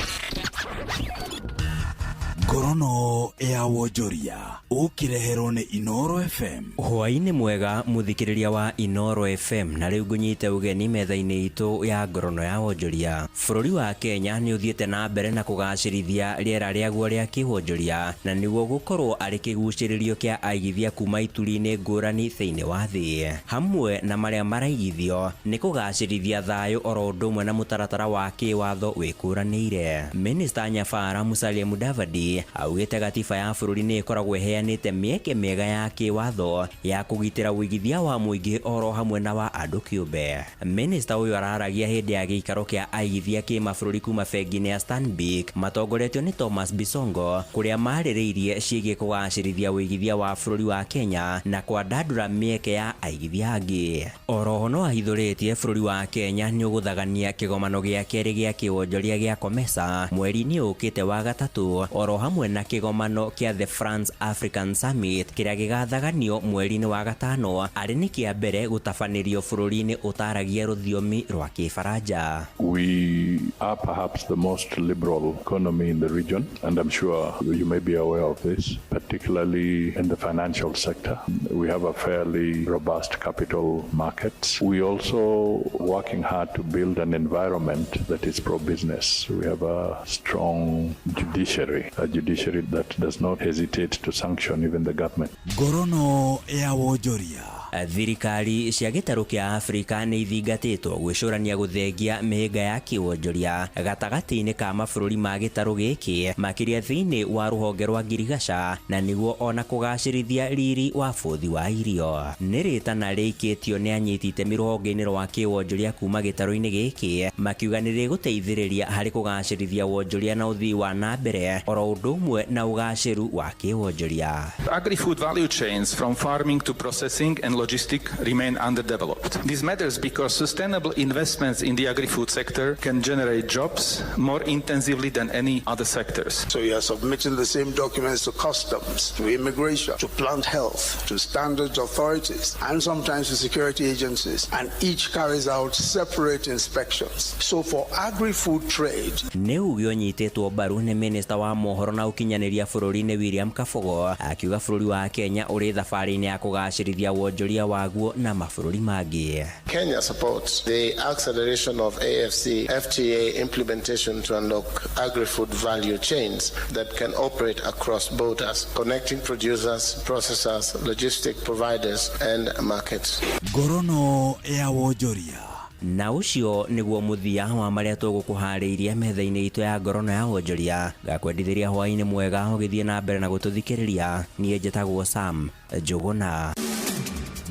Ngorono ya wonjoria ũkĩreherwo nĩ Inoro FM. Hwaĩ-inĩ mwega mũthikĩrĩria wa Inoro FM, na rĩu ngũnyite ũgeni metha-inĩ itũ ya ngorono ya wonjoria. Bũrũri wa Kenya nĩ ũthiĩte na mbere na kũgacĩrithia rĩera rĩaguo rĩa kĩwonjoria, na nĩguo gũkorwo arĩ kĩgucĩrĩrio kĩa aigithia kuma ituri-inĩ ngũrani thĩinĩ wa thĩ. Hamwe na marĩa maraigithio nĩ kũgacĩrithia thayũ oro ũndũ ũmwe na mũtaratara wa kĩwatho wĩkũranĩire. Minista Nyabara Musalia Mudavadi augĩte gatiba ya bũrũri nĩ ĩkoragwo ĩheanĩte mĩeke mĩega ya kĩwatho ya kũgitĩra ũigithia wa mũingĩ oro hamwe na wa andũ kĩũmbe. Minista ũyũ araragia hĩndĩ ya gĩikaro kĩa aigithia kĩmabũrũri kuma bengi-inĩ ya Stanbic matongoretio nĩ Thomas Bisongo, kũrĩa marĩrĩirie ciĩgiĩ kũgacĩrithia ũigithia wa bũrũri wa Kenya na kwandandũra mĩeke ya aigithia angĩ. Oroho no ahithũrĩtie bũrũri wa Kenya nĩ ũgũthagania kĩgomano gĩa kerĩ gĩa kĩwonjoria gĩa COMESA mweri-inĩ ũkĩte wa gatatũ, oro hamwe na kĩgomano kĩa The France African Summit kĩrĩa gĩgathaganio mweri-inĩ wa gatano, arĩ nĩ kĩa mbere gũtabanĩrio bũrũri-inĩ ũtaragia rũthiomi rwa Kĩbaranja. We are perhaps the most liberal economy in the region, and I'm sure you may be aware of this, particularly in the financial sector. We have a fairly robust capital markets. We also working hard to build an environment that is pro-business. We have a strong judiciary, a judiciary that does not hesitate to sanction even the government. Ngorono ya wonjoria. Thirikari cia gĩtarũ kĩa Afrika nĩ ithingatĩtwo gwĩcũrania gũthengia mĩhĩnga ya kĩwonjoria gatagatĩ-inĩ ka mabũrũri ma gĩtarũ gĩkĩ, makĩria thĩinĩ wa rũhonge rwa ngirigaca, na nĩguo ona kũgacĩrithia riri wa bũthi wa irio. Nĩ rĩtana rĩikĩtio nĩ anyiti itemi rũhonge-inĩ rwa kĩwonjoria kuma gĩtarũ-inĩ gĩkĩ, makiuga nĩ rĩgũteithĩrĩria harĩ kũgacĩrithia wonjoria na ũthii wa na mbere oro ũndũ ũmwe na ũgacĩru wa kĩwonjoria. Agri-food value chains from farming to processing and logistics remain underdeveloped. This matters because sustainable investments in the agri-food sector can generate jobs more intensively than any other sectors. So you are submitting the same documents to customs, to immigration, to plant health, to standards authorities, and sometimes to security agencies, and each carries out separate inspections. So for agri-food trade, Nĩ uge ũnyitĩtwo mbaru nĩ minista wa mohoro na ũkinyanĩria bũrũri-inĩ William Kabogo, akiuga bũrũri wa Kenya ũrĩ thabarĩ-inĩ ya kũgacĩrithia wonjoria waguo na mabũrũri mangĩ. Kenya supports the acceleration of AFC FTA implementation to unlock agri-food value chains that can operate across borders, connecting producers, processors, logistic providers, and markets. Ngorono ya wonjoria. Na ũcio nĩguo mũthia wa marĩa tũgũkũharĩirie metha-inĩ itũ ya ngorono ya wonjoria. Ngakwendithĩria hwaĩ-inĩ mwega ũgĩthiĩ na mbere na gũtũthikĩrĩria. Niĩ njĩtagwo Sam Njũgũna.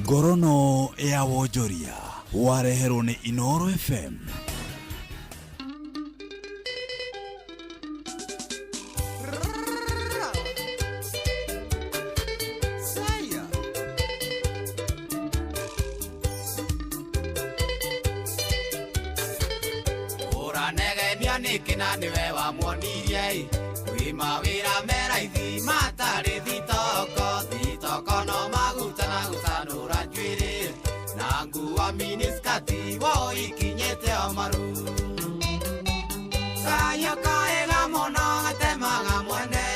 Ngorono ya wonjoria wareherwo nĩ Inooro FM. Ũranegemia nĩkĩ na nĩwe wamuonirie kwĩ mawĩra me raithi matarĩ thitoko, thitoko no maguta na gũcanũra njuĩrĩ na nguo miniskati woikinyĩte o maru. Kayũ kaĩga mũno gatemaga mwene,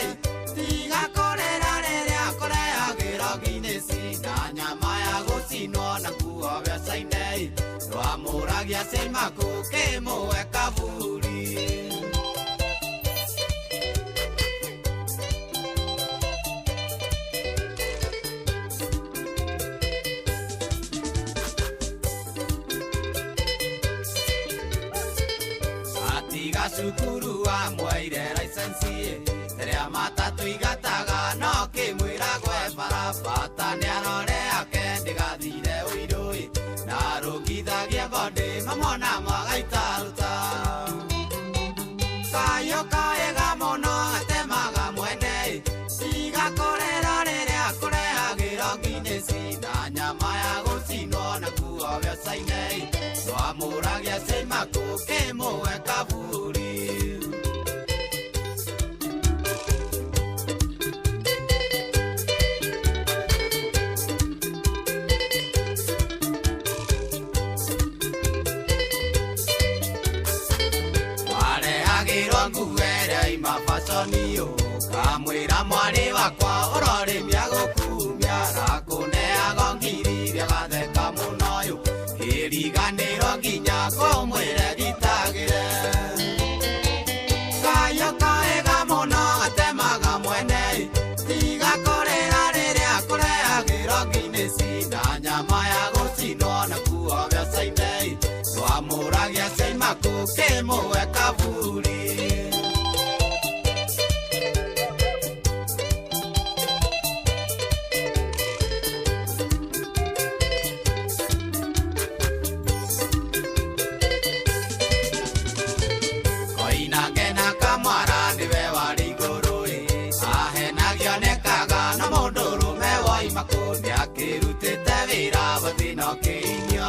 tiga kũrĩra rĩrĩa kũrehagĩrwo nginĩci na nyama ya gũcinwo na nguo mbeca-inĩ, ndwamũragia cimaku kĩmũhe kaburi. Atiga cukuru amweire license rĩrĩa matatũ igataga no kĩmwĩra gwe barabata nĩarore ake ndĩgathire ũirũ na rũngithagia bondĩ mamona magaitaruta. Kayũ kaĩga mũno gatemaga mwene, tiga kũrĩra rĩrĩa kũrehagĩrwo nginĩci na nyama ya gũcinwo na nguo mbeca-inĩ, ndwamũragia cimaku kĩmũhe kaburi. Warehagĩrwo nguo ĩrĩa ima baconiũ, kamwĩra mwarĩ wakwa ũrorĩmia gũkumia, rakũneago ngiri iria gatheka mũno yũ, kĩriganĩrwo nginya kũmwĩre gitagĩre. Kayũ kaĩga mũno gatemaga mwene, tiga kũrĩra rĩrĩa kũrehagĩrwo nginĩci na nyama ya gũcinwo na nguo mbeca-inĩ, ndwamũragia cimaku kĩmũhe kaburi. Koinange na kamwara nĩwe warĩ igũrũ ahenagio nĩkaga na mũndũrũme woima kũ nĩakĩrutĩte wĩra bathĩna kĩinio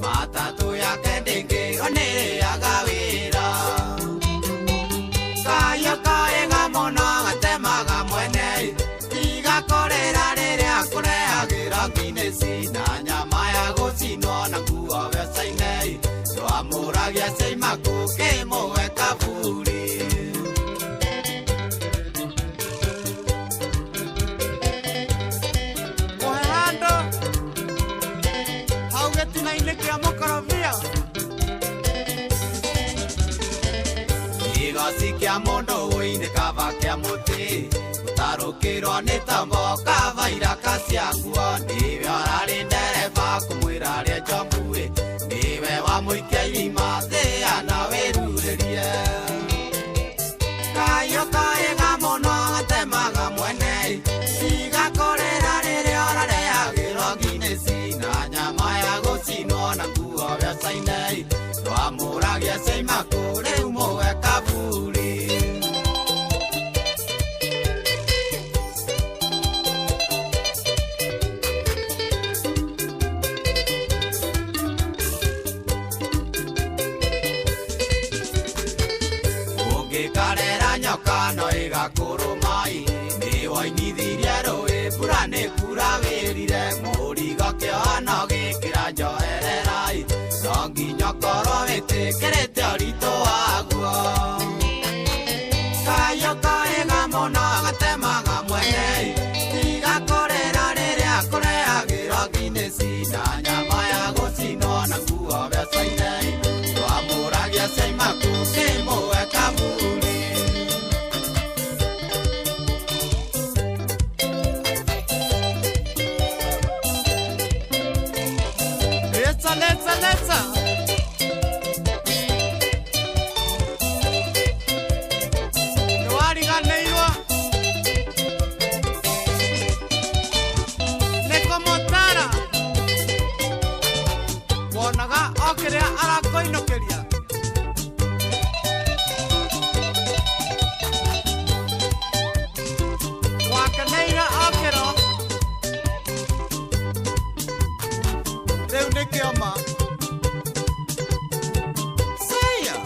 matatũ yake ndĩngĩrwo nĩrĩaga wĩra. Kayũ kaĩga mũno gatemaga mwene, tiga kũrĩra rĩrĩa kũrehagĩrwo nginĩci na nyama ya gũcinwo na nguo mbeca-inĩ, ndwamũragia cimaku kĩmũhe kaburi. Mũhe handũ hau gĩtina-inĩ kĩa mũkorobia. Kĩgoci kĩa mũndũ ũi nĩ kaba kĩa mũtĩ, Warũkĩrwo nĩ tombo kavaira kacianguo nĩwe ũrarĩ ndereba kũmwĩra rĩa njobuĩ nĩwe wamũikia irima thĩa na wĩrurĩrie kayũ kaĩga mũno gatemaga mwene tiga kũrĩra rĩrĩa ũrarehagĩrwo nginĩci na nyama ya gũcinwo na nguo mbeca-inĩ twamũragia ciaimakũ rĩu mũwe kaburi. Ũngĩkarera nyoka no ĩgakũrũma-ĩ nĩwoinithirie rũĩ mbura nĩkura wĩrire mũrigo kĩohano gĩkĩra njoherera-ĩ no nginya ũkorwo wĩtĩkĩrĩte ũritũ waguo kayũ kaĩga mũno gatemaga mwene-ĩ tiga kũrĩra rĩrĩa kũrehagĩrwo nginĩci na nyama ya gũcinwo na nguo mbeca-inĩ twamũragia ciaimaku kĩmũwe kaburi. Let's let's let's nĩwariganĩirwo nĩ kũmũtara wonaga o kĩrĩa arakũinũkĩria. Wakeneire o kĩro rĩu nĩ kĩoma. Seya.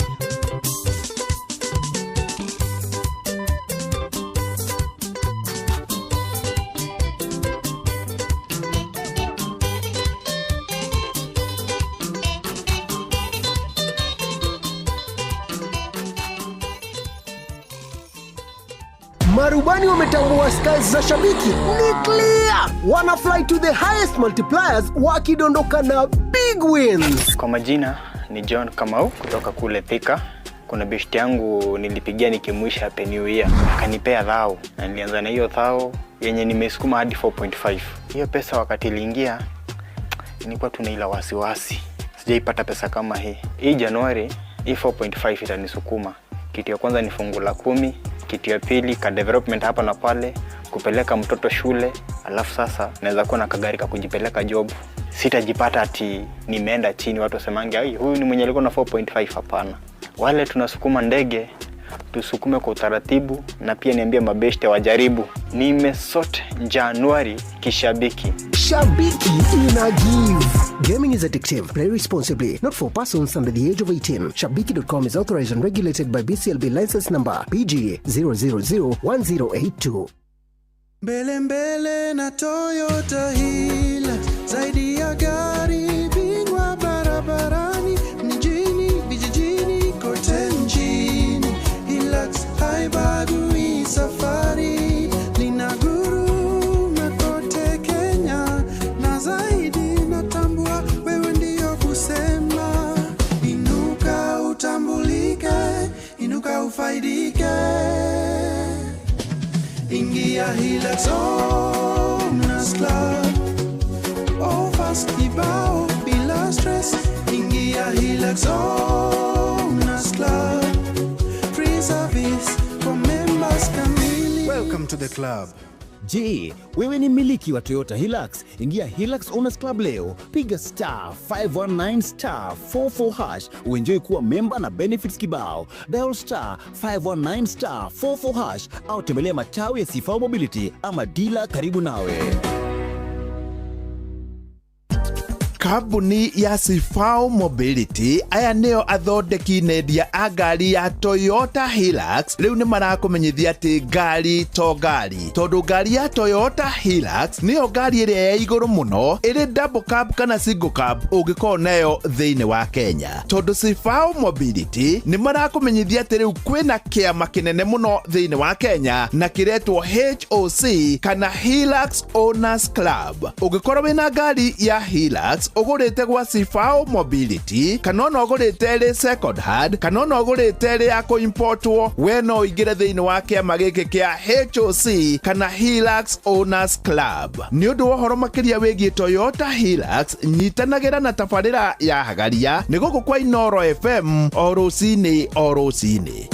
Marubani wametambua skies za shabiki ni clear, wana fly to the highest multipliers wakidondoka na big wins. Kwa majina ni John Kamau kutoka kule Thika. Kuna beshti yangu nilipigia nikimwisha Happy New Year, akanipea thao na nilianza na hiyo thao yenye nimesukuma hadi 4.5. Hiyo pesa wakati iliingia nilikuwa tuna ila wasiwasi, sijaipata pesa kama hii. Hii Januari hii 4.5 itanisukuma. Kitu ya kwanza ni fungu la 10, kitu ya pili ka development hapa na pale, kupeleka mtoto shule, alafu sasa naweza kuwa na kagari ka kujipeleka job. Sitajipata ati nimeenda chini watu wasemange ai huyu ni mwenye alikuwa na 4.5. Hapana. Wale tunasukuma ndege tusukume kwa utaratibu, na pia niambie mabeshte wajaribu. Nimesort Januari kishabiki. Shabiki ina give. Gaming is addictive. Play responsibly. Not for persons under the age of 18. Shabiki.com is authorized and regulated by BCLB license number PG 0001082. Mbele mbele na Toyota Hilux, zaidi ya gari bingwa barabarani, mjini, vijijini, kote nchini. Hilux haibagui safari, linaguruma kote Kenya, na zaidi natambua wewe ndiyo kusema. Inuka utambulike, inuka ufaidike. Ingia Hilux Owners Club, offers kibao bila stress. Ingia Hilux Owners Club, free service for members kamili. Welcome to the club. Je, wewe ni mmiliki wa Toyota Hilux? Ingia Hilux Owners Club leo, piga star 519 star 44 hash uenjoy kuwa memba na benefits kibao. Dial star 519 star 44 hash au tembelea matawi ya Sifao Mobility ama dealer karibu nawe. Kambuni ya Sifao Mobility aya nĩo athondeki nendia a ngari ya Toyota Hilux rĩu nĩ marakũmenyithia atĩ ngari to ngari, tondũ ngari ya Toyota Hilux nĩyo ngari ĩrĩa ya igũrũ mũno ĩrĩ double cab kana single cab ũngĩkorwo nayo thĩinĩ wa Kenya. Tondũ Sifao Mobility nĩ marakũmenyithia atĩ rĩu kwĩna kĩama kĩnene mũno thĩinĩ wa Kenya na kĩretwo HOC kana Hilux Owners Club. Ũngĩkorwo wĩna ngari ya Hilux ũgũrĩte gwa Sifao Mobility kana ona ũgũrĩte ĩrĩ second hand kana ona ũgũrĩte ĩrĩ ya kũimportwo, we no ũingĩre thĩinĩ wa kĩama gĩkĩ kĩa HOC kana Hilux Owners Club. Nĩ ũndũ wa ũhoro makĩria wĩgiĩ Toyota Hilux, nyitanagĩra na tabarĩra ya Hagaria nĩ gũkũ kwa Inoro FM o rũcinĩ o rũcinĩ.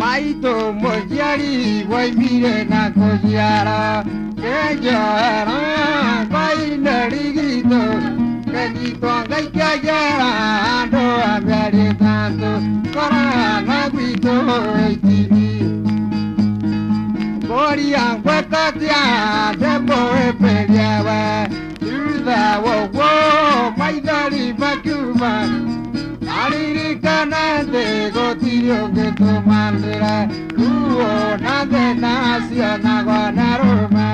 Maito mũciari waimire na kũciara kĩnjoera kwaine rigito kĩnyitwo ngaikia njera andũ a mĩeri ĩtatũ korana gwitũ itini ngũria ngwĩkatia ndĩmũhĩmbĩrie we thutha wa ũguo maithori makiuma aririkana thĩ gũtirĩ ũngĩtũmanĩra ruo na thĩna cionagwo na rũme.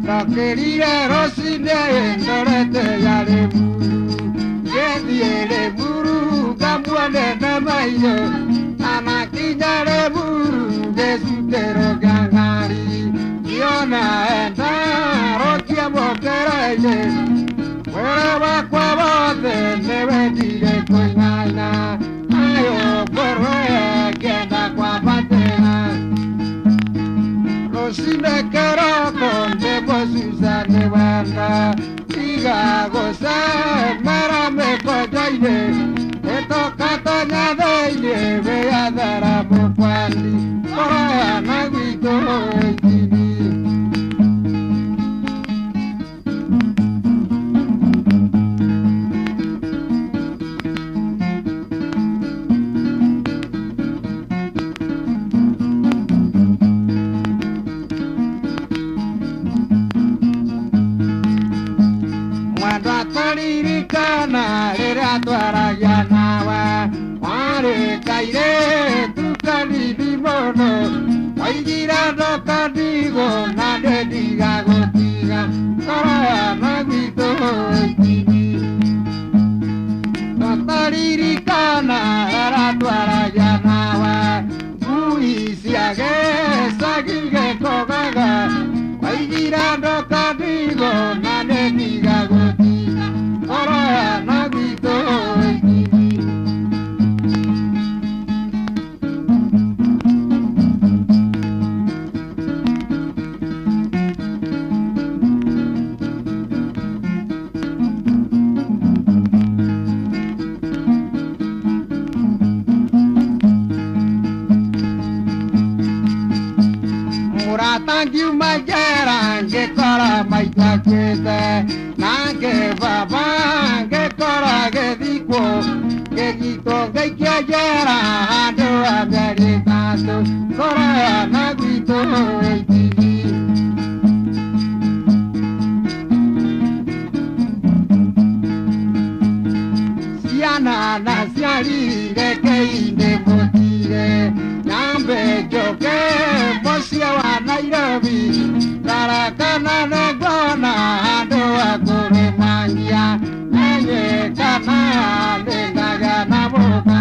Ndokĩrire rũcinĩ ndorete ya Rĩmuru ngĩthiĩ Rĩmuru ngamuone na maitho anakinya Rĩmuru ngĩcukĩrwo kĩa ngari ngĩona enda rokia mũkĩra-inĩ mwĩrĩ wakwa wothe nĩwendire kũinaina nayo ngoro ngĩenda kwambatĩra rũcinĩ kĩroko ndĩmũcuca nĩ wenda tiga gũcemera mĩkonjo-inĩ ĩtũkatonya thĩinĩ wĩyathera mũkwendi kũraya na gwitũ itini. Twaririkana rĩrĩa twaragia nawe warĩ kairĩtu kanini mũno waigire ndũkandigwo na nĩndigagũtiga kũraya na gwitũ itini tũtaririkana rĩrĩa twaragia nawe ngui cia gĩcagi gĩkũgaga waigire ndũkandigwo na nĩndigagũtiga kũraya na gwitũ itini. Mũrata ngiuma njera ngĩkora maitũ akuĩte nake baba ngĩkora gĩthikwo ngĩnyitwo ngĩikio njera handũ ha mĩeri ĩtatũ kũraya na gwitũ itini. Ciana na ciari rekei ndĩmũtire nyambe njoke mũciĩ wa Nairobi tarakana nĩnguona handũ ha kũrĩmangia menye kana nĩngagĩa na mũka.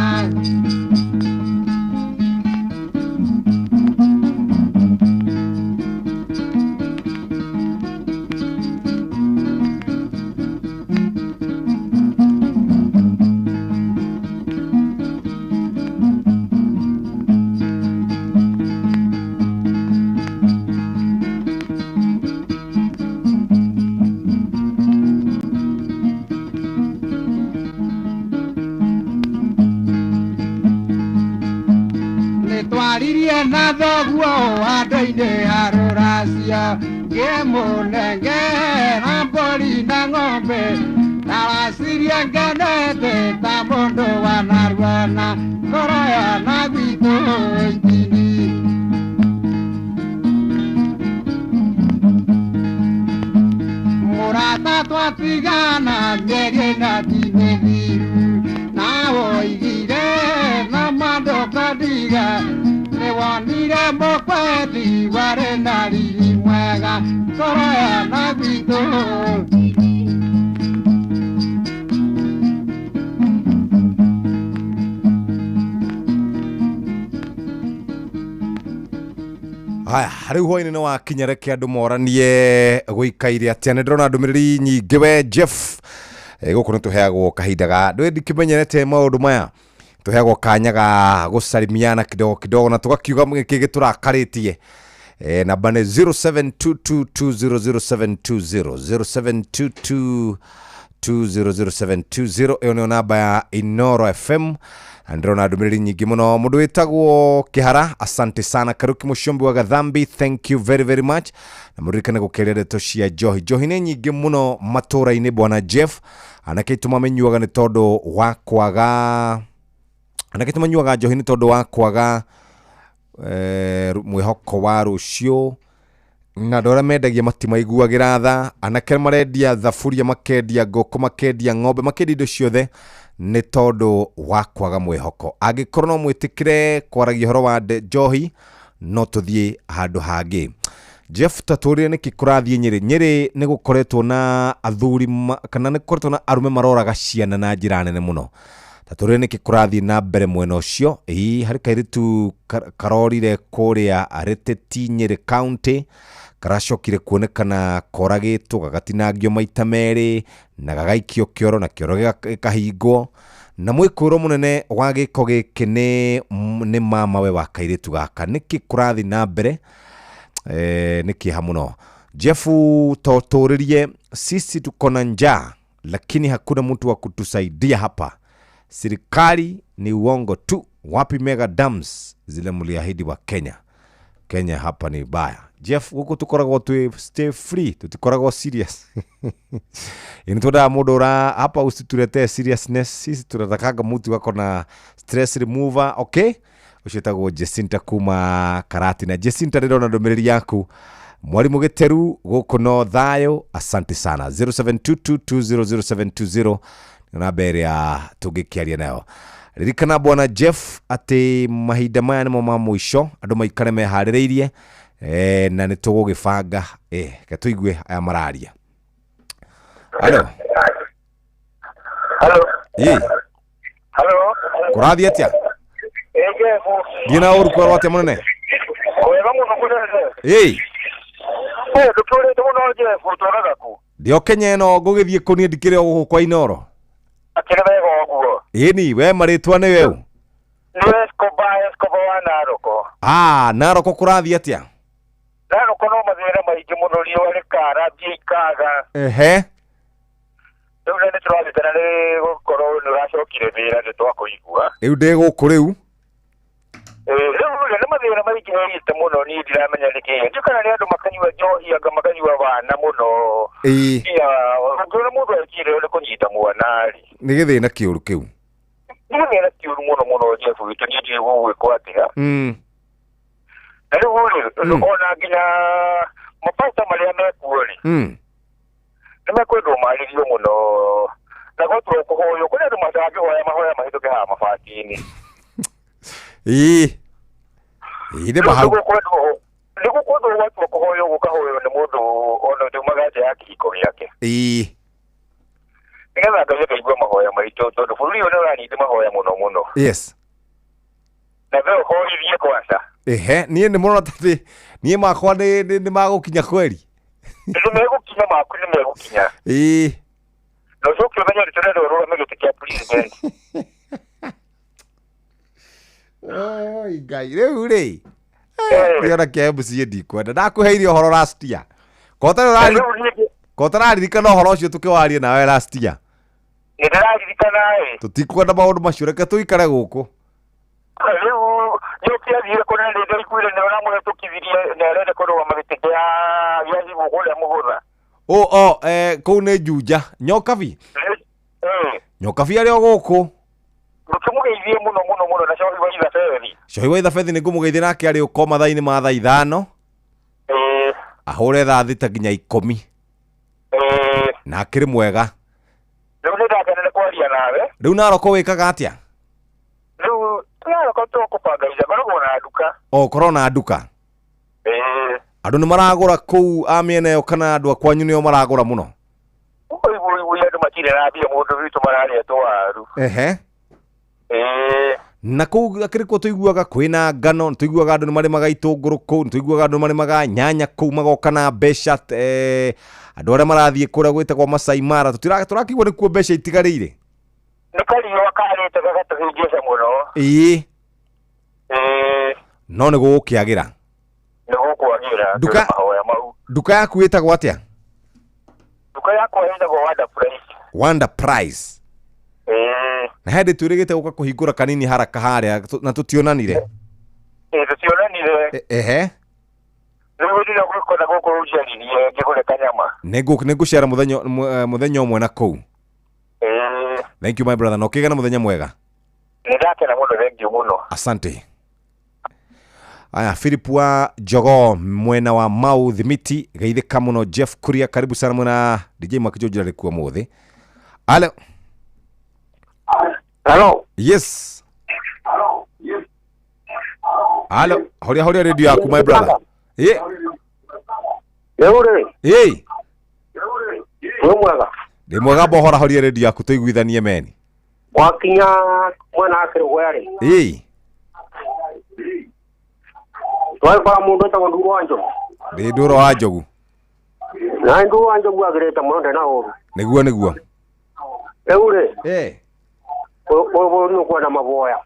Twaririe na thoguo andũ-inĩ a rũracio ngĩmũnengera mbũri na ng'ombe Ndaraciria ngenete ta mũndũ wanaruana ngoro ya na gwitũ itindi. Mũrata twatigana mĩeri ĩna ti mĩthiru na woigire na mandũkandiga nĩwonire mũkwendi warĩ na riri mwega ngoro ya na gwitũ. Haya, rĩu hwainĩ nĩ wakinya, reke andũ moranie gũikaire atĩa. Nĩ ndĩrona ndũmĩrĩri nyingĩ we Jeff. Gũkũ nĩ tũheagwo kahinda ga ndũĩ ndikĩmenyerete maũndũ maya, tũheagwo kanya ga gũcarimiana kidogo kidogo na tũgakiuga gĩkĩ gĩtũrakarĩtie. Namba nĩ 0722200720, 0722200720, ĩyo nĩyo namba ya Inoro FM. Na ndĩrona ndũmĩrĩri nyingĩ mũno. Mũndũ wĩtagwo Kĩhara, asante sana. Karuki Mũciombi wa Gathambi, thank you very very much. Na mũririkane gũkĩria ndeto cia njohi. Njohi nĩ nyingĩ mũno matũra-inĩ bwana Jeff. Anake aitũ mamenyuaga nĩ tondũ wa kwaga, anake aitũ manyuaga njohi nĩ tondũ wa kwaga mwĩhoko wa rũciũ, na andũ arĩa mendagia matimaiguagĩra tha. Anake marendia thaburia, makendia ngũkũ, makendia ng'ombe, makendia indo ciothe nĩ tondũ wa kwaga mwĩhoko. Angĩkorwo no mwĩtĩkĩre kwaragia ũhoro wa njohi, no tũthiĩ handũ hangĩ. Jeff, tatũrire nĩkĩ kũrathiĩ Nyĩrĩ? Nyĩrĩ nĩ gũkoretwo na athuri kana nĩ gũkoretwo na arũme maroraga ciana na njĩra nene mũno. Tatũrire nĩkĩ kũrathiĩ na mbere mwena ũcio. Ĩĩ, harĩ kairĩtu karorire kũrĩa Rĩtĩti Nyĩrĩ County, karacokire kuonekana koragĩtwo, gagatinangio maita merĩ na gagaikio kĩoro na kĩoro gĩkahingwo. Na mwĩkũĩro mũnene wa gĩko gĩkĩ nĩ mamawe wa kairĩtu gaka. Nĩkĩ kũrathiĩ na mbere? Nĩ kĩeha mũno. Jeff, tũtũrĩrie, sisi tuko na njaa lakini hakuna mtu wa kutusaidia hapa. Serikali ni uongo tu. Wapi mega dams zile mliahidi wa Kenya? Kenya hapa ni baya. Jeff, gũkũ tũkoragwo twĩ stay free, tũtikoragwo serious. Ĩni twendaga mũndũ ũra hapa usituletee seriousness. Sisi tunatakanga mtu wako na stress remover, okay? Ũcio wĩtagwo Jacinta kuma Karatina. Jacinta, ndĩrona ndũmĩrĩri yaku. Mwalimu Gĩteru gũkũ no thayũ, asante sana. 0722200720 nĩ namba ĩrĩa tũngĩkĩaria nayo. Ririkana bwana Jeff atĩ mahinda maya nĩmo ma mũico, andũ maikare meharĩrĩirie, na nĩ tũgũgĩbanga. Reke tũigue aya mararia. Halo. Halo. Ĩ. Halo. Kũrathiĩ atĩa? Jeff. Ndiĩ na ũru, kwerwo atĩa mũnene? Wega mũno mũnene. Ĩ. Ndũtũrĩte mũno Jeff, ũtũraga kũ? Ndĩ o Kenya ĩno, ngũgĩthiĩ kũ niĩ ndikĩrĩ o gũkũ kwa Inoro. Akĩrĩ wega ũguo. Ĩni, we marĩtwa nĩ weũ? Nĩ Escobar, Escobar wa Naroko. Ah, Naroko kũrathiĩ atĩa? Naroko no mathĩna maingĩ mũno, riũa rĩkara, mbia ikaga. Ehe. Rĩu nĩ tũrathitana nĩ gũkorwo nĩ ũracokire wĩra nĩ twakũigua. Rĩu ndĩ gũkũ rĩu. Rĩu nĩ mathĩna maingĩhĩte mũno, niĩ ndiramenya nĩkĩ. Ndiũ kana nĩ andũ makanyua njohi anga makanyua wana mũno. Ĩĩ. Nginya ũngĩona mũndũ ekire nĩ kũnyita mwana rĩ. Nĩ gĩthĩna kĩũru kĩu. Nĩ gĩthĩna kĩũru mũno mũno Jeff witũ, niĩ ndiũĩ gũgwĩkwo atĩa. Na rĩu rĩ, ona nginya mapasta marĩa mekuo rĩ, nĩ mekwendwo marĩrio mũno na gwaturwo kũhoywo. Kũrĩ andũ matangĩhoya mahoya mahĩtũke haha mabati-inĩ. Ĩĩ. Ĩĩ nĩ mahau. Nĩ gũkwendwo gwaturwo kũhoywo gũkahoywo nĩ mũndũ ona ũtaumaga nja ya kĩhiko gĩake. Ĩĩ. Nĩgetha Ngai akaigua mahoya maitũ, tondũ bũrũri ũyũ nĩ ũranindi mahoya mũno mũno. Yes. Na we ũhoithie kwanza. Ehe, niĩ nĩ mũrona atĩ niĩ makwa nĩ magũkinya kweri. Nĩ megũkinya maku, nĩ megũkinya. Ĩĩ. Na ũcoke ũmenye nĩ tũrenda ũrũgame gĩtĩ kĩa president. Oi Ngai, rĩu rĩ. Ndiona kĩa MCA ndikwenda. Ndakũheire ũhoro last year. Ko ũtararirikana ũhoro ũcio tũkĩwaria nawe last year. Nĩ ndĩraririkana ĩ. Tũtikwenda maũndũ macio, reke tũikare gũkũ. Rĩu nĩ ũkĩathire kũrĩa nĩ ndaiguire nĩ ũramũhetũkithirie na arenda kũrũgama gĩtĩ kĩa gĩa Higũ kũrĩa Mũgũtha. Kũu nĩ Juja. Nyokabi. Nyokabi arĩ o gũkũ. Ndũkĩmũgeithie mũno mũno mũno na cohi wa Ithabethi. Cohi wa Ithabethi nĩ ngũmũgeithia nake arĩ ũko mathaa-inĩ ma thaa 5. Ahũre thaa 6 nginya 10. Na akĩrĩ mwega. Rĩu nĩ ndakenera kwaria nawe. Rĩu Naroko wĩkaga atĩa? Rĩu Naroko tũkũbanga ica ngoragwo na nduka. O ũkoragwo na nduka? Andũ nĩ maragũra kũu a mĩena ĩyo kana andũ a kwanyu nĩo maragũra mũno? Oi andũ matirĩ na mbia mũndũ witũ mararĩa tũwaru. Ehe. Na kũu akĩrĩ kuo tũiguaga kwĩna ngano, tũiguaga andũ nĩ marĩmaga itũngũrũ kũu, tũiguaga andũ nĩ marĩmaga nyanya kũu magoka na mbeca andũ arĩa marathiĩ kũrĩa gwĩtagwo Masai Mara tũrakĩigua nĩkuo mbeca itigarĩire. Nĩ kariũa karĩte gagatũhĩngĩca mũno. Ĩĩ. No nĩ gũgũkĩagĩra. Nĩ gũkwagĩra. Mahoya mau. Nduka yaku ĩtagwo atĩa? Nduka yakwa ĩtagwo Wonder Price. Wonder Price. Na hĩndĩ twĩrĩgĩte gũka kũhingũra kanini haraka harĩa na tũtionanire. Tũtionanire. Ehe. Rĩu ndĩrenda gũkona gũkũ ũnjarĩrie ngĩgũre kanyama. Nĩngũcera mũthenya ũmwe na kũu. Thank you my brother. Na ũkĩgĩa na mũthenya mwega. Nĩndakena mũno, thank you mũno. Asante. Aya, Philip wa Jogoo mwena wa Mau Thimiti, geithĩka mũno. Jeff Kuria, karibu sana mwena DJ Makĩnjũnjĩra rĩkuo mũthĩ. Alo. Hello. Yes. Hello. Yes. Hello. Horia horia radio yaku my brother. Eh. Rĩu Eh. Wĩ mwega. Ndĩ mwega bohora horia radio yaku tũiguithanie meni. Wakinya mwena wa Kĩrũgũya rĩ. Eh. Twakora mũndũ wĩtagwo Nduro wa Njogu. Ndĩ Nduro wa Njogu. Na Nduro wa Njogu agĩrĩte mũno ndarĩ na ũru. Nĩguo nĩguo. Rĩu rĩ. Eh. Bũrũri ũkwenda maboya.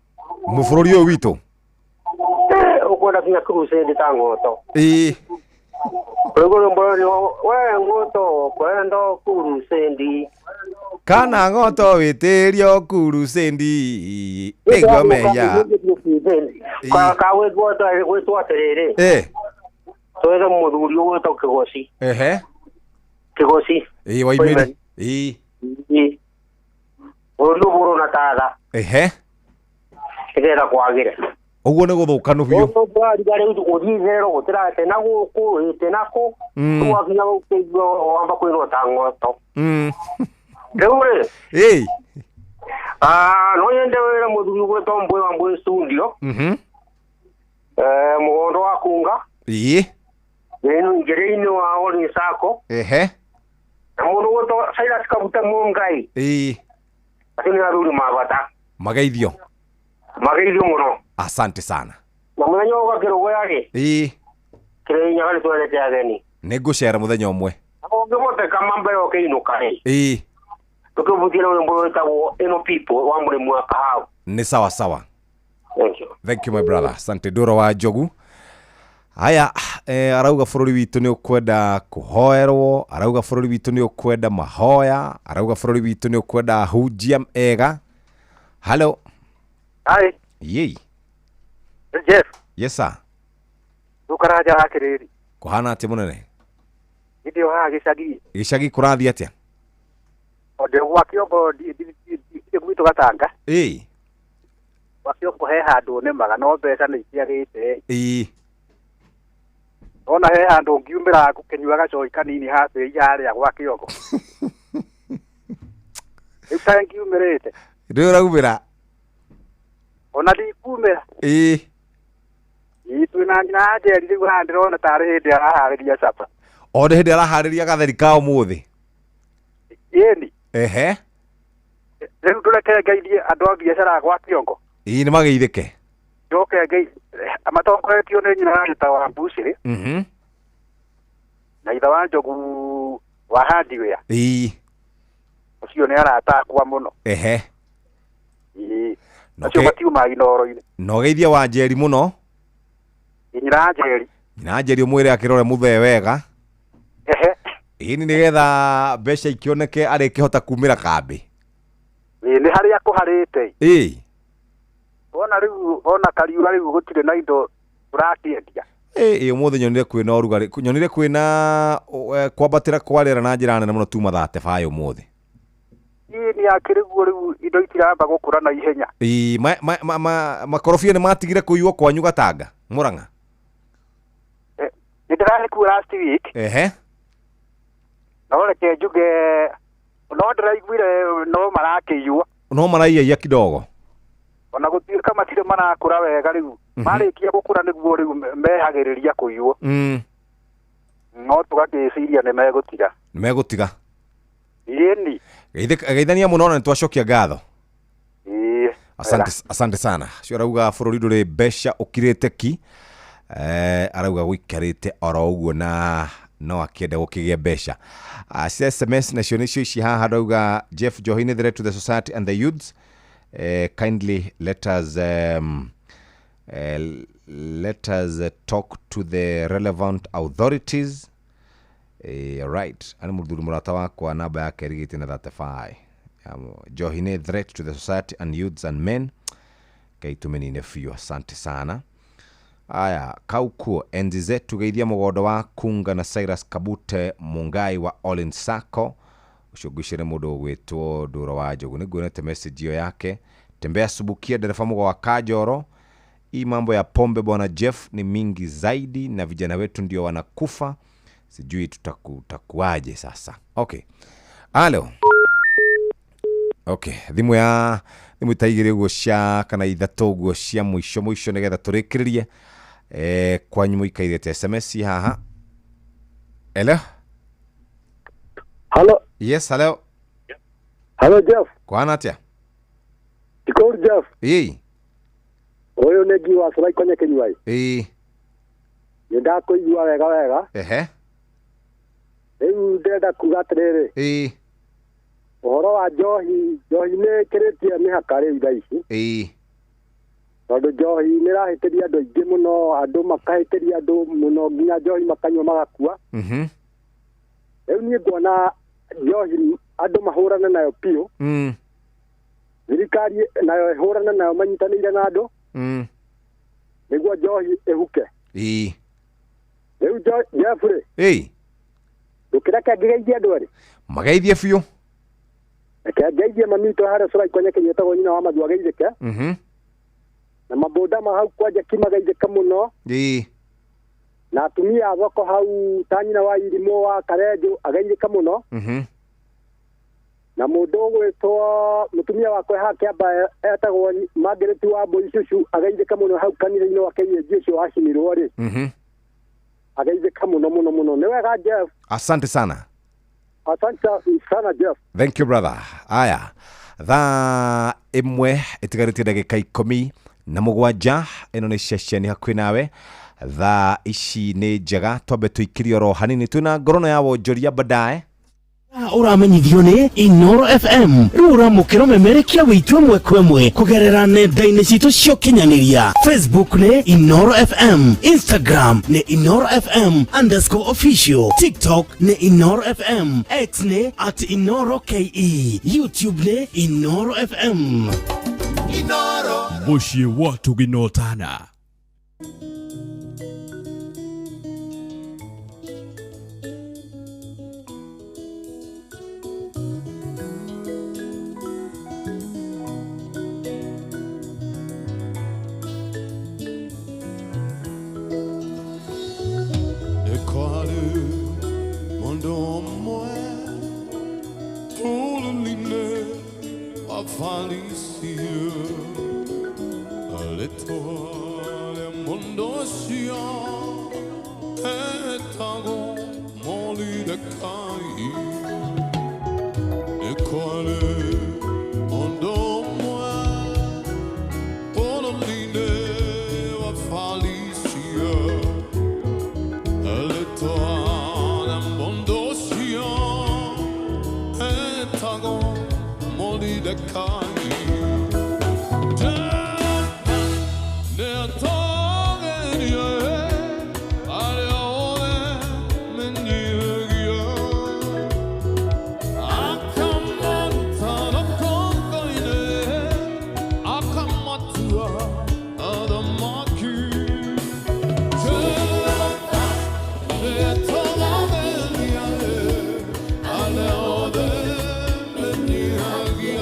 Mũbũrũri ũyũ witũ. Ũkwenda kinya crusade ta ng'oto. Ĩĩ. Rĩu rwĩmbo we ng'oto kwenda crusade. Kana ng'oto wĩtĩrio crusade. Nĩguo meya. Ka gwĩtwo atĩrĩrĩ. Eh. Twethe mũthuri ũgwĩtwo Kĩgoci. Ehe. Kĩgoci. Ĩĩ waimĩri. Ĩĩ. Bũrũri ũbũrwo na tatha. Ehe. Nĩgetha kwagĩre. Ũguo nĩ gũthũkanu biũ. Ũguo rĩu gũthiĩ itherero gũtirate na gũkũ ĩte na kũ. Wakinya gũkĩigua wamba kwĩrwo ta ng'oto. Rĩu rĩ. Ĩĩ. No nyende wĩre mũthuri ũgwĩtwo Mbũĩ wa Mbũĩ studio. Mũgondo wa Kunga. Ĩĩ. Njĩra-inĩ wa Oli Sacco. Ehe. Na mũndũ ũgwĩtwo Silas Kabuta Mũngai. Ĩĩ. Acio nĩ athuri mabata. Mageithio. Mageithio mũno. Asante sana. Na mũthenya ũka Kĩrũgũya rĩ. Ĩĩ. Kĩrĩnyaga nĩ twendete ageni. Nĩngũcera mũthenya ũmwe. Ũngĩhoteka mbere ũkĩinũka rĩ. Ĩĩ. Tũkĩbutie na rwĩmbo rwĩtagwo Ĩno People wa mũrĩmi wa kahawa. Nĩ sawa sawa. Thank you. Thank you my brother. Asante Nduro wa Njogu. Aya, arauga bũrũri witũ nĩ ũkwenda kũhoerwo, arauga bũrũri witũ nĩ ũkwenda mahoya, arauga bũrũri witũ nĩ ũkwenda ahunjia ega. Hello. Hi. Yei. Jeff. Yes sir. Ndũkaraja wa Kĩrĩri. Kũhana atĩa mũnene? Ndĩ haha gĩcagi. Gĩcagi kũrathiĩ atĩa? O ndĩ gwa Kĩongo ndĩ gwitũ Gatanga. Ĩĩ. Gwa Kĩongo he handũ nĩmaga no mbeca nĩ itiagĩte. Ĩĩ. Ona he handũ ngiumĩra ngũkĩnyua gacoi kanini habei harĩa gwa Kĩongo. Rĩu ta ngiumĩrĩte. Rĩu ũraumĩra? Ona ndikumĩra. Ĩĩ. Ĩĩ twĩna nyina Njeri rĩu haha ndĩrona tarĩ hĩndĩ araharĩria capa. O nĩ hĩndĩ araharĩria gatheri ka ũmũthĩ. Ĩni. Ehe. Rĩu ndũreke ngeithie andũ a biacara gwa Kĩongo. Ĩĩ nĩ mageithĩke. Njoke ngeithie matongoretio nĩ nyina wa Gĩta wa Mbucĩrĩ. Na ithe wa Njogu wa hardware. Ĩĩ. Ũcio nĩ arata akwa mũno. Ehe. Ĩĩ. Acio matiumaga Inooro-inĩ. Na ũgeithie wa Njeri mũno. Nyina Njeri. Nyina Njeri ũmwĩre akĩrore mũthee wega. Ehe. Ĩĩ nĩgetha mbeca ikĩoneke arĩkĩhota kumĩra kambĩ. Ĩĩ nĩ harĩa kũharĩte. Ĩĩ. Ona rĩu ona kariũa rĩu gũtirĩ na indo tũrakĩendia. Ĩĩ ũmũthĩ nyonire kwĩna ũrugarĩ, nyonire kwĩna kwambatĩra kwa rĩera na njĩra nene mũno tuma 35 ũmũthĩ. Ĩĩ Season ya kĩrĩguo rĩu indo itiramba gũkũra na ihenya. Ii makorobia nĩ matigire kũiywo kwanyu Gatanga Murang'a? Nĩ ndĩrarĩ kuo last week. Ehe. No reke njuge no ndĩraiguire no marakĩiywo. No maraiyaiya kidogo. Ona gũtuĩka matirĩ marakũra wega rĩu. Marĩkia gũkũra nĩguo rĩu mehagĩrĩria kũiywo. No tũgakĩciria nĩ megũtiga. Nĩ megũtiga. Ĩni. Geithania mũno na nĩtwacokia ngatho. Ĩĩ. Asante, asante sana. Cio arauga bũrũri ndũrĩ mbeca ũkirĩte ki. Arauga gũikarĩte oro ũguo na no akĩenda gũkĩgĩa mbeca. Cia SMS nacio nĩcio ici haha arauga Jeff Njohi threat to the society and the youths. Kindly let us talk to the relevant authorities. Right. Ani mũthuri mũrata wakwa namba yake ĩrigĩte na 35. Njohi nĩ threat to the society and youths and men. Kaitumenine biũ, asante sana. Aya, kaukuo enzi zetu geithia mũgondo wa Kunga na Cyrus Kabute Mungai wa All Sacco. Ũcio ngwĩciria mũndũ ũgwĩtwo Ndũra wa Njogu. Nĩnguonete message ĩyo yake. Tembea Subukia dereva mũgo wa Kajoro. Hii mambo ya pombe bwana Jeff ni mingi zaidi na vijana wetu ndio wanakufa. Sijui tutakuaje sasa. Okay. Halo. Okay, thimu ya thimu ta igĩrĩ ũguo cia kana ithatũ ũguo cia mũico mũico nĩgetha tũrĩkĩrĩrie. Kwanyu mũikairĩte SMS haha. Hello. Hello. Yes, hello. Hello Jeff. Kwana atia? Tiko Jeff. Ĩĩ. Ũyũ nĩ Ngi wa Cũrai Konya Kĩnyuai. Ĩĩ. Nĩ ndakũigua wega wega. Ehe. Rĩu ndĩrenda kuga atĩrĩrĩ. Ĩĩ. Ũhoro wa njohi, njohi nĩ ĩkĩrĩtie mĩhaka rĩu thaa ici. Ĩĩ. Tondũ njohi nĩ ĩrahĩtĩria andũ aingĩ mũno, andũ makahĩtĩria andũ mũno nginya njohi makanyua magakua. Rĩu niĩ nguona njohi andũ mahũrane nayo biũ. Thirikari nayo ĩhũrane nayo manyitanĩire na andũ. Nĩguo njohi ĩhuke. Ĩĩ. Rĩu Jeffrey. Ĩĩ. Ndũkĩreke ngĩgeithie andũ erĩ. Mageithie biũ. Reke ngeithie mami witũ harĩa Cũrai Konya Kĩnyua etagwo nyina wa Mathua ageithĩke. Na mabũnda ma hau kwa Jackie mageithĩke mũno. Ĩĩ. Na atumia a thoko hau ta nyina wa Irimũ wa Karenjũ ageithĩke mũno. Na mũndũ ũgwĩtwo mũtumia wakwa haha Kĩamba etagwo Margaret wa Mbũi Cucu ageithĩke mũno hau kanitha-inĩ wa KAG ũcio wacinirwo rĩ. Ageithĩka mũno mũno mũno. Nĩ wega Jeff. Asante sana. Asante sana Jeff. Thank you brother. Aya, thaa ĩmwe ĩtigarĩtie ndagĩka 17 ĩno nĩ ceceni hakuhĩ nawe. Thaa ici nĩ njega twambe tũikĩrie oro hanini twĩna ngorono ya wonjoria baadaye. Ũramenyithio nĩ Inoro FM rĩu ũramũkĩra ũmemerekia wĩitũ ĩmwe kwa ĩmwe kũgerera nenda-inĩ citũ cia ũkinyanĩria. Facebook nĩ Inoro FM, Instagram nĩ Inoro FM _official, TikTok nĩ Inoro FM, X nĩ @InoroKE, YouTube nĩ Inoro FM. Inoro mũciĩ wa tũginotana. Yeah.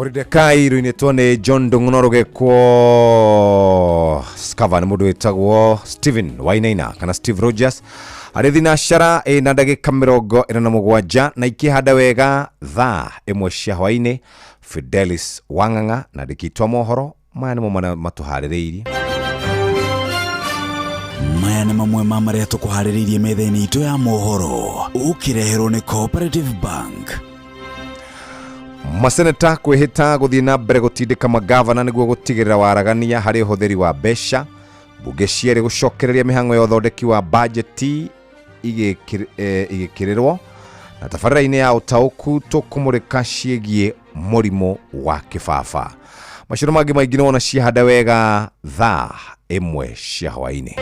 Moridekai ruinĩtwo nĩ John Ndung'u rũgĩkwo cover nĩ mũndũ wĩtagwo Steven Wainaina kana Steve Rogers arĩ thinacara ĩna ndagĩka 47 na ikĩhanda wega thaa 1 cia hwaĩ-inĩ. Fidelis Wang'ang'a na ndĩkitwa mohoro maya nĩmo matũharĩrĩirie. Maya nĩ mamwe ma marĩa tũkũharĩrĩirie metha-inĩ itũ ya mohoro ũkĩreherwo nĩ Cooperative Bank. Maseneta kwĩhĩta gũthiĩ na mbere gũtindĩka magavana nĩguo gũtigĩrĩra waragania harĩ ũhũthĩri wa mbeca. Mbunge cierĩ gũcokereria mĩhang'o ya ũthondeki wa bajeti igĩkĩrĩrwo na tabarĩra-inĩ ya ũtaũku tũkũmũrĩka ciĩgiĩ mũrimũ wa kĩbaba. Macio mangĩ maingĩ nĩwona ciahanda wega thaa 1 cia hwaĩ-inĩ.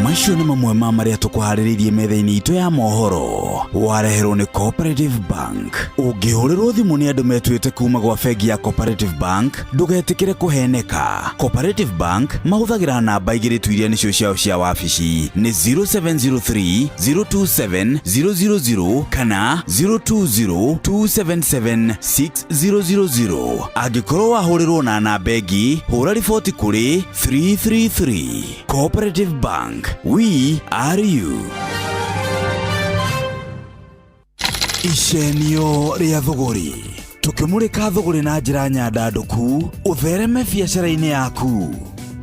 Macio nĩ mamwe ma marĩa tũkũharĩrĩirie metha-inĩ itũ ya mohoro wareherwo nĩ Cooperative Bank. Ũngĩhũrĩrwo thimũ nĩ andũ metuĩte kuma gwa bengi ya Cooperative Bank ndũgetĩkĩre kũheneka. Cooperative Bank mahũthagĩra namba igĩrĩ tu iria nĩcio ciao cia wabici nĩ 0703 027 000 kana 020 277 6000. Angĩkorwo wahũrĩrwo na namba ĩngĩ hũra riboti kũrĩ 333. Cooperative Bank, we are you. Icenio rĩa thũgũrĩ tũkĩmũrĩka thũgũrĩ na njĩra nyandandũku ũthereme biacara-inĩ yaku.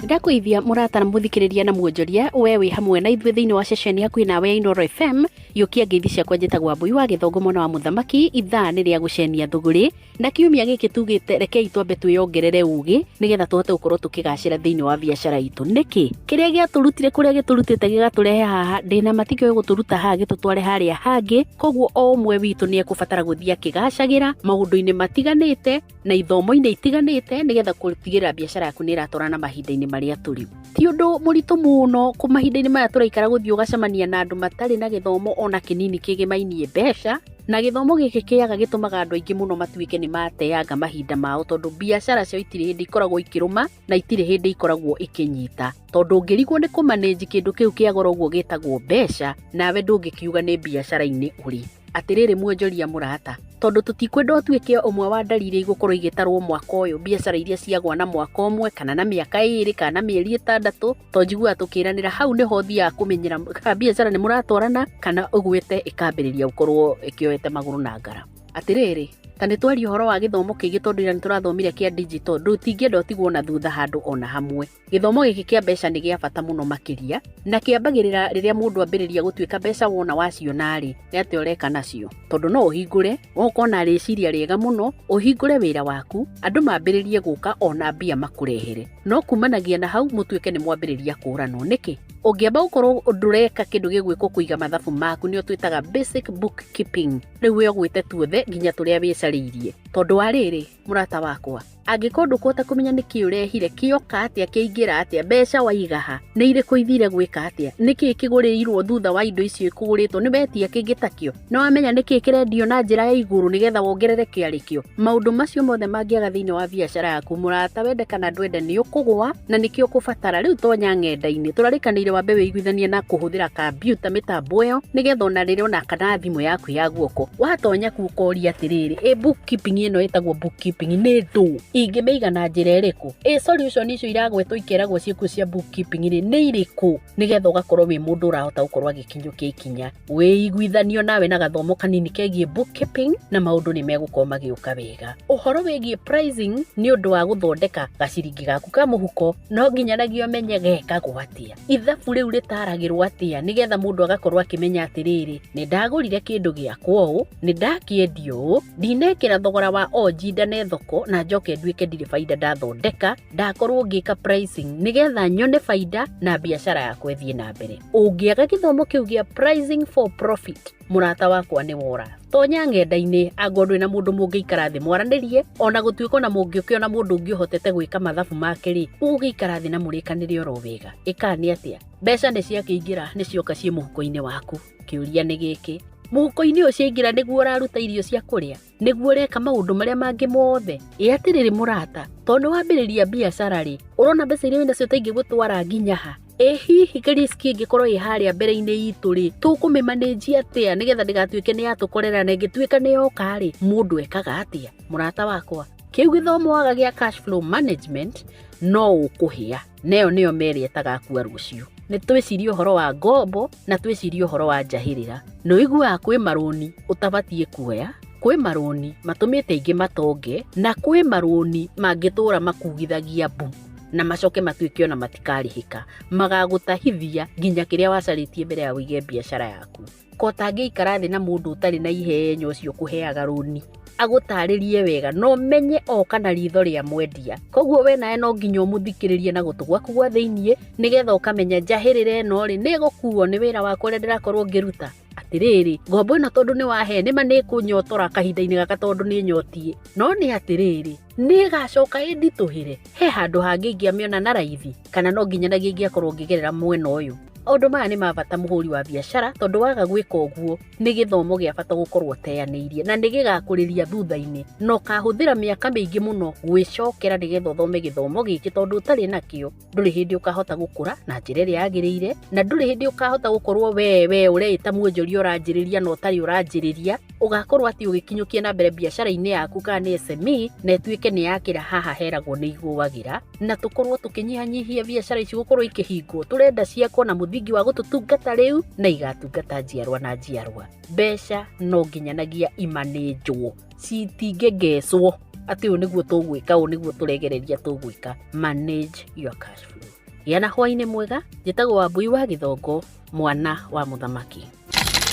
Ndakwĩithia mũrata na mũthikĩrĩria na mwonjoria we wĩ hamwe na ithuĩ thĩinĩ wa ceceni hakuhĩ nawe ya Inooro FM. Yũkia ngeithi ciakwa njĩtagwo Mbui wa Gĩthongo mwana wa mũthamaki. Ithaa nĩ rĩa gũcenia thũgũrĩ na kiumia gĩkĩ tugĩte rekei twambe twĩyongerere ũgĩ nĩgetha tũhote gũkorwo tũkĩgacĩra thĩinĩ wa biacara itũ. Nĩkĩ kĩrĩa gĩatũrutire kũrĩa gĩtũrutĩte gĩgatũrehe haha ndĩna matikĩoĩ gũtũruta haha gĩtũtware harĩa hangĩ. Koguo o ũmwe witũ nĩ ekũbatara gũthiĩ akĩgacagĩra maũndũ-inĩ matiganĩte na ithomo-inĩ itiganĩte nĩgetha gũtigĩrĩra biacara yaku nĩ ĩratwarana mahinda-inĩ marĩa tũrĩ. Ti ũndũ mũritũ mũno kũ mahinda-inĩ maya tũraikara gũthiĩ ũgacemania na andũ matarĩ na gĩthomo ona kĩnini kĩgĩmainie mbeca, na gĩthomo gĩkĩ kĩaga gĩtũmaga andũ aingĩ mũno matuĩke nĩ mateanga mahinda mao tondũ biacara ciao itirĩ hĩndĩ ikoragwo ikĩrũma na itirĩ hĩndĩ ikoragwo ikĩnyita, tondũ ũngĩrigwo nĩ kũmanĩnji kĩndũ kĩu kĩa goro ũguo gĩtagwo mbeca nawe ndũngĩkiuga nĩ biacara-inĩ ũrĩ. Atĩrĩrĩ mwonjoria mũrata, tondũ tũtikwenda ũtuĩke ũmwe wa ndari iria igũkorwo igĩtarwo mwaka ũyũ, biacara iria ciagwa na mwaka ũmwe kana na mĩaka 2 kana mĩeri 6, to njiguaga tũkĩranĩra hau nĩho ũthiaga kũmenyera kana biacara nĩ mũratwarana kana ũgwĩte ĩkambĩrĩria gũkorwo ĩkĩoete magũrũ na ngara. Atĩrĩrĩ, ta nĩ twaria ũhoro wa gĩthomo kĩngĩ tondũ ira nĩ tũrathomire kĩa digital, ndũtingĩenda ũtigwo na thutha handũ ona hamwe. Gĩthomo gĩkĩ kĩa mbeca nĩ gĩa bata mũno makĩria na kĩambagĩrĩra rĩrĩa mũndũ ambĩrĩria gũtuĩka mbeca wona waciona rĩ, nĩ atĩa ũreka nacio, tondũ no ũhingũre ũkona rĩciria rĩega mũno ũhingũre wĩra waku andũ mambĩrĩrie gũka ona mbia makũrehere, no kumanagia na hau mũtuĩke nĩ mwambĩrĩria kũranwo. Nĩkĩ ũngĩamba gũkorwo ndũreka kĩndũ gĩgwĩkwo kũiga mathabu maku nĩo twĩtaga basic bookkeeping, rĩu we ũgwĩte tuothe nginya tũrĩa wĩcarĩirie. Tondũ wa rĩrĩ mũrata wakwa, angĩkorwo ndũkũhota kũmenya nĩkĩ ũrehire kĩoka atĩa kĩaingĩra atĩa mbeca waiga ha nĩ irĩkũ ithire gwĩka atĩa nĩkĩ kĩgũrĩirwo thutha wa indo icio ikũgũrĩtwo nĩ wetia kĩngĩ takĩo nĩ wamenya nĩkĩ kĩrendio na njĩra ya igũrũ nĩgetha wongerere kĩarĩkĩo. Maũndũ macio mothe mangĩaga thĩinĩ wa biacara yaku mũrata, wende kana ndwende nĩ ũkũgũa na nĩkĩo ũkũbatara. Rĩu tonya ng'enda-inĩ tũrarĩkanĩire wambe wĩiguithanie na kũhũthĩra kambiuta mĩtambo ĩyo nĩgetha ona rĩrĩa ona kana thimũ yaku ya guoko watonya kuo ũkoria atĩrĩrĩ, ĩ bookkeeping ĩno ĩtagwo bookkeeping nĩ ndũ ingĩmĩiga na njĩra ĩrĩkũ, ĩ solution icio iragwetwo ikeragwo ciĩkuo cia bookkeeping rĩ nĩ irĩkũ, nĩgetha ũgakorwo wĩ mũndũ ũrahota gũkorwo agĩkinyũkia ikinya wĩiguithanio nawe na gathomo kanini kegiĩ bookkeeping na maũndũ nĩ megũkorwo magĩũka wega. Ũhoro wĩgiĩ pricing nĩ ũndũ wa gũthondeka gaciringi gaku ka mũhuko, no nginyanagia ũmenye gekagwo atĩa, ithabu rĩu rĩtaragĩrwo atĩa nĩgetha mũndũ agakorwo akĩmenya atĩrĩrĩ, nĩ ndagũrire kĩndũ gĩakwa ũũ, nĩ ndakĩendio ũũ, ndinekĩra thogora wa o njindane thoko na njoke nduĩke ndirĩ baida ndathondeka, ndakorwo ngĩka pricing nĩgetha nyone baida na biacara yakwa ĩthiĩ na mbere. Ũngĩaga gĩthomo kĩu gĩa pricing for profit mũrata wakwa nĩ wora. Tonya ng'enda-inĩ angorwo ndwĩ na mũndũ mũngĩikara thĩ mwaranĩrie, ona gũtuĩka ona mũngĩũkĩona mũndũ ũngĩ ũhotete gwĩka mathabu make rĩ, ũgũgĩikara thĩ na mũrĩkanĩre oro wega. Ĩka nĩ atĩa mbeca nĩ ciakĩingĩra nĩ cioka ciĩ mũhuko-inĩ waku. Kĩũria nĩ gĩkĩ, mũhuko-inĩ ũyũ ciaingĩra nĩguo ũraruta irio cia kũrĩa, nĩguo ũreka maũndũ marĩa mangĩ mothe? Ĩ atĩrĩrĩ mũrata, tondũ nĩ wambĩrĩria biacara rĩ, ũrona mbeca iria wĩnacio ta ingĩgũtwara nginya ha? Ĩ hihi risk ĩngĩkorwo ĩ harĩa mbere-inĩ itũ rĩ, tũkũmĩmanĩnjia atĩa nĩgetha ndĩgatuĩke nĩ yatũkorera, na ĩngĩtuĩka nĩ yoka rĩ, mũndũ ekaga atĩa? Mũrata wakwa, kĩu gĩthomo waga gĩa cash flow management no ũkũhĩa, nayo nĩyo meri ĩtagakua rũciũ. Nĩ twĩcirie ũhoro wa ngombo na twĩcirie ũhoro wa njahĩrĩra. Nĩ ũiguaga kwĩ marũni ũtabatiĩ kuoya, kwĩ marũni matũmĩte aingĩ matonge, na kwĩ marũni mangĩtũra makugithagia mbu na macoke matuĩke ona matikarĩhĩka, magagũtahithia nginya kĩrĩa wacarĩtie mbere ya ũige biacara yaku. Ko ũtangĩikara thĩ na mũndũ ũtarĩ na ihenya ũcio ũkũheaga rũni agũtarĩrie wega, no menye o kana ritho rĩa mwendia. Koguo we nawe no nginya ũmũthikĩrĩrie na gũtũ gwaku gwa thĩiniĩ, nĩgetha ũkamenya njahĩrĩra ĩno rĩ nĩ ĩgũkuo nĩ wĩra wakwa ũrĩa ndĩrakorwo ngĩruta. Atĩrĩrĩ, ngombo ĩno tondũ nĩ wahe nĩma nĩ ĩkũnyotora kahinda-inĩ gaka tondũ nĩ nyotiĩ, no nĩ atĩrĩrĩ, nĩ ĩgacoka ĩnditũhĩre? He handũ hangĩ ingĩamĩona na raithi, kana no nginyanagia ingĩakorwo ngĩgerera mwena ũyũ? Maũndũ maya nĩ ma bata mũhũri wa biacara, tondũ waga gwĩka ũguo nĩ gĩthomo gĩa bata gũkorwo ũteanĩirie, na nĩ gĩgakũrĩria thutha-inĩ, na ũkahũthĩra mĩaka mĩingĩ mũno gwĩcokera nĩgetha ũthome gĩthomo gĩkĩ, tondũ ũtarĩ nakĩo ndũrĩ hĩndĩ ũkahota gũkũra na njĩra ĩrĩa yagĩrĩire, na ndũrĩ hĩndĩ ũkahota gũkorwo we ũreĩta mwonjoria ũranjĩrĩria na ũtarĩ ũranjĩrĩria. Ũgakorwo atĩ ũgĩkinyũkia na mbere biacara-inĩ yaku kana nĩ SME, na ĩtuĩke nĩ yakĩra haha heragwo nĩ igũagĩra, na tũkorwo tũkĩnyihanyihia biacara ici gũkorwo ikĩhingwo. Tũrenda ciakwo na mũthingi wa gũtũtungata rĩu, na igatungata njiarwa na njiarwa. Mbeca no nginyanagia imanĩnjwo, citingĩngecwo atĩ ũũ nĩguo tũgwĩka, ũũ nĩguo tũregereria tũgwĩka. Manage your cash flow. Gĩa na hwaĩ-inĩ mwega. Njĩtagwo Wambui wa Gĩthongo, mwana wa mũthamaki.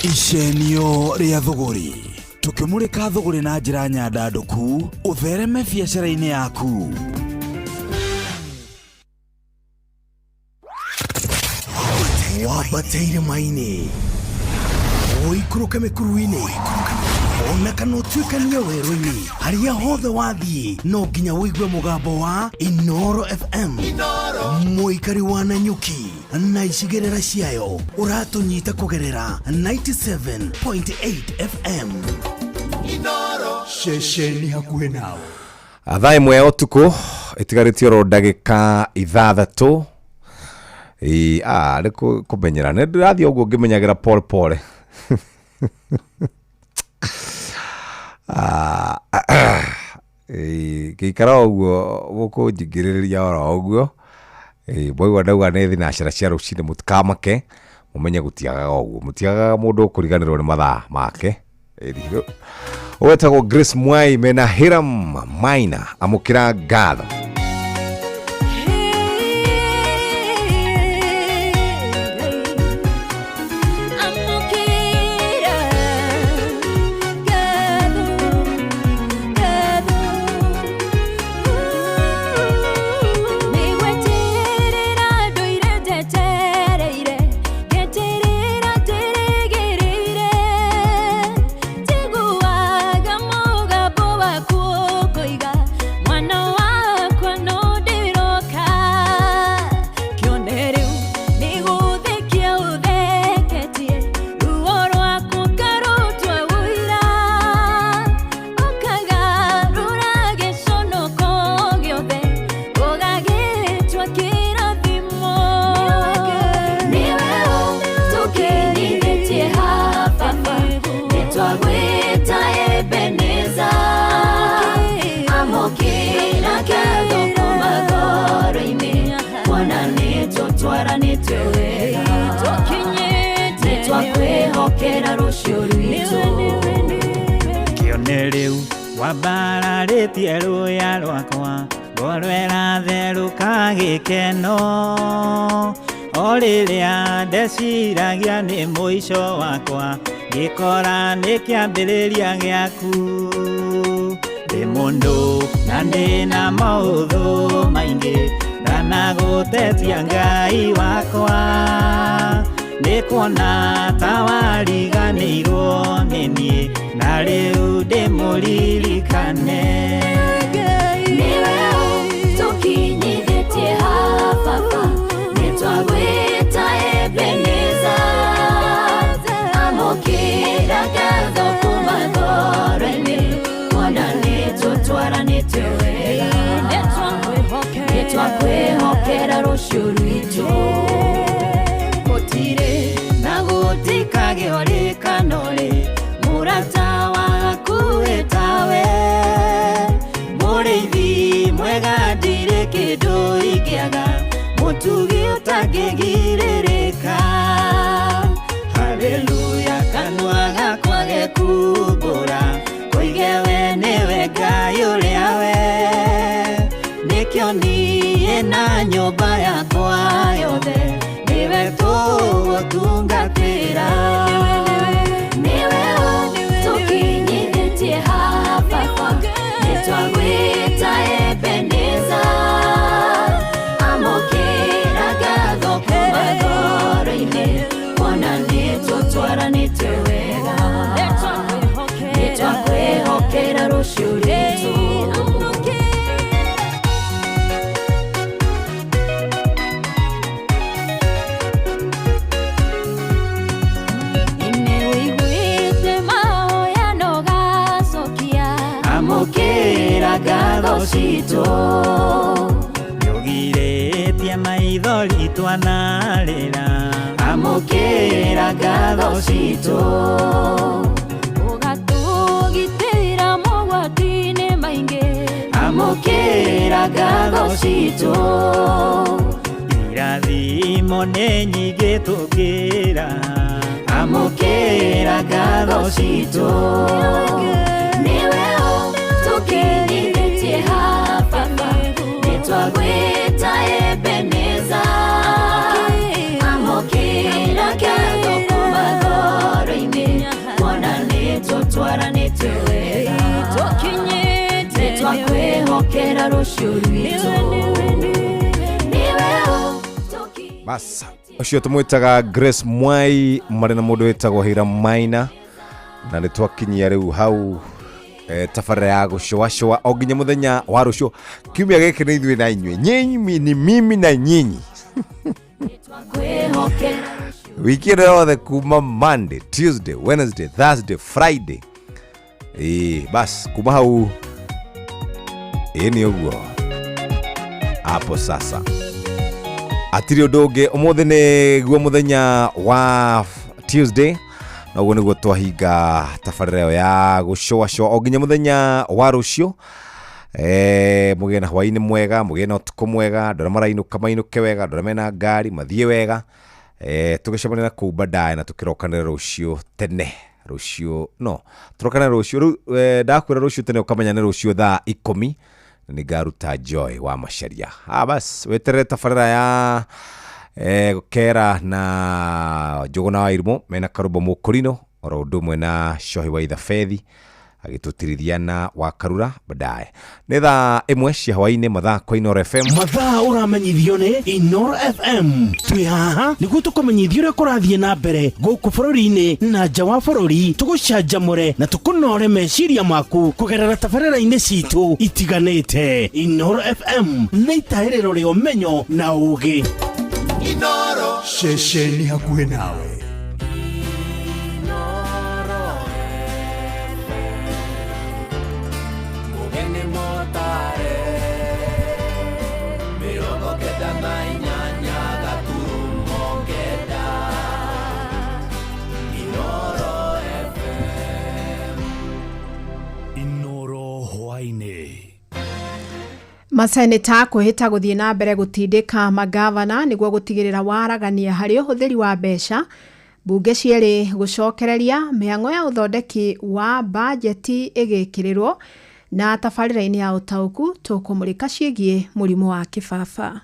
Icenio rĩa thũgũrĩ, tũkĩmũrĩka thũgũrĩ na njĩra nyandandũku, ũthereme biacara-inĩ yaku. Wambate irĩma-inĩ, ũikũrũke mĩkuru-inĩ, ona kana ũtuĩkanie werũ-inĩ, harĩa hothe wathiĩ no nginya ũigue mũgambo wa Inoro FM. Mũikari wa Nanyuki na icigĩrĩra ciayo ũratũnyita kũgerera 97.8 FM. Ceceni hakuhĩ nawe. Thaa ĩmwe ya ũtukũ ĩtigarĩtie oro ndagĩka 6. Nĩ kũmenyera nĩ ndĩrathiĩ ũguo ngĩmenyagĩra pole pole. Ngĩikara ũguo gũkũnjingĩrĩria oro ũguo. Mwaigua ndauga nĩ thinacera cia rũcinĩ, mũtikamake, mũmenye gũtiagaga ũguo, mũtiagaga mũndũ ũkũriganĩrwo nĩ mathaa make. Wetagwo Grace Mwai mena Hiram Maina, amũkĩra ngatho. Wambararĩtie rũya rwakwa ngoro ĩratherũka gĩkeno, o rĩrĩa ndeciragia nĩ mũico wakwa ngĩkora nĩ kĩambĩrĩria gĩaku. Ndĩ mũndũ na ndĩna maũthũ maingĩ, ndanagũtetia Ngai wakwa, nĩ kuona ta wariganĩirwo nĩ niĩ, na rĩu ndĩmũririkane. Nĩwe ũtũkinyithĩtie haha baba, nĩtwagwĩta Ebeneza, amũkĩra ngatho kuma ngoro-inĩ, kuona nĩtũtwaranĩte wega, nĩtwakwĩhokera rũciũ rwitũ. Gũtiagĩ orĩ kana ũrĩ mũrata waku tawe. Mũrĩithi mwega ndirĩ kĩndũ ingĩaga, mũtugi ũtangĩgirĩrĩka. Haleluya, kanua gakwa gekumbũra koige we nĩwe Ngai ũrĩa we. Nĩkĩo niĩ na nyũmba yakwa yothe nĩwe tũgũtungatĩra. Nĩwe ũtũkinyithĩtie haha Baba, nĩtwagwĩta Ebeneza. Amũkĩra ngatho kuma ngoro-inĩ, kuona nĩtũtwaranĩte wega. Nĩtwakwĩhokera rũciũ rwitũ. Amũkĩra ngatho citũ. Nĩũgirĩtie maithori twanarĩra. Amũkĩra ngatho citũ. Ũgatũgitĩra mogwati-inĩ maingĩ. Amũkĩra ngatho citũ. Irathimo nĩ nyingĩ tũkĩra. Amũkĩra ngatho citũ. Nĩwe ũtũkinyithĩtie haha Baba, nĩtwagwĩta Ebeneza. Amũkĩra ngatho kuma ngoro-inĩ, kuona nĩtũtwaranĩte wega. Nĩtwakwĩhokera rũciũ rwitũ. Nĩwe Bas, ũcio tũmwĩtaga Grace Mwai marĩ na mũndũ wĩtagwo Hira Maina, na nĩ twakinyia rĩu hau tabarĩra ya gũcũacũa o nginya mũthenya wa rũciũ. Kiumia gĩkĩ nĩ ithuĩ na inyuĩ, nyinyi ni mimi na nyinyi. Wiki ĩno yothe kuma Monday, Tuesday, Wednesday, Thursday, Friday. Bas kuma hau nĩ ũguo hapo sasa. Atiri ũndũ ũngĩ, ũmũthĩ nĩguo mũthenya wa Tuesday, na ũguo nĩguo twahinga tabarĩra ĩyo ya gũcũacũa o nginya mũthenya wa rũciũ. Mũgĩe na hwaĩ-inĩ mwega, mũgĩe na ũtukũ mwega, andũ arĩa marainũka mainũke wega, andũ arĩa mena ngari mathiĩ wega. Tũgĩcemania na kũu baadaye na tũkĩrokanĩra rũciũ tene. Rũciũ no tũrokanĩra rũciũ rĩu, ndakwĩra rũciũ tene ũkamenya nĩ rũciũ thaa 10 na nĩngaruta Joy wa Macharia. Bas weterere tabarĩra ya gũkera na Njũgũna wa Irimũ mena Karũmbo Mũkũrinũ oro ũndũ ũmwe na Cohi wa Ithabethi agĩtũtirithia na Wakarura baadaye. Nĩ thaa 1 cia hwaĩ-inĩ mathaa kwa Inooro FM. Mathaa ũramenyithio nĩ Inooro FM. Twĩ haha nĩguo tũkũmenyithie ũrĩa kũrathiĩ na mbere gũkũ bũrũri-inĩ na nja wa bũrũri, tũgũcanjamũre na tũkũnore meciria maku kũgerera tabarĩra-inĩ citũ itiganĩte. Inooro FM nĩ itahĩrĩro rĩa ũmenyo na ũũgĩ. Inooro ceceni hakuhĩ nawe. Maseneta kwĩhĩta gũthiĩ na mbere gũtindĩka magavana nĩguo gũtigĩrĩra waragania harĩ ũhũthĩri wa mbeca. Mbunge cierĩ gũcokereria mĩhang'o ya ũthondeki wa bajeti ĩgĩkĩrĩrwo, na tabarĩra-inĩ ya ũtaũku tũkũmũrĩka ciĩgiĩ mũrimũ wa kĩbaba.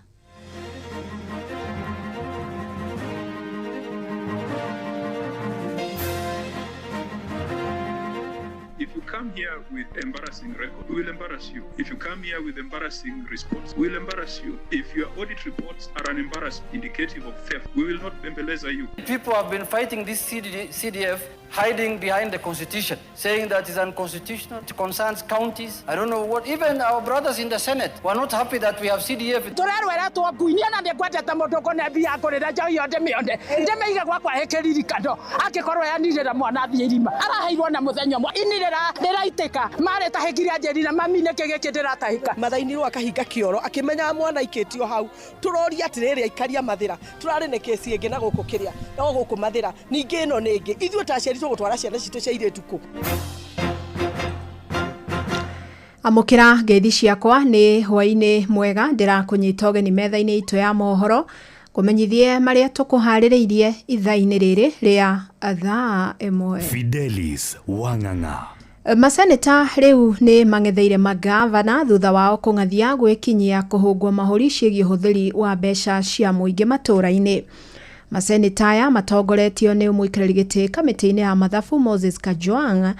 If you come here with embarrassing record, we will embarrass you. If you come here with embarrassing response, we will embarrass you. If your audit reports are an embarrassment indicative of theft, we will not bembeleza you. People have been fighting this CDF, hiding behind the constitution, saying that it's unconstitutional, it concerns counties. I don't know what. Even our brothers in the Senate were not happy that we have CDF. Rĩraitĩka marĩtahĩkire anjĩrire mami nĩkĩ gĩkĩ ndĩratahĩka. Mathainirwo akahinga kĩoro akĩmenyaga mwana aikĩtio hau. Tũroria atĩrĩrĩ aikaria Mathĩra, tũrarĩ na kesi ĩngĩ na gũkũ kĩrĩa no gũkũ Mathĩra, ningĩ ĩno nĩ ĩngĩ. Ithuĩ ta aciari tũgũtwara ciana citũ cia airĩtu kũ? Amũkĩra ngeithi ciakwa nĩ hwaĩ-inĩ mwega, ndĩrakũnyita ũgeni metha-inĩ itũ ya mohoro kũmenyithie marĩa tũkũharĩrĩirie ithaa-inĩ rĩrĩ rĩa thaa 1. Fidelis Wang'ang'a. Maseneta rĩu nĩ mang'etheire magavana thutha wao kũng'athia gwĩkinyia kũhũngwo mahũri ciĩgiĩ ũhũthĩri wa mbeca cia mũingĩ matũũra-inĩ. Maseneta aya matongoretio nĩ mũikarĩri gĩtĩ kamĩtĩ-inĩ ya mathabu Moses Kajwang'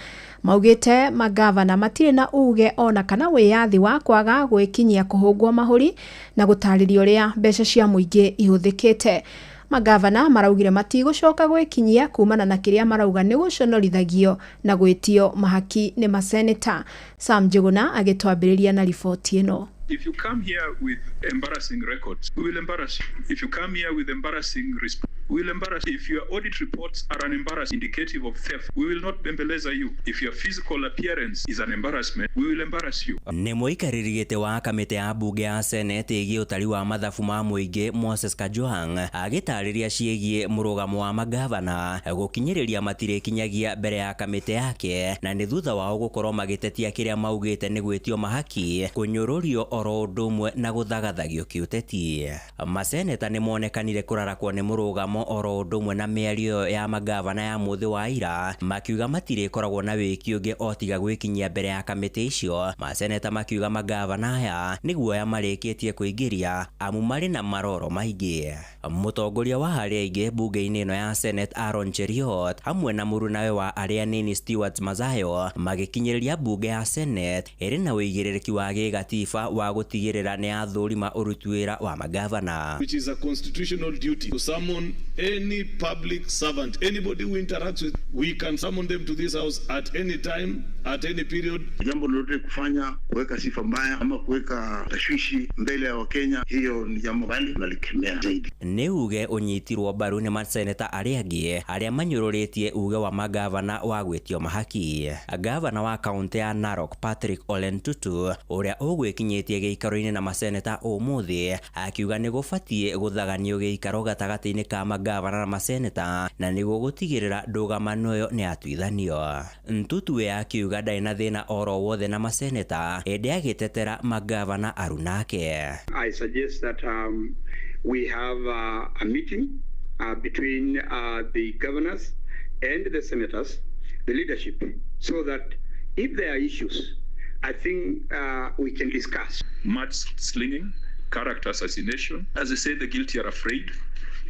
maugĩte magavana matirĩ na uge ona kana wĩyathi wa kwaga gwĩkinyia kũhũngwo mahũri na gũtarĩria ũrĩa mbeca cia mũingĩ ihũthĩkĩte. Magavana maraugire matigũcoka gwĩkinyia kumana na kĩrĩa marauga nĩ gũconorithagio na gwĩtio mahaki nĩ maseneta. Sam Njuguna agĩtwambĩrĩria na riboti ĩno. If you come here with embarrassing records, we will embarrass you. If you come here with embarrassing response, we will embarrass you. If your audit reports are an embarrassment indicative of theft, we will not bembeleza you. If your physical appearance is an embarrassment, we will embarrass you. Nĩ mũikarĩri gĩtĩ wa kamĩtĩ ya mbunge ya Senate ĩgiĩ ũtari wa mathabu ma mũingĩ Moses Kajwang' agĩtarĩria ciĩgiĩ mũrũgamo wa magavana gũkinyĩrĩria matirĩkinyagia mbere ya kamĩtĩ yake, na nĩ thutha wao gũkorwo magĩtetia kĩrĩa maugĩte nĩ gwĩtio mahaki, kũnyũrũrio oro ũndũ ũmwe na gũthagathagio kĩũteti. Maseneta nĩ monekanire kũrarakwo nĩ mũrũgamo oro ũndũ ũmwe na mĩario ya magavana ya mũthĩ wa ira, makiuga matirĩkoragwo na wĩki ũngĩ o tiga gwĩkinyia mbere ya kamĩtĩ icio. Maseneta makiuga magavana aya nĩ guoya marĩkĩtie kũingĩria amu marĩ na maroro maingĩ. Mũtongoria wa arĩa aingĩ mbunge-inĩ ĩno ya Senate Aaron Cheruiyot hamwe na mũrunawe wa arĩa anini Stewart Mazayo magĩkinyĩrĩria mbunge ya Senate ĩrĩ na ũigĩrĩrĩki wa gĩgatiba wa gũtigĩrĩra nĩ athũrima ũruti wĩra wa magavana. Which is a constitutional duty to summon any public servant, anybody who interacts with, we can summon them to this house at any time, at any period. Jambo lolote kufanya kuweka sifa mbaya ama kuweka tashwishi mbele ya Wakenya, hiyo ni jambo bali nalikemea zaidi. Nĩ uge ũnyitirwo mbaru nĩ maseneta arĩa angĩ arĩa manyũrũrĩtie uge wa magavana wa gwĩtio mahaki. Gavana wa kaunti ya Narok Patrick Ole Ntutu ũrĩa ũgwĩkinyĩtie gĩikaro-inĩ na maseneta ũmũthĩ akiuga nĩ gũbatiĩ gũthaganio gĩikaro gatagatĩ-inĩ ka magavana na maseneta na nĩguo gũtigĩrĩra ndũgamano ĩyo nĩ yatuithanio. Ntutu we akiuga ndarĩ na thĩna oro wothe na maseneta ĩndĩ agĩtetera magavana arunake. I suggest that we have a meeting between the governors and the senators, the leadership, so that if there are issues, I think we can discuss. Mudslinging, character assassination. As I say, the guilty are afraid.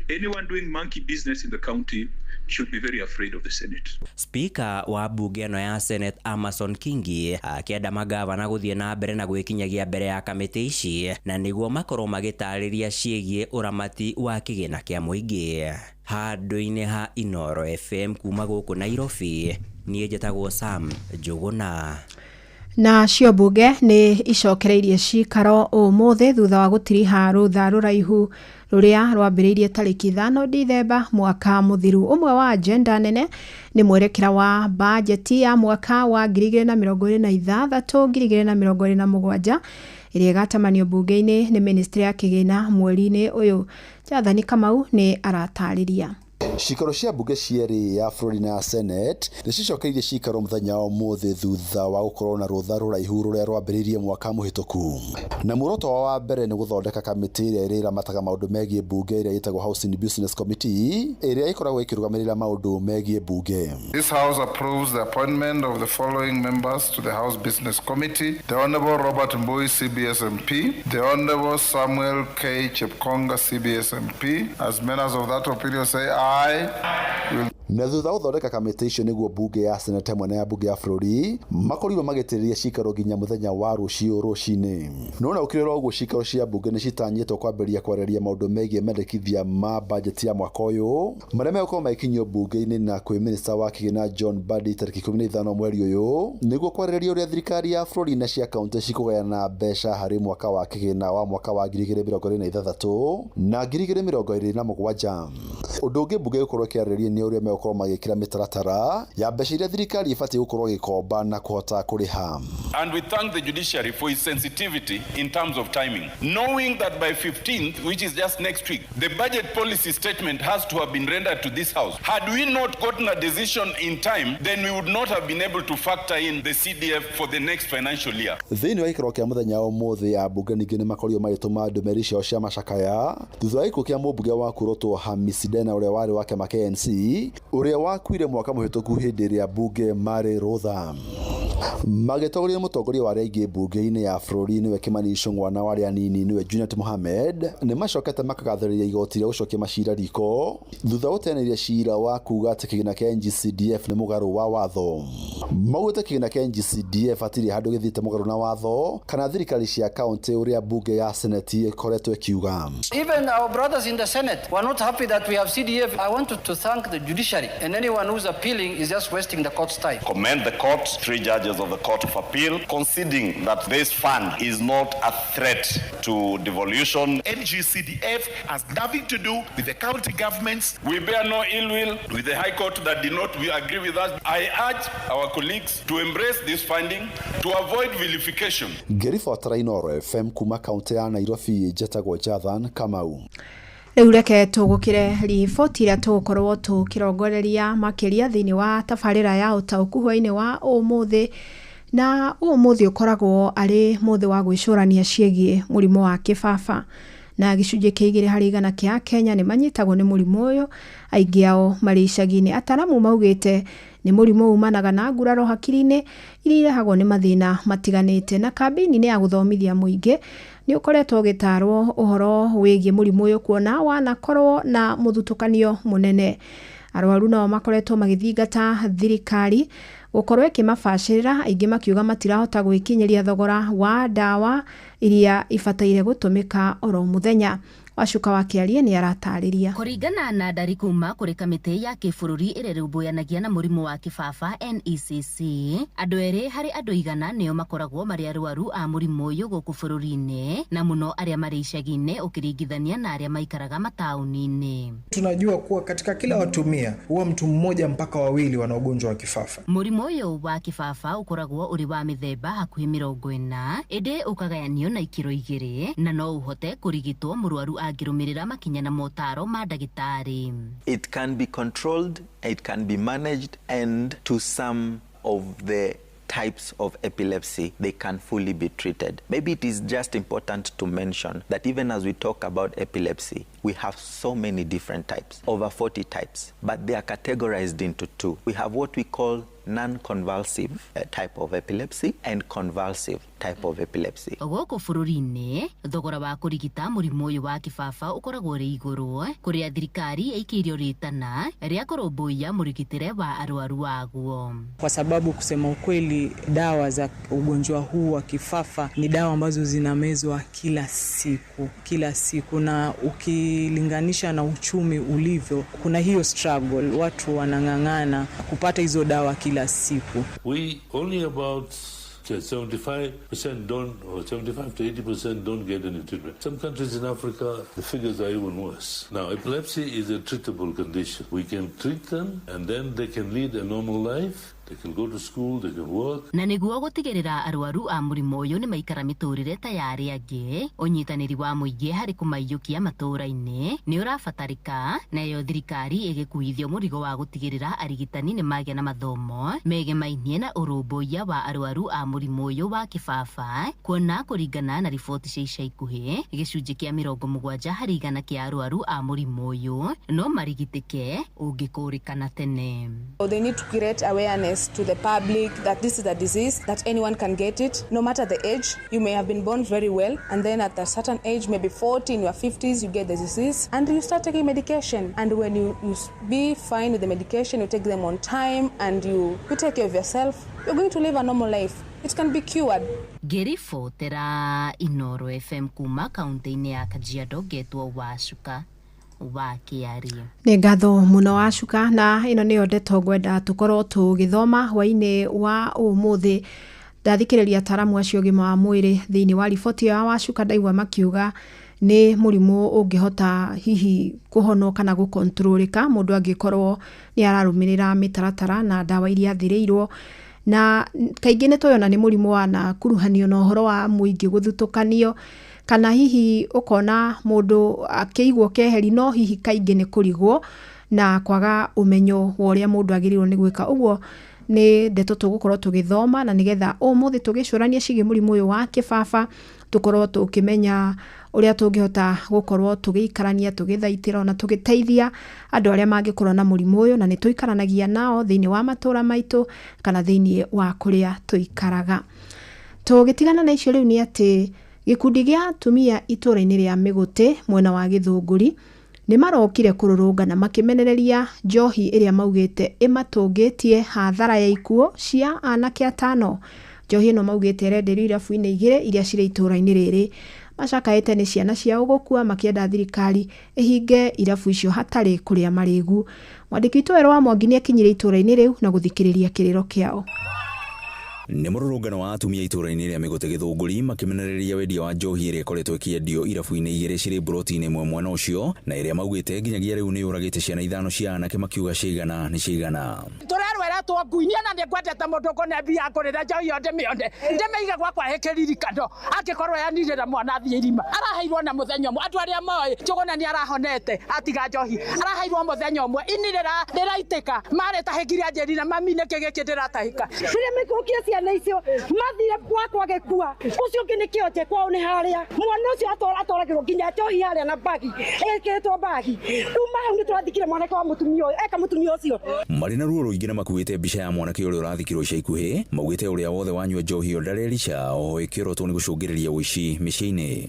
Anyone doing monkey business in the county should be very afraid of the Senate. Speaker wa bunge ĩno ya Senate Amason Kingi akĩenda magavana gũthiĩ na mbere na gwĩkinyagia mbere ya kamĩtĩ ici na nĩguo makorwo magĩtarĩria ciĩgiĩ ũramati wa kĩgĩna kĩa mũingĩ. Handũ-inĩ ha Inooro FM kuma gũkũ Nairobi, niĩ njĩtagwo Sam Njuguna. Na cio mbunge nĩ icokereirie cikaro ũmũthĩ thutha wa gũtiriha rũtha rũraihu rũrĩa rwambĩrĩirie tarĩki 5 Dithemba mwaka mũthiru. Ũmwe wa agenda nene nĩ mwerekera wa bajeti ya mwaka wa 2026 2027 ĩrĩa ĩgatamanio mbunge-inĩ nĩ ministry ya kĩgĩna mweri-inĩ ũyũ. Jathani Kamau nĩ aratarĩria. Cikaro cia mbunge cierĩ ya bũrũri na Senate nĩ cicokeirie cikaro mũthenya wa ũmũthĩ thutha wa gũkorwo na rũtha rũraihu rũrĩa rwambĩrĩirie mwaka mũhĩtũku. Na muoroto wao wa mbere nĩ gũthondeka kamĩtĩ ĩrĩa ĩrĩramataga maũndũ megiĩ mbunge ĩrĩa ĩtagwo Housing Business Committee ĩrĩa ĩkoragwo ĩkĩrũgamĩrĩra maũndũ megiĩ mbunge. This House approves the appointment of the following members to the House Business Committee: the Honorable Robert Mbui, CBS MP, the Honorable Samuel K. Chepkonga, CBS MP. As members of that opinion say aye. Na thutha gũthondeka kamĩtĩ icio nĩguo mbunge ya Senate hamwe na ya mbunge ya bũrũri makorirwo magĩtĩrĩria cikaro nginya mũthenya wa rũciũ rũcinĩ. No na ũkĩrĩ ũguo cikaro cia mbunge nĩ citanyĩtwo kwambĩrĩria kwarĩrĩria maũndũ megiĩ mendekithia ma bajeti ya mwaka ũyũ marĩa megũkorwo magĩkinyio mbunge-inĩ na kwĩ minista wa kĩgĩna John Mbadi tarĩki 15 mweri ũyũ nĩguo kwarĩrĩria ũrĩa thirikari ya bũrũri na cia kaunti cikũgayana mbeca harĩ mwaka wa kĩgĩna wa mwaka wa 2026 na 2027. Ũndũ ũngĩ mbunge ĩgũkorwo ĩkĩarĩrĩria nĩ ũrĩa gũkorwo magĩkĩra mĩtaratara ya mbeca iria thirikari ĩbatiĩ gũkorwo ĩgĩkomba na kũhota kũrĩha. And we thank the judiciary for its sensitivity in terms of timing, knowing that by 15th, which is just next week, the budget policy statement has to have been rendered to this house. Had we not gotten a decision in time, then we would not have been able to factor in the CDF for the next financial year. Thĩinĩ wa gĩikaro kĩa mũthenya wa ũmũthĩ, ambunge ningĩ nĩ makorirwo magĩtũma ndũmĩrĩri ciao cia macakaya thutha wa gĩkuũ kĩa mũmbunge wa Kũrũtwo Hamisi Dena ũrĩa warĩ wa kĩama KNC ũrĩa wakuire mwaka mũhĩtũku hĩndĩ ĩrĩa mbunge marĩ rũtha. Magĩtongoria mũtongoria wa arĩa aingĩ mbunge-inĩ ya bũrũri nĩwe Kimani Ichung'wa na wa arĩa anini nĩwe Junet Mohamed nĩ macokete makagathĩrĩria igoti rĩa gũcokia macira riko thutha wa gũteanĩria cira wa kuga atĩ kĩgĩna kĩa NGCDF nĩ mũgarũ wa watho. Maugĩte kĩgĩna kĩa NGCDF hatirĩ handũ gĩthiĩte mũgarũ na watho kana thirikari cia kaunti ũrĩa mbunge ya Senate ĩkoretwo ĩkiuga. Even our brothers in the Senate were not happy that we have CDF. I wanted to thank the judiciary, and anyone who's appealing is just wasting the court's time. Commend the court, 3 judges of the Court of Appeal, conceding that this fund is not a threat to devolution. NGCDF has nothing to do with the county governments. We bear no ill will with the High Court that did not agree with us. I urge our colleagues to embrace this finding to avoid vilification. Ngĩribotera Inooro FM kuma kaunti ya Nairobi, njetagwo Jathan Kamau. Rĩu reke tũgũkĩre riboti ĩrĩa tũgũkorwo tũkĩrongoreria makĩria thĩinĩ wa tabarĩra ya ũtaũku hwainĩ wa ũmũthĩ. Na ũmũthĩ ũkoragwo arĩ mũthĩ wa gwĩcũrania ciĩgiĩ mũrimũ wa kĩbaba, na gĩcunjĩ kĩa 2 harĩ 100 kĩa Kenya nĩ manyitagwo nĩ mũrimũ ũyũ, aingĩ ao marĩ icagi-inĩ. Ataramu maugĩte nĩ mũrimũ umanaga na nguraro hakiri-inĩ iria irehagwo nĩ mathĩna matiganĩte, na kambĩini-inĩ ya gũthomithia mũingĩ nĩ ũkoretwo ũgĩtarwo ũhoro wĩgiĩ mũrimũ ũyũ kuona wanakorwo na mũthutũkanio mũnene. Arwaru nao makoretwo magĩthingata thirikari gũkorwo ĩkĩmabacĩrĩra, aingĩ makiuga matirahota gwĩkinyĩria thogora wa ndawa iria ibataire gũtũmĩka oro mũthenya. Wacuka wa Kĩarie nĩ aratarĩria. Kũringana na ndari kuma kũrĩ kamĩtĩ ya kĩbũrũri ĩrĩa ĩrũmbũyanagia na mũrimũ wa kĩbaba NECC, andũ 2 harĩ andũ 100 nĩo makoragwo marĩ arwaru a mũrimũ ũyũ gũkũ bũrũri-inĩ, na mũno arĩa marĩ icagi-inĩ ũkĩringithania na arĩa maikaraga mataũni-inĩ. Tunajua kuwa katika kila watu 100 huwa mtu mmoja mpaka wawili wana ugonjwa wa kifafa. Mũrimũ ũyũ wa kĩbaba ũkoragwo ũrĩ wa mĩthemba hakuhĩ 40, ĩndĩ ũkagayanio na ikĩro 2, na no ũhote kũrigitwo mũrwaru angĩrũmĩrĩra makinya na motaro ma ndagĩtarĩ. It can be controlled, it can be managed, and to some of the types of epilepsy, they can fully be treated. Maybe it is just important to mention that even as we talk about epilepsy, we have so many different types, over 40 types, but they are categorized into 2. We have what we call non-convulsive type of epilepsy and convulsive type of epilepsy. Gũkũ bũrũri-inĩ, thogora wa kũrigita mũrimũ ũyũ wa kĩbaba ũkoragwo ũrĩ igũrũ, kũrĩa thirikari ĩikĩirio rĩtana rĩa kũrũmbũiya mũrigitĩre wa arwaru waguo. Kwa sababu kusema ukweli, dawa za ugonjwa huu wa kifafa ni dawa ambazo zinamezwa kila siku, kila siku, na ukilinganisha na uchumi ulivyo, kuna hiyo struggle, watu wanang'ang'ana kupata hizo dawa kila siku. We only about 75% don't, or 75 to 80% don't get any treatment. Some countries in Africa, the figures are even worse. Now, epilepsy is a treatable condition. We can treat them and then they can lead a normal life. They can go to school, they can work. Na nĩguo gũtigĩrĩra arwaru a mũrimũ ũyũ nĩ maikara mĩtũrĩre ta ya arĩa angĩ, ũnyitanĩri wa mũingĩ harĩ kũmaiyũkia matũũra-inĩ nĩ ũrabatarĩka, nayo thirikari ĩgĩkuithio mũrigo wa gũtigĩrĩra arigitani nĩ magĩa na mathomo megemainie na ũrũmbũiya wa arwaru a mũrimũ ũyũ wa kĩbaba, kuona kũringana na riboti cia ica ikuhĩ gĩcunjĩ kĩa 70 harĩ 100 kĩa arwaru a mũrimũ ũyũ no marigitĩke ũngĩkũrĩkana tene. They need to create awareness to the public that this is a disease that anyone can get it, no matter the age. You may have been born very well, and then at a certain age, maybe 40, in your 50s, you get the disease and you start taking medication. And when you be fine with the medication, you take them on time and you take care of yourself, you're going to live a normal life. It can be cured. Ngĩribotera Inooro FM kuma kaunti-inĩ ya Kajiado, ngetwo Wacuka wa Kĩarie. Nĩ ngatho mũno Wacuka, na ĩno nĩyo ndeto ngwenda tũkorwo tũgĩthoma hwainĩ wa ũmũthĩ. Ndathikĩrĩria ataramu acio ũgima wa mwĩrĩ thĩinĩ wa riboti ya Wacuka, ndaigua makiuga Nĩ mũrimũ ũngĩhota hihi kũhonwo kana gũkontrolĩka mũndũ angĩkorwo nĩ ararũmĩrĩra mĩtaratara na ndawa iria athĩrĩirwo. Na kaingĩ nĩ tũyona nĩ mũrimũ wanakuruhanio na ũhoro wa mũingĩ gũthutũkanio, kana hihi ũkona mũndũ akĩigwo keheri, no hihi kaingĩ nĩ kũrigwo na kwaga ũmenyo wa ũrĩa mũndũ agĩrĩirwo nĩ gwĩka. Ũguo nĩ ndeto tũgũkorwo tũgĩthoma na nĩgetha ũmũthĩ tũgĩcũrania ciĩgiĩ mũrimũ ũyũ wa kĩbaba, tũkorwo tũkĩmenya ũrĩa tũngĩhota gũkorwo tũgĩikarania, tũgĩthaitĩra ona tũgĩteithia andũ arĩa mangĩkorwo na mũrimũ ũyũ, na nĩ tũikaranagia nao thĩinĩ wa matũra maitũ kana thĩinĩ wa kũrĩa tũikaraga. Tũgĩtigana na icio rĩu nĩ atĩ gĩkundi gĩa atumia itũra-inĩ rĩa Mĩgũtĩ mwena wa Gĩthũngũri nĩ marokire kũrũrũngana makĩmenereria njohi ĩrĩa maugĩte ĩmatũngĩtie hathara ya ikuũ cia anake 5. Njohi ĩno maugĩte ĩrenderio irabu-inĩ 2 iria cirĩ itũra-inĩ rĩrĩ. Macakaĩte nĩ ciana ciao gũkua, makĩenda thirikari ĩhinge irabu icio hatarĩ kũrĩa marĩgu. Mwandĩki witũ Werũ wa Mwangi nĩ akinyire itũra-inĩ rĩu na gũthikĩrĩria kĩrĩro kĩao. Nĩ mũrũrũngano wa atumia itũra-inĩ rĩa Mĩgũtĩ Gĩthũngũri makĩmenereria wendia wa njohi ĩrĩa ĩkoretwo ĩkĩendio irabu-inĩ 2 cirĩ mburoti-inĩ ĩmwe mwena ũcio, na ĩrĩa maugĩte nginyagia rĩu nĩ yũragĩte ciana 5 cia anake, makiuga ciigana nĩ ciigana. Tũrerweretwo ngui niĩ na nĩngwendete mũndũ ngũne mbia ngũrĩre njohi ĩyo ndĩmĩone, ndĩmĩige gwakwa ĩkĩririkano angĩkorwo yanirĩra mwana athiĩ irima. Araheirwo na mũthenya ũmwe, andũ arĩa moĩ Njũgũna nĩ arahonete atiga njohi, araheirwo mũthenya ũmwe ini rĩraitĩka marĩtahĩkire anjĩrire mami nĩkĩ gĩkĩ ndĩratahĩka. Rĩrĩa maikũrũkire ciana icio mathire gwakwa gĩkua, ũcio ũngĩ nĩ kĩonje kwao nĩ harĩa mwana ũcio atwaragĩrwo nginya njohi harĩa na mbagi ĩkĩrĩtwo mbagi. Kuma hau nĩ tũrathikire mwanake wa mũtumia ũyũ eka mũtumia ũcio. Marĩ na ruo rũingĩ na makuĩte mbica ya mwanake ũrĩa ũrathikirwo ica ikuhĩ, maugĩte ũrĩa wothe wanyua njohi ĩyo ndarerica, oho ĩkĩorotwo nĩ gũcũngĩrĩria ũici mĩciĩ-inĩ.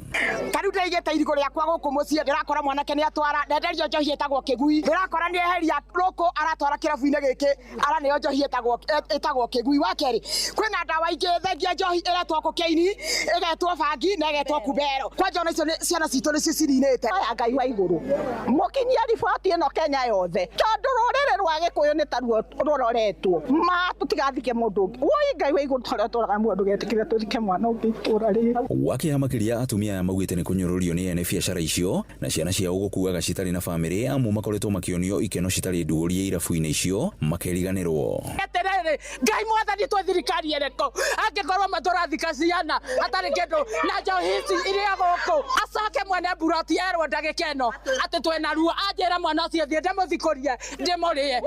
Tarĩu ndaigĩte irigũ rĩakwa gũkũ mũciĩ, ndĩrakora mwanake nĩ atwara ndenderio njohi ĩtagwo kĩgui, ndĩrakora nĩ eheria rũkũ aratwara kĩrabu-inĩ gĩkĩ araneo njohi ĩtagwo kĩgui. Wa kerĩ kwĩna ndawa ingĩ thengia njohi ĩretwo kokaini, ĩgetwo bangi na ĩgetwo kubero. Kwanja ona icio ciana citũ nĩcio cininĩte. Aya Ngai wa igũrũ mũkinyie riboti ĩno Kenya yothe, tondũ rũrĩrĩ rwa Gĩkũyũ nĩ taruo rũroretwo ma tũtigathike mũndũ ũngĩ. Woi Ngai wa igũrũ tũrĩa tũraga muoyo ndũgetĩkĩre tũthike mwana ũngĩ itũra rĩrĩ. Wakĩha makĩria atumia aya maugĩte nĩ kũnyũrũrio nĩ ene biacara icio na ciana ciao gũkuaga citarĩ na bamĩrĩ, amu makoretwo makĩonio ikeno citarĩ ndũrie irabu-inĩ icio makeriganĩrwo. Atĩrĩrĩ Ngai mwathani twĩ thirikari ĩrĩkũ angĩkorwo matũrathika ciana hatarĩ kĩndũ na njohi ici iria gũkũ, acoke mwene mburoti erwo ndagĩka ĩno atĩ twĩna ruo, anjĩre mwana ũcio thiĩ ndĩmũthikũrie ndĩmũrĩe.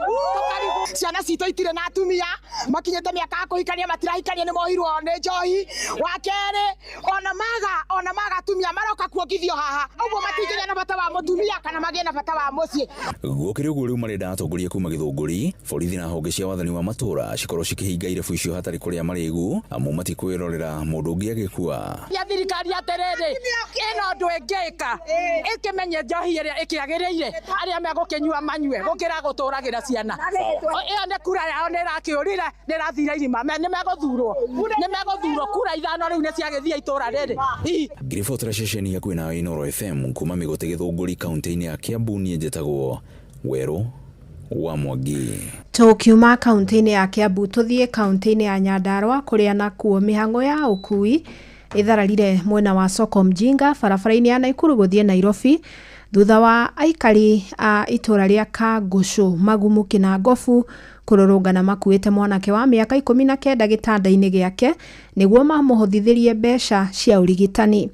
Ciana citũ itirĩ na atumia makinyĩte mĩaka ya kũhikania matirahikania nĩ mohirwo nĩ njohi. Wa kerĩ ona maga atumia maroka kuongithio haha, ũguo matingĩgĩa na bata wa mũtumia kana magĩe na bata wa mũciĩ. Gũkĩrĩ ũguo rĩu marenda atongoria kuma Gĩthũngũri, borithi na honge cia wathani wa matũra cikorwo cikĩhinga irabu icio hatarĩ kũrĩa marĩgu, amu matikwĩrorera mũndũ ũngĩ agĩkua. Ya thirikari atĩrĩrĩ ĩno ũndũ ĩngĩka ĩkĩmenye njohi ĩrĩa ĩkĩagĩrĩire arĩa megũkĩnyua manyue gũkĩra gũtũragĩra ciana. Ĩyo nĩ kura yao nĩ ĩrakĩũrire nĩ ĩrathire irima, nĩ megũthurwo kura 5 rĩu nĩ ciagĩthiĩ itũra rĩrĩ. Ngiribotera ceceni hakuhĩ na Inooro FM kuma Mĩgũtĩ Gĩthũngũri kaunti-inĩ ya Kiambu, niĩ njĩtagwo Werũ wa Mwangi. Tũkiuma kaunti-inĩ ya Kiambu tũthiĩ kaunti-inĩ ya Nyandarua kũrĩa nakuo mĩhang'o ya ũkui ĩthararire mwena wa Soko Mjinga barabara-inĩ ya Naikuru gũthiĩ Nairobi thutha wa aikari a itũra rĩa Kangũcũ Magumu Kĩnangobu kũrũrũngana makuĩte mwanake wa mĩaka 19 gĩtanda-inĩ gĩake nĩguo mamũhothithĩrie mbeca cia ũrigitani.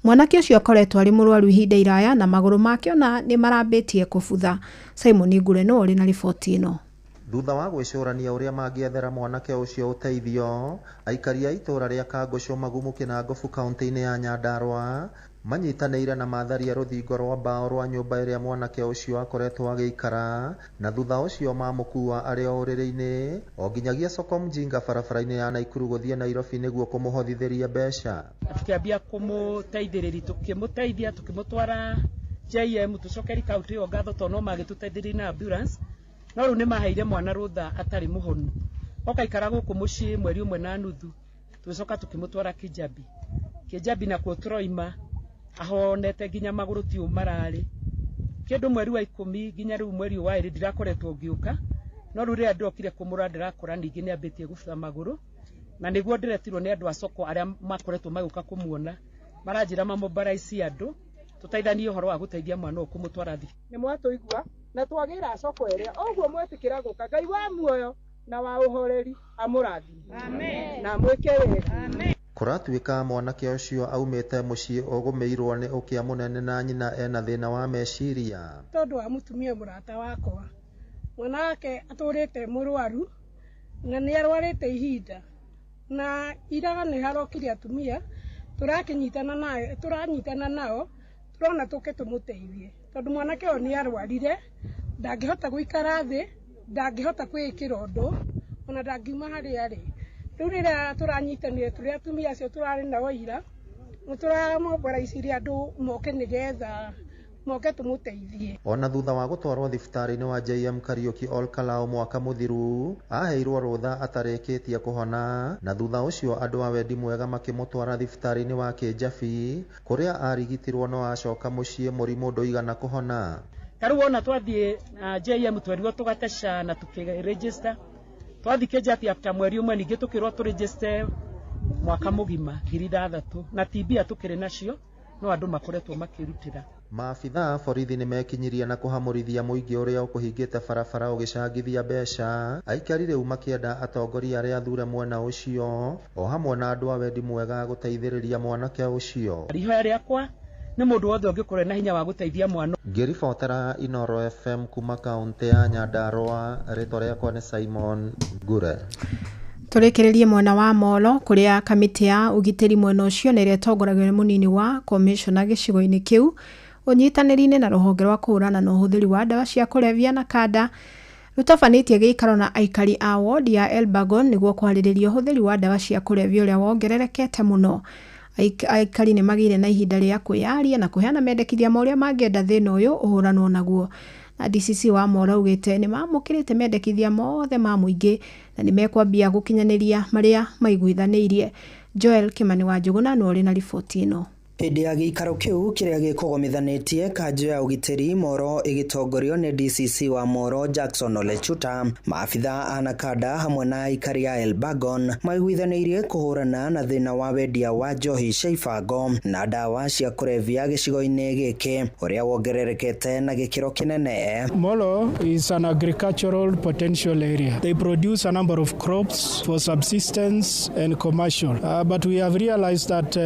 Mwanake ũcio akoretwo arĩ mũrwaru ihinda iraya na magũrũ make ona nĩ marambĩtie kũbutha. Simon Ngure no ũrĩ na riboti ĩno. Thutha wa gwĩcũrania ũrĩa mangĩethera mwanake ũcio ũteithio, aikari a itũra rĩa Kangũcũ Magumu Kĩnangobu kaunti-inĩ ya Nyandarua manyitanĩire na matharia rũthingo rwa mbao rwa nyũmba ĩrĩa mwanake ũcio akoretwo agĩikara, na thutha ũcio mamũkua arĩ o ũrĩrĩ-inĩ o nginyagia Soko Mjinga barabara-inĩ ya Naikuru gũthiĩ Nairobi nĩguo kũmũhothithĩria mbeca. Tukĩambia kũmũteithĩrĩria, tukĩmũteithia, tukĩmũtwara JM, tũcokeri kaunti ĩyo ngatho tondũ no magĩtũteithĩrĩria na ambulance, no rĩu nĩ maheire mwana rũtha atarĩ mũhonu. Oka ikara gũkũ mũciĩ mweri 1.5, tũgĩcoka tũkĩmũtwara Kijabi. Kijabi nakuo tũroima ahonete nginya magũrũ ti mararĩ. Kĩndũ mweri wa 10 nginya rĩu mweri wa 2 ndirakoretwo ngĩũka, no rĩu rĩrĩa ndokire kũmũrora ndĩrakora ningĩ nĩ ambĩtie gũbutha magũrũ, na nĩguo ndĩretirwo nĩ andũ a soko arĩa makoretwo magĩũka kũmuona, maranjĩra mamobaraici andũ Tũteithanie ũhoro wa gũteithia mwana ũyũ kũmũtwara thibitarĩ. Nĩ mwatũigua na twagĩra coko ĩrĩa ũguo mwetĩkĩra gũka Ngai wa muoyo na wa ũhoreri amũrathime. Amen. Na mwĩke wega. Amen. Kũratuĩka mwanake ũcio aumĩte mũciĩ ũgũmĩirwo nĩ ũkĩa mũnene na nyina ena thĩna wa meciria. Tondũ wa mũtumia mũrata wakwa, mwana wake atũrĩte mũrwaru na nĩ arwarĩte ihinda na iraga nĩ harokire atumia tũranyitana nao tũrona tũke tũmũteithie tondũ mwanake ũyũ nĩ arwarire, ndangĩhota gũikara thĩ, ndangĩhota kwĩĩkĩra ũndũ ona ndangiuma harĩa arĩ. Rĩu rĩrĩa tũranyitanire tũrĩ atumia acio tũrarĩ nao ira, nĩ tũramoboraicirie andũ moke nĩgetha moke tũmũteithie. Ona thutha wa gũtwarwo thibitarĩ-inĩ wa JM Kariuki Olkalou mwaka mũthiru, aheirwo rũtha atarĩkĩtie kũhona, na thutha ũcio andũ a wendi mwega makĩmũtwara thibitarĩ-inĩ wa Kĩnjabi kũrĩa arigitirwo no acoka mũciĩ mũrimũ ndũigana kũhona. Ta rĩu wona twathiĩ JM twerirwo tũgate SHA na tũkĩregister, twathiĩ Kĩnjabi after mweri ũmwe ningĩ tũkĩrwo tũregister mwaka mũgima 6,000 na TB tũkĩrĩ nacio no andũ makoretwo makĩrutĩra. Maabithaa a borithi nĩmekinyirie na kũhamũrithia mũingĩ ũrĩa ũkũhingĩte barabara ũgĩcangithia mbeca. Aikari rĩu makĩenda atongoria arĩa athure mwena ũcio o hamwe na andũ a wendi mwega gũteithĩrĩria mwanake ũcio. Ihoya rĩakwa nĩ mũndũ wothe ũngĩkorwo na hinya wa gũteithia mwana. Ngĩribotera Inooro FM kuma kaũntĩ ya Nyandarua, rĩtwa rĩakwa nĩ Simon Ngure. Tũrĩkĩrĩrie mwena wa Molo kũrĩa kamĩtĩ ya ũgitĩri mwena ũcio na ĩrĩa ĩtongoragio nĩ mũnini wa komishona gĩcigo-inĩ kĩu ũnyitanĩri-inĩ na rũhonge rwa kũhũrana na ũhũthĩri wa ndawa cia kũrebia na kanda rũtabanĩtie gĩikaro na aikari a wodi ya Elbagon nĩguo kwarĩrĩria ũhũthĩri wa ndawa cia kũrebia ũrĩa wongererekete mũno. Aikari nĩ magĩire na ihinda rĩa kwĩyaria na kũheana mendekithia ma ũrĩa mangĩenda thĩna ũyũ ũhũranwo naguo. Na DCC wa Molo augĩte nĩ mamũkĩrĩte mendekithia mothe ma mũingĩ na nĩ mekwambia gũkinyanĩria marĩa maiguithanĩirie. Joel Kimani wa Njũgũna nĩwe ũrĩ na riboti ĩno. Hĩndĩ ya gĩikaro kĩu kĩrĩa gĩkũgomithanĩtie kanjũ ya ũgitĩri Moro ĩgĩtongorio nĩ DCC wa Moro Jackson Olechuta, maabitha a Nakanda hamwe na aikari a Elbagon maiguithanĩirie kũhũrana na thĩna wa wendia wa njohi cia ibango na ndawa cia kũrebia gĩcigo-inĩ gĩkĩ ũrĩa wongererekete na gĩkĩro kĩnene. Molo is an agricultural potential area. They produce a number of crops for subsistence and commercial. But we have realized that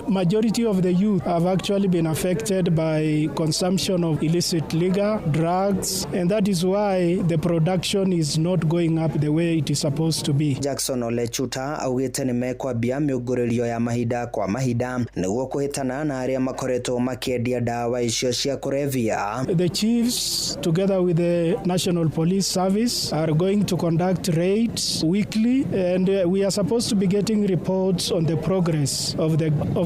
majority of the youth have actually been affected by consumption of illicit liquor, drugs, and that is why the production is not going up the way it is supposed to be. Jackson Olechuta augĩte nĩ mekwambia mĩũngũrĩrio ya mahinda kwa mahinda nĩguo kũhĩtana na arĩa makoretwo makĩendia ndawa icio cia kũrebia. The chiefs together with the National Police Service are going to conduct raids weekly, and we are supposed to be getting reports on the progress of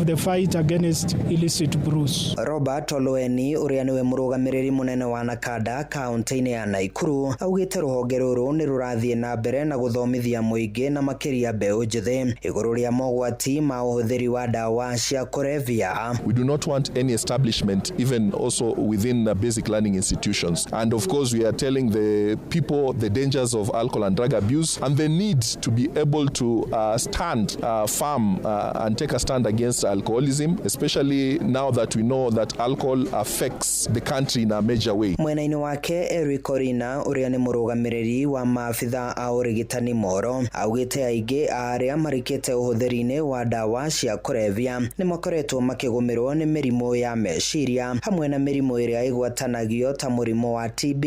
the fight against illicit brews. Robert Oloeni ũrĩa nĩwe mũrũgamĩrĩri mũnene wa Nakanda kaunti-inĩ ya Naikuru augĩte rũhonge rũrũ nĩ rũrathiĩ na mbere na gũthomithia mũingĩ na makĩria mbeũ njĩthĩ igũrũ rĩa mogwati ma ũhũthĩri wa ndawa cia kũrebia. We do not want any establishment even also within the basic learning institutions, and of course we are telling the people the dangers of alcohol and drug abuse and the need to be able to stand firm and take a stand against alcoholism, especially now that we know that alcohol affects the country in a major way. Mwena-inĩ wake Eric Orina ũrĩa nĩ mũrũgamĩrĩri wa maabitha a ũrigitani Moro augĩte aingĩ a arĩa marikĩte ũhũthĩri-inĩ wa ndawa cia kũrebia nĩ makoretwo makĩgũmĩrwo nĩ mĩrimũ ya meciria hamwe na mĩrimũ ĩrĩa ĩgwatanagio ta mũrimũ wa TB.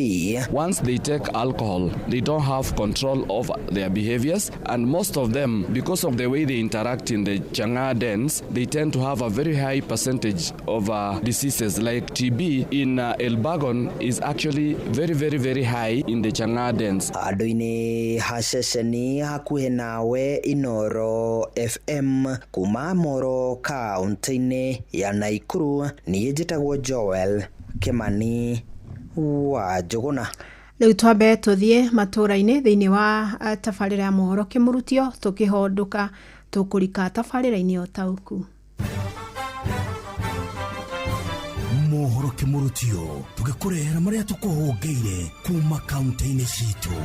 Once they take alcohol, they don't have control over their behaviors, and most of them, because of the way they interact in the chang'aa dens, they tend to have a very high percentage of diseases like TB in Elbagon is actually very, very, very high in the chang'aa dens. Andũ-inĩ ha ceceni hakuhĩ nawe Inooro FM kuma Moro kaunti-inĩ ya Naikuru, niĩ njĩtagwo Joel Kimani wa Njũgũna. Rĩu twambe tũthiĩ matũũra-inĩ thĩinĩ wa tabarĩra ya mohoro kĩmũrutio tũkĩhondũka tũkũrika tabarĩra-inĩ ya ũtaũku. Mohoro kĩmũrutio tũgĩkũrehera marĩa tũkũhũngĩire kuma kaunti-inĩ citũ.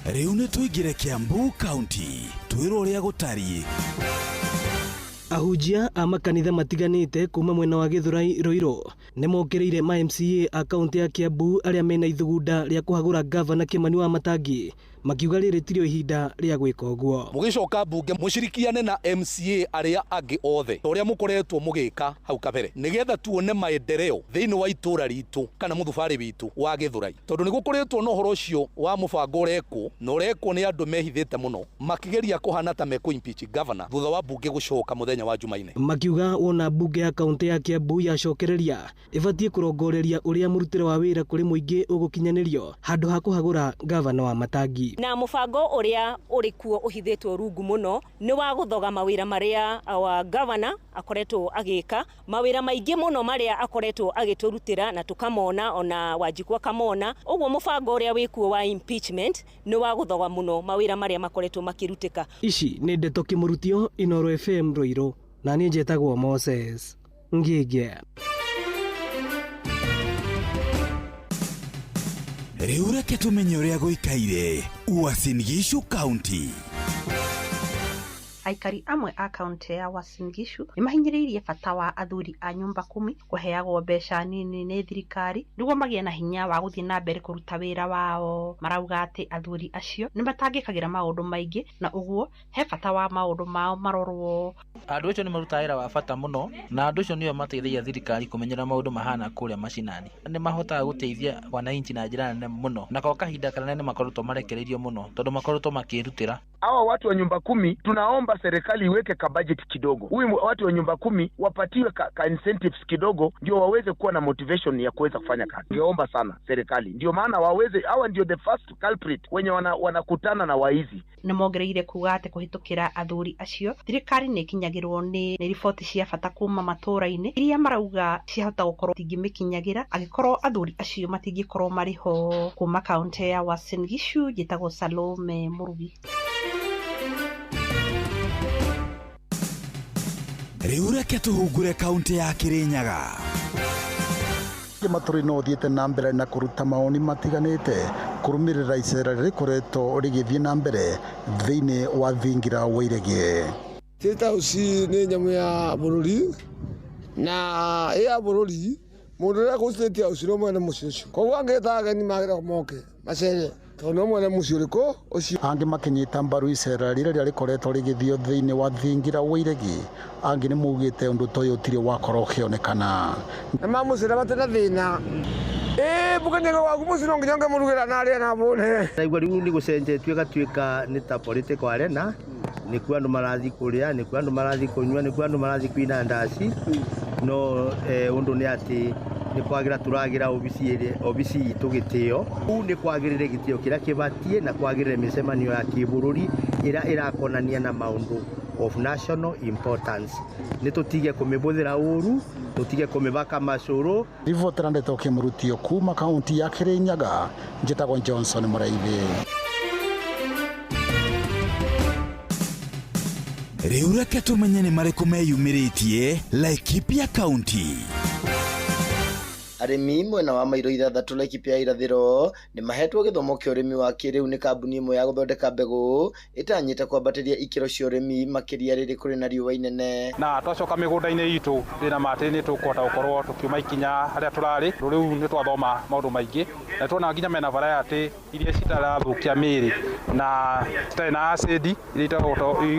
Rĩu nĩ tũingĩre Kiambu County Twĩrwo ũrĩa gũtariĩ. Ahunjia a makanitha matiganĩte kuma mwena wa Gĩthũrai Ruiru nĩ mokĩrĩire ma MCA a kaunti ya Kiambu arĩa mena ithugunda rĩa kũhagũra ngavana Kĩmani wa Matangi, makiuga rĩrĩ tirĩo ihinda rĩa gwĩka ũguo. Mũgĩcoka mbunge mũcirikiane na MCA arĩa angĩ othe ta ũrĩa mũkoretwo mũgĩka hau kabere, nĩgetha tuone maendeleo thĩinĩ wa itũra ritũ kana mũthubarĩ witũ wa Gĩthũrai, tondũ nĩ gũkoretwo na ũhoro ũcio wa mũbango ũrekwo na ũrekwo nĩ andũ mehithĩte mũno makĩgeria kũhana ta mekũ impeach governor thutha wa mbunge gũcoka mũthenya wa Jumaine. Makiuga wona mbunge ya kaunti ya Kiambu yacokereria ĩbatiĩ kũrongoreria ũrĩa mũrutĩre wa wĩra kũrĩ mũingĩ ũgũkinyanĩrio handũ ha kũhagũra ngavana wa Matangi. Na mũbango ũrĩa ũrĩ kuo ũhithĩtwo rungu mũno nĩ wa gũthoga mawĩra marĩa our governor akoretwo agĩka, mawĩra maingĩ mũno marĩa akoretwo agĩtũrutĩra na tũkamona, ona Wanjikũ akamona. Ũguo mũbango ũrĩa wĩkuo wa impeachment nĩ wa gũthoga mũno mawĩra marĩa makoretwo makĩrutĩka. Ici nĩ ndeto Kĩmũrutio, Inooro FM Ruiru, na niĩ njĩtagwo Moses Ngĩngĩ. Rĩu reke tũmenye ũrĩa gũikaire Uasin Gishu County. Aikari amwe a kaunti ya Uasin Gishu nĩ mahinyĩrĩirie bata wa athuri a nyũmba kumi kũheagwo mbeca nini nĩ thirikari nĩguo magĩe na hinya wa gũthiĩ na mbere kũruta wĩra wao. Marauga atĩ athuri acio nĩ matangĩkagĩra maũndũ maingĩ na ũguo he bata wa maũndũ mao marorwo. Andũ acio nĩ marutaga wĩra wa bata mũno, na andũ acio nĩo mateithagia thirikari kũmenyera maũndũ mahana kũrĩa macinani. Nĩ mahotaga gũteithia wananchi na njĩra nene mũno, na kwa kahinda kanene nĩ makoretwo marekereirio mũno tondũ makoretwo makĩrutĩra. Hawa watu wa nyumba kumi tunaomba serikali iweke ka budget kidogo, huyu watu wa nyumba kumi wapatiwe ka incentives kidogo, ndio waweze kuwa na motivation ya kuweza kufanya kazi. Ningeomba sana serikali, ndio maana waweze, hawa ndio the first culprit wenye wanakutana na waizi. Nĩ mongereire kuga atĩ kũhĩtũkĩra athuri acio thirikari nĩ ĩkinyagĩrwo nĩ riboti cia bata kuma matũũra-inĩ iria marauga ciahota gũkorwo itingĩmĩkinyagĩra angĩkorwo athuri acio matingĩkorwo marĩ ho. Kuma kaunti ya Uasin Gishu njĩtagwo Salome Mũrugi. Rĩu reke tũhungure kaunti ya Kirinyaga. Matũrĩ no ũthiĩte na mbere na kũruta mawoni matiganĩte kũrũmĩrĩra icera rĩrĩa rĩkoretwo rĩgĩthiĩ na mbere thĩinĩ wa thingira wa Iregi. State House nĩ nyamũ ya bũrũri na ĩ ya bũrũri, mũndũ ũrĩa kũ State House no mwene mũciĩ ũcio, koguo angĩta ageni magĩrĩirwo moke macere tondũ no mwene mũciĩ ũrĩkũ ũcio. Angĩ makĩnyita mbaru icera rĩrĩa rĩkoretwo rĩgĩthio thĩinĩ wa thingira wa Iregi, angĩ nĩ maugĩte ũndũ ta ũyũ ũtirĩ wakorwo ũkĩonekana. Na mamũcera matirĩ na thĩna. Ĩĩ mũkenye waku mũciĩ no nginya ũngĩmũrugĩra na arĩe na abũne. Ndaigua rĩu nĩ gũcenjetio ĩgatuĩka nĩ ta political arena, nĩkuo andũ marathiĩ kũrĩa, nĩkuo andũ marathiĩ kũnyua, nĩkuo andũ marathiĩ kũina ndaci, no ũndũ nĩ atĩ nĩ kwagĩra tũragĩra obici itũ gĩtĩo. Kũu nĩ kwagĩrĩre gĩtĩo kĩrĩa kĩbatiĩ na kwagĩrĩre mĩcemanio ya kĩbũrũri ĩrĩa ĩrakonania na maũndũ of national importance. Nĩ tũtige kũmĩbũthĩra ũru, tũtige kũmĩbaka macũrũ. Ribotera ndeto Kĩmũrutio kuma kaunti ya Kirinyaga, njĩtagwo Johnson Mũraithi. Rĩu reke tũmenye nĩ marĩkũ meyumĩrĩtie Laikipia County. Arĩmi mwena wa mairo 6 Laikipia irathĩro nĩ mahetwo gĩthomo kĩa ũrĩmi wa kĩrĩu nĩ kambuni ĩmwe ya gũthondeka mbegũ ĩtanyĩte kwambatĩria ikĩro cia ũrĩmi makĩria rĩrĩ kũrĩ na riũa inene. Na twacoka mĩgũnda-inĩ itũ ndĩna ma atĩ nĩ tũkũhota gũkorwo tũkiuma ikinya harĩa tũrarĩ. Rĩu nĩ twathoma maũndũ maingĩ na tuona nginya mena variety iria citarathũkia mĩĩrĩ na citarĩ na acid iria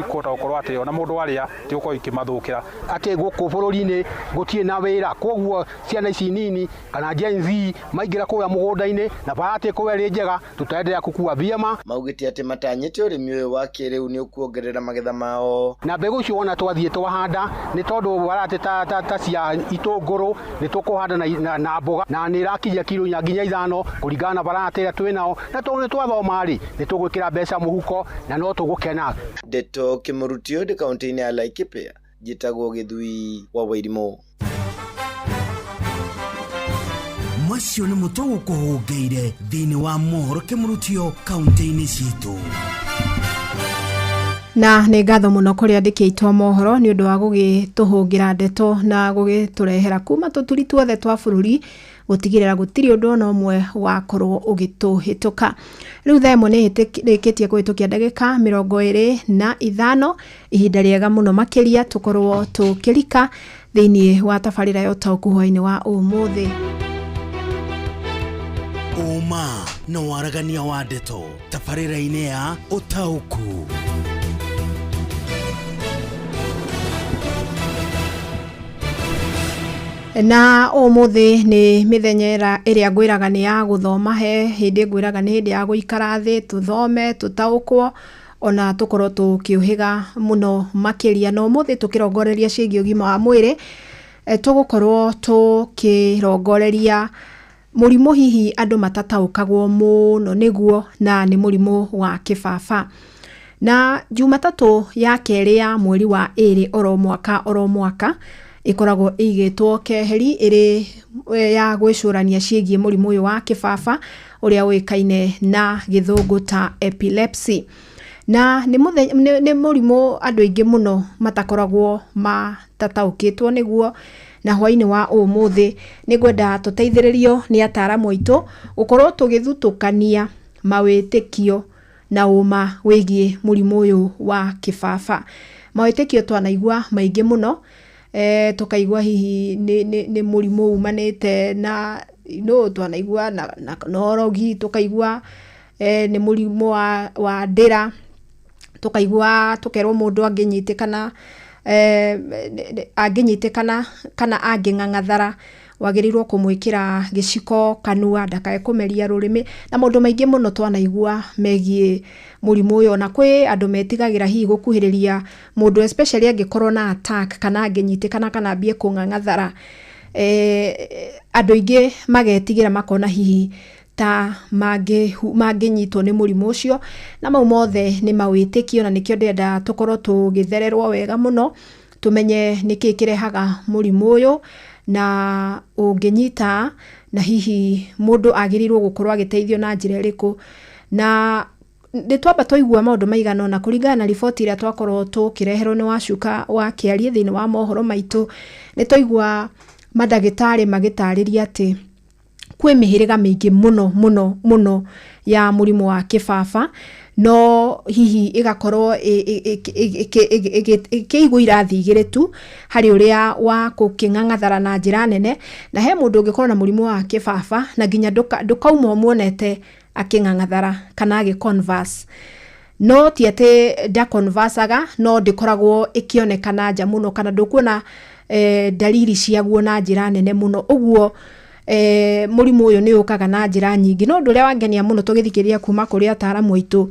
ikũhota gũkorwo atĩ ona mũndũ arĩa tigũkorwo ikĩmathũkĩra. Atĩ gũkũ bũrũri-inĩ gũtirĩ na wĩra, koguo ciana ici nini kana Gen Z maingĩra kũrĩa mũgũnda-inĩ na variety ĩkorwo ĩrĩ njega tũtaendelea kũkua vyema. Maugĩte atĩ matanyĩte ũrĩmi ũyũ wa kĩrĩu nĩ ũkuongerera magetha mao. Na mbegũ icio wona twathiĩ twahanda nĩ tondũ variety ta cia itũngũrũ nĩ tũkũhanda na mboga na nĩ ĩrakinyia kiro 4 nginya 5 kũringana na variety ĩrĩa twĩ nao, na tondũ nĩ twathoma rĩ nĩ tũgwĩkĩra mbeca mũhuko na no tũgũkena. Ndeto Kĩmũrutio ndĩ kaunti-inĩ ya Laikipia, njĩtagwo Gĩthui wa Wairimũ. Macio nĩ mũtũ gũkũhũngĩire thĩinĩ wa mohoro Kĩmũrutio kaunti-inĩ citũ. Na nĩ ngatho mũno kũrĩ andĩki aitũ a mohoro nĩ ũndũ wa gũgĩtũhũngĩra ndeto na gũgĩtũrehera kuma tũturi tuothe twa bũrũri Gũtigĩrĩra gũtirĩ ũndũ ona ũmwe wakorwo ũgĩtũhĩtũka. Rĩu thaa 1 nĩ ĩrĩkĩtie kũhĩtũkia ndagĩka 25, ihinda rĩega mũno makĩria tũkorwo tũkĩrika thĩinĩ wa tabarĩra ya ũtaũku hwainĩ wa ũmũthĩ. Ũma na waragania wa ndeto tabarĩra-inĩ ya ũtaũku. Na ũmũthĩ nĩ mĩthenya ĩrĩa ngwĩraga nĩ ya gũthoma, he hĩndĩ ngwĩraga nĩ hĩndĩ ya gũikara thĩ tũthome tũtaũkwo ona tũkorwo tũkĩũhĩga mũno makĩria. Na ũmũthĩ tũkĩrongoreria ciĩgiĩ ũgima wa mwĩrĩ, tũgũkorwo tũkĩrongoreria mũrimũ hihi andũ matataũkagwo mũno nĩguo, na nĩ mũrimũ wa kĩbaba. Na Jumatatũ ya kerĩ ya mweri wa 2 oro mwaka ĩkoragwo ĩigĩtwo keheri ĩrĩ ya gwĩcũrania ciĩgiĩ mũrimũ ũyũ wa kĩbaba ũrĩa ũĩkaine na gĩthũngũ ta epilepsy. Na nĩ mũrimũ andũ aingĩ mũno matakoragwo matataũkĩtwo nĩguo, na hwainĩ wa ũmũthĩ nĩ ngwenda tũteithĩrĩrio nĩ ataaramu aitũ gũkorwo tũgĩthutũkania mawĩtĩkio na ũma wĩgiĩ mũrimũ ũyũ wa kĩbaba. Mawĩtĩkio twanaigua maingĩ mũno, tũkaigua hihi nĩ mũrimũ umanĩte na no twanaigua na ũrogi, tũkaigua nĩ mũrimũ wa ndĩra, tũkaigua tũkerwo mũndũ angĩnyitĩkana kana angĩng'ang'athara wagĩrĩirwo kũmwĩkĩra gĩciko kanua ndakae kũmeria rũrĩmĩ, na maũndũ maingĩ mũno twanaigua megiĩ mũrimũ ũyũ. Na kwĩ andũ metigagĩra hihi gũkuhĩrĩria mũndũ especially angĩkorwo na attack kana angĩnyitĩkana kana ambie kũng'ang'athara, andũ aingĩ magetigĩra makona hihi ta mangĩnyitwo nĩ mũrimũ ũcio, na mau mothe nĩ mawĩtĩkio, na nĩkĩo ndĩrenda tũkorwo tũgĩthererwo wega mũno tũmenye nĩkĩĩ kĩrehaga mũrimũ ũyũ na ũngĩnyita, na hihi mũndũ agĩrĩirwo gũkorwo agĩteithio na njĩra ĩrĩkũ. Na nĩ twamba twaigua maũndũ maigana ũna kũringana na riboti ĩrĩa twakorwo tũkĩreherwo nĩ Wacuka wa Kĩarie thĩinĩ wa mohoro maitũ. Nĩ twaigua mandagĩtarĩ magĩtarĩria atĩ kwĩ mĩhĩrĩga mĩingĩ mũno mũno mũno ya mũrimũ wa kĩbaba, no hihi ĩgakorwo ĩkĩigwo irathi igĩrĩ tu harĩ ũrĩa wa gũkĩng'ang'athara na njĩra nene, na he mũndũ ũngĩkorwo na mũrimũ wa kĩbaba na nginya ndũkauma ũmuonete akĩng'ang'athara kana agĩ-converse. No ti atĩ ndaconversaga, no ndĩkoragwo ĩkĩonekana nja mũno kana ndũkuona dalili ciaguo na njĩra nene mũno. Ũguo mũrimũ ũyũ nĩ ũkaga na njĩra nyingĩ. No ũndũ ũrĩa wangenia mũno tũgĩthikĩrĩria kuma kũrĩ ataaramu aitũ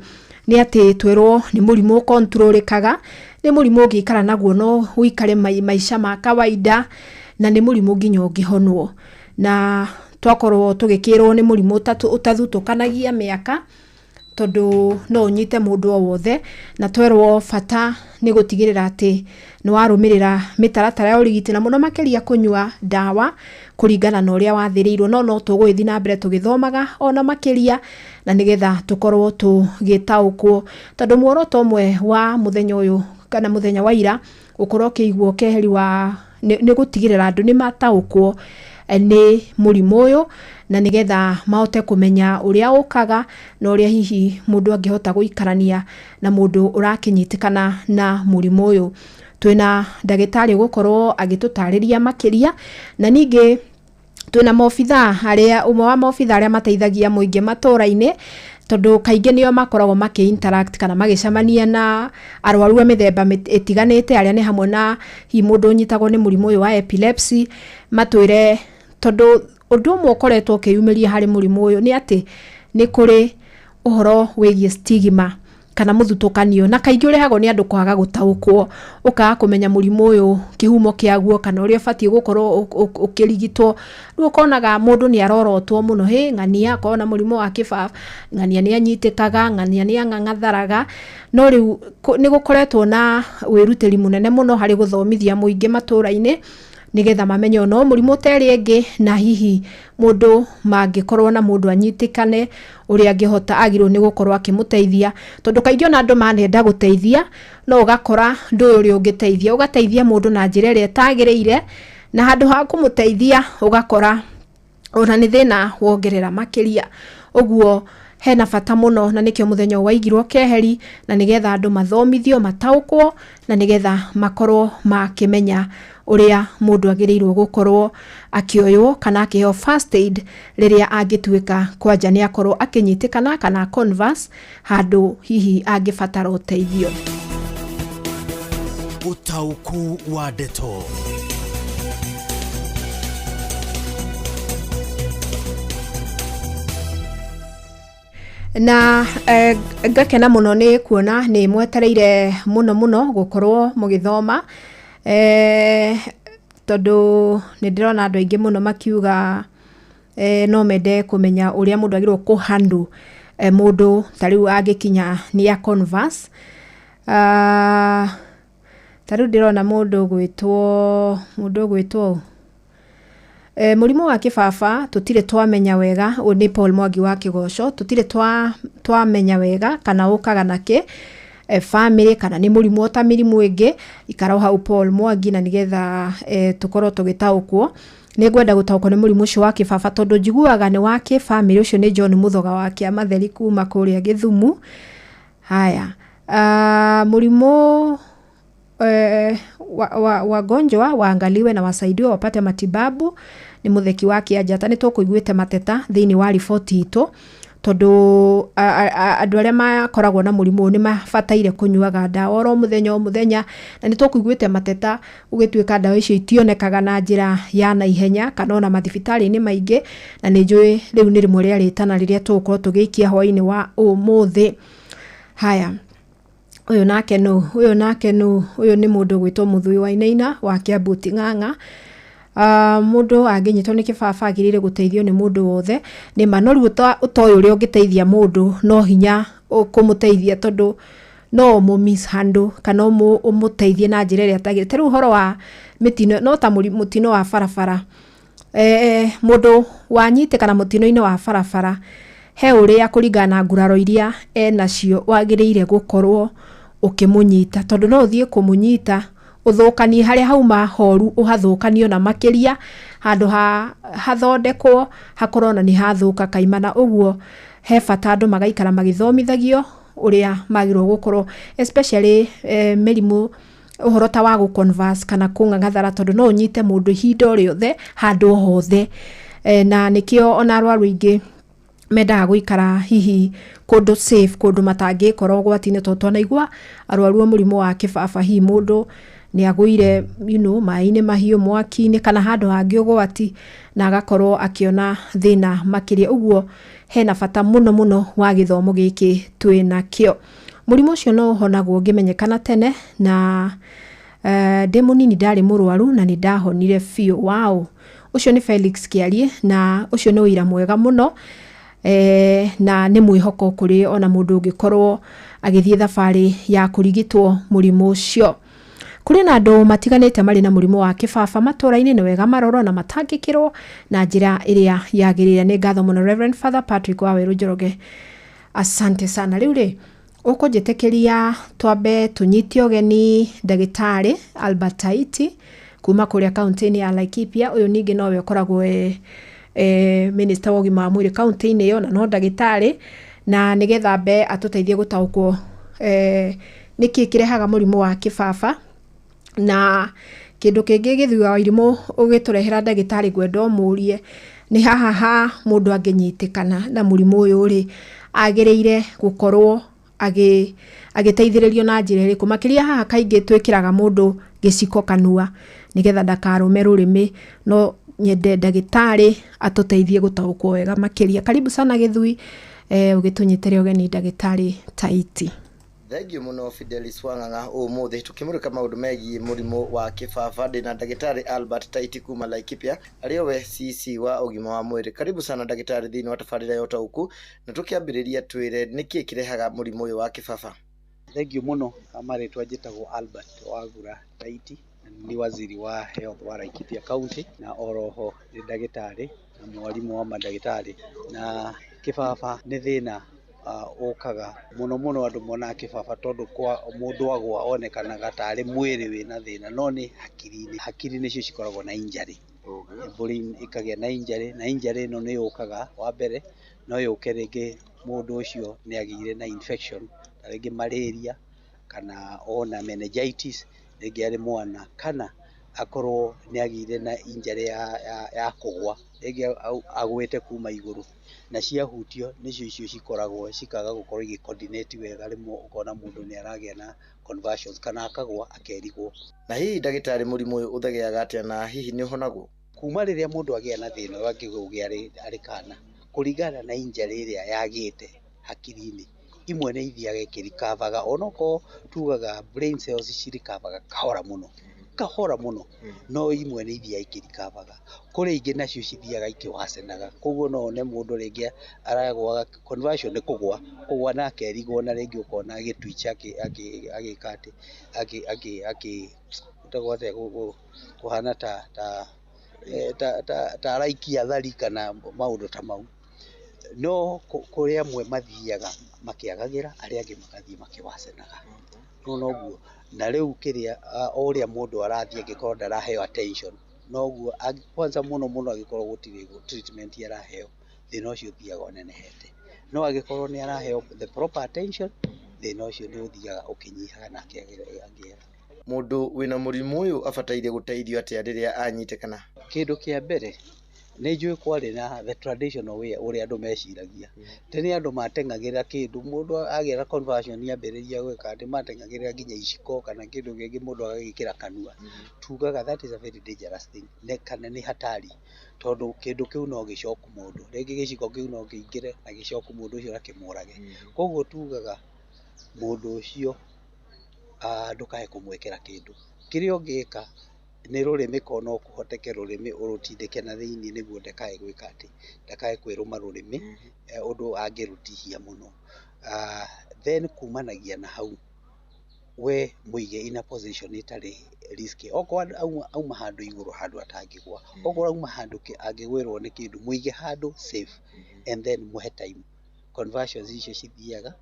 nĩ atĩ twĩrwo nĩ mũrimũ ũkontrolĩkaga, nĩ mũrimũ ũngĩikara naguo no ũikare maica ma kawaida, na nĩ mũrimũ nginya ũngĩhonwo. Na twakorwo tũgĩkĩrwo nĩ mũrimũ ũtathutũkanagia mĩaka, tondũ no ũnyite mũndũ o wothe, na twerwo bata nĩ gũtigĩrĩra atĩ nĩ warũmĩrĩra mĩtaratara ya ũrigiti na mũno makĩria kũnyua ndawa kũringana na ũrĩa wathĩrĩirwo. No tũgũgĩthiĩ na mbere tũgĩthomaga ona makĩria, na nĩgetha tũkorwo tũgĩtaũkwo, tondũ muoroto ũmwe wa mũthenya ũyũ kana mũthenya wa ira gũkorwo ũkĩigwo keheri wa nĩ gũtigĩrĩra andũ nĩ mataũkwo nĩ mũrimũ ũyũ, na nĩgetha mahote kũmenya ũrĩa ũkaga na ũrĩa hihi mũndũ angĩhota gũikarania na mũndũ ũrakĩnyitĩkana na mũrimũ ũyũ. Twĩna ndagĩtarĩ ũgũkorwo agĩtũtarĩria makĩria, na ningĩ twĩna maobithaa arĩa, ũmwe wa maobithaa arĩa mateithagia mũingĩ matũra-inĩ, tondũ kaingĩ nĩo makoragwo makĩ interact kana magĩcemania na arwaru a mĩthemba ĩtiganĩte, arĩa nĩ hamwe na hihi mũndũ ũnyitagwo nĩ mũrimũ ũyũ wa epilepsy, matwĩre tondũ ũndũ ũmwe ũkoretwo ũkĩyumĩria harĩ mũrimũ ũyũ nĩ atĩ nĩ kũrĩ ũhoro wĩgiĩ stigma kana mũthutũkanio, na kaingĩ ũrehagwo nĩ andũ kwaga gũtaũkwo, ũkaga kũmenya mũrimũ ũyũ kĩhumo kĩaguo kana ũrĩa ũbatiĩ gũkorwo ũkĩrigitwo. Rĩu ũkonaga mũndũ nĩ arorotwo mũno, hĩ ng'ania akorwo na mũrimũ wa kĩbaba, ng'ania nĩ anyitĩkaga, ng'ania nĩ ang'ang'atharaga. No rĩu nĩ gũkoretwo na wĩrutĩri mũnene mũno harĩ gũthomithia mũingĩ matũra-inĩ, nĩgetha mamenye no mũrimũ ta ĩrĩa ĩngĩ, na hihi mũndũ mangĩkorwo na mũndũ anyitĩkane ũrĩa angĩhota agĩrĩirwo nĩ gũkorwo akĩmũteithia, tondũ kaingĩ ona andũ manenda gũteithia no ũgakora ndũĩ ũrĩa ũngĩteithia, ũgateithia mũndũ na njĩra ĩrĩa ĩtagĩrĩire, na handũ ha kũmũteithia ũgakora Ona nĩ thĩna wongerera makĩria. Ũguo hena bata mũno, na nĩkĩo mũthenya waigirwo keheri, na nĩgetha andũ mathomithio, mataũkwo, na nĩgetha makorwo makĩmenya ũrĩa mũndũ agĩrĩirwo gũkorwo akĩoywo kana akĩheo first aid rĩrĩa angĩtuĩka kwanja nĩ akorwo akĩnyitĩkana kana converse handũ hihi angĩbatara ũteithio. Ũtaũku wa ndeto. Na ngakena mũno nĩ kuona nĩ mwetereire mũno mũno gũkorwo mũgĩthoma, tondũ nĩ ndĩrona andũ aingĩ mũno makiuga no mende kũmenya ũrĩa mũndũ agĩrĩirwo kũ handle mũndũ ta rĩu angĩkinya nĩ a converse. Ta rĩu ndĩrona mũndũ ũgwĩtwo mũrimũ wa kĩbaba tũtirĩ twamenya wega. Ũyũ nĩ Paul Mwangi wa Kĩgoco. Tũtirĩ twamenya wega kana ũkaga nakĩ family kana nĩ mũrimũ ta mĩrimũ ĩngĩ. Ikara hau Paul Mwangi, na nĩgetha tũkorwo tũgĩtaũkwo. Nĩ ngwenda gũtaũkwo nĩ mũrimũ ũcio wa kĩbaba tondũ njiguaga nĩ wa kĩbamĩrĩ. Ũcio nĩ John Mũthoga wa Kĩamatheri kuma kũrĩa Gĩthumu. Haya, mũrimũ wagonjwa waangaliwe na wasaidiwe wapate matibabu. Nĩ Mũtheki wa Kĩanjata. Nĩ tũkũiguĩte mateta thĩinĩ wa riboti itũ, tondũ andũ arĩa makoragwo na mũrimũ ũyũ nĩ mabataire kũnyuaga ndawa oro mũthenya o mũthenya, na nĩ tũkũiguĩte mateta gũgĩtuĩka ndawa icio itionekaga na njĩra ya naihenya kana ona mathibitarĩ-inĩ maingĩ, na nĩ njũĩ rĩu nĩ rĩmwe rĩa rĩtana rĩrĩa tũgũkorwo tũgĩikia hwaĩ-inĩ wa ũmũthĩ. Haya, ũyũ nake nũ? Ũyũ nake nũ? Ũyũ nĩ mũndũ ũgwĩtwo Mũthui wa Inaina wa Kĩambu Ting'ang'a. Mũndũ angĩnyitwo nĩ kĩbaba agĩrĩire gũteithio nĩ mũndũ wothe. Nĩ ma, no rĩu ũtoĩ ũrĩa ũngĩteithia mũndũ, no hinya kũmũteithia tondũ no ũmũ mishandle kana ũmũteithie na njĩra ĩrĩa ĩtagĩrĩire. Ta rĩu ũhoro wa mĩtino, no ta mũtino wa barabara, mũndũ wanyitĩkana mũtino-inĩ wa barabara, he ũrĩa kũringana na nguraro iria enacio wagĩrĩire gũkorwo ũkĩmũnyita, tondũ no ũthiĩ kũmũnyita ũthũkanie harĩa hauma horu, ũhathũkanie ona makĩria, handũ hathondekwo hakorwo na nĩ hathũka kaimana. Ũguo he bata andũ magaikara magĩthomithagio ũrĩa magĩrĩirwo gũkorwo, especially mĩrimũ ũhoro ta wa gũ-converse kana kũng'ang'athara, tondũ no ũnyite mũndũ ihinda o rĩothe handũ o hothe. Na nĩkĩo ona arwaru aingĩ mendaga gũikara hihi kũndũ safe, kũndũ matangĩkora ũgwati-inĩ, tondũ twanaigua arwaru a mũrimũ wa kĩbaba hihi mũndũ nĩ agũire maĩ-inĩ mahiũ, mwaki-inĩ kana handũ hangĩ ũgwati, na agakorwo akĩona thĩna makĩria. Ũguo hena bata mũno mũno wa gĩthomo gĩkĩ twĩnakĩo. Mũrimũ ũcio no ũhonagwo ũngĩmenyekana tene, na ndĩ mũnini ndarĩ mũrwaru na nĩ ndahonire biũ. Wow, ũcio nĩ Felix Kĩarie, na ũcio nĩ ũira mwega mũno, na nĩ mwĩhoko kũrĩ ona mũndũ ũngĩkorwo agĩthiĩ thabarĩ ya kũrigitwo mũrimũ ũcio. Kũrĩ na andũ matiganĩte marĩ na mũrimũ wa kĩbaba matũra-inĩ, nĩ wega marorwo na matangĩkĩrwo na njĩra ĩrĩa yagĩrĩire. Nĩ ngatho mũno Reverend Father Patrick Wawerũ Njoroge, asante sana. Rĩu rĩ, ũkũnjĩtĩkĩria twambe tũnyite ũgeni ndagĩtarĩ Albert Taiti kuma kũrĩa kaunti-inĩ ya Laikipia. Ũyũ ningĩ nowe ũkoragwo minister wa ũgima wa mwĩrĩ kaunti-inĩ ĩyo, na no ndagĩtarĩ, na nĩgetha ambe atũteithie gũtaũkwo nĩkĩ kĩrehaga mũrimũ wa kĩbaba. Na kĩndũ kĩngĩ Gĩthui wa Irimũ ũgĩtũrehera ndagĩtarĩ ngwenda ũmũrie nĩ haha ha mũndũ angĩnyitĩkana na mũrimũ ũyũ rĩ, agĩrĩire gũkorwo agĩteithĩrĩrio na njĩra ĩrĩkũ? Makĩria haha kaingĩ twĩkĩraga mũndũ gĩciko kanua nĩgetha ndakarũme rũrĩmĩ, no nyende ndagĩtarĩ atũteithie gũtaũkwo wega makĩria. Karibu sana Gĩthui, ũgĩtũnyitĩre ũgeni ndagĩtarĩ Taiti. Thengiũ mũno Fidelis Wang'ang'a. Ũmũthĩ tũkĩmũrĩka maũndũ megiĩ mũrimũ wa kĩbaba, ndĩna ndagĩtarĩ Albert Taiti kuma Laikipia, arĩ we CC wa ũgima wa mwĩrĩ. Karibu sana ndagĩtarĩ thĩinĩ wa tabarĩra ya ũtaũku, na tũkĩambĩrĩria twĩre nĩkĩ kĩrehaga mũrimũ ũyũ wa kĩbaba. Thengiũ mũno. Marĩtwa njĩtagwo Albert Wagura Taiti, na nĩ waziri wa health wa Laikipia County, na oroho nĩ ndagĩtarĩ na mwarimũ wa mandagĩtarĩ. Na kĩbaba nĩ thĩna ũkaga mũno mũno, andũ monaga kĩbaba tondũ kwa mũndũ agwa onekanaga tarĩ mwĩrĩ wĩna thĩna, no nĩ hakiri-inĩ. Hakiri nĩcio cikoragwo na injury. Brain ĩkagĩa na injury, na injury ĩno nĩ yũkaga wa mbere no yũke rĩngĩ mũndũ ũcio nĩ agĩire na infection ta rĩngĩ malaria kana ona meningitis rĩngĩ arĩ mwana, kana akorwo nĩ agĩire na injury ya kũgwa, rĩngĩ agwĩte kuma igũrũ, na ciahutio nĩcio icio cikoragwo cikaga gũkorwo igĩ coordinate wega, rĩmwe ũkona mũndũ nĩ aragĩa na convulsions kana akagwa akerigwo. Na hihi ndagĩtarĩ, mũrimũ ũyũ ũthegeaga atĩa na hihi nĩ ũhonagwo? Kuma rĩrĩa mũndũ agĩa na thĩna ũyũ angĩũgĩa arĩ kana, kũringana na injury ĩrĩa yagĩte hakiri-inĩ, imwe nĩ ithiaga ikĩrikavaga, onokorwo tugaga brain cells cirikavaga kahora mũno kahora mũno, no imwe nĩ ithiaga ikĩrikavaga. Kũrĩ ingĩ nacio cithiaga ikĩwacenaga, koguo no one mũndũ rĩngĩ aragwa convulsion nĩ kũgwa kũgwa na akerigwo, na rĩngĩ ũkona agĩtwitch agĩka atĩ akĩ gwĩtagwo atĩa, kũhana ta araikia thari kana maũndũ ta mau. No kũrĩ amwe mathiaga makĩagagĩra, arĩa angĩ magathiĩ makĩwacenaga. No noguo na rĩu kĩrĩa o ũrĩa mũndũ arathiĩ angĩkorwo ndaraheo attention, noguo kwanza mũno mũno angĩkorwo gũtirĩ treatment araheo, thĩna ũcio ũthiaga ũnenehete. No angĩkorwo nĩ araheo the proper attention, thĩna ũcio nĩ ũthiaga ũkĩnyihaga na akĩagĩra. Mũndũ wĩna mũrimũ ũyũ abataire gũteithio atĩa rĩrĩa anyitĩkana? Kĩndũ kĩa mbere nĩ njũĩ kwarĩ na the traditional way ũrĩa andũ meciragia. Tene andũ mateng'agĩra kĩndũ, mũndũ agĩa na convulsion ambĩrĩria gwĩka atĩ mateng'agĩra nginya iciko kana kĩndũ kĩngĩ mũndũ agagĩkĩra kanua. Tugaga that is a very dangerous thing, kana nĩ hatari, tondũ kĩndũ kĩu no gĩcoku mũndũ, rĩngĩ gĩciko kĩu no kĩingĩre na gĩcoku mũndũ ũcio na kĩmũrage. Koguo tugaga mũndũ ũcio ndũkae kũmwĩkĩra kĩndũ. Kĩrĩa ũngĩka nĩ rũrĩmĩ, korwo no kũhoteke rũrĩmĩ ũrũtindĩke na thĩiniĩ nĩguo ndakae gwĩka atĩ ndakae kwĩrũma rũrĩmĩ ũndũ angĩrũtihia mũno. Then kumanagia na hau we mũige in a position ĩtarĩ risky, okorwo auma handũ igũrũ handũ atangĩgwa, okorwo auma handũ angĩgwĩrwo nĩ kĩndũ, mũige handũ safe and then mũhe time. Convulsions icio cithiaga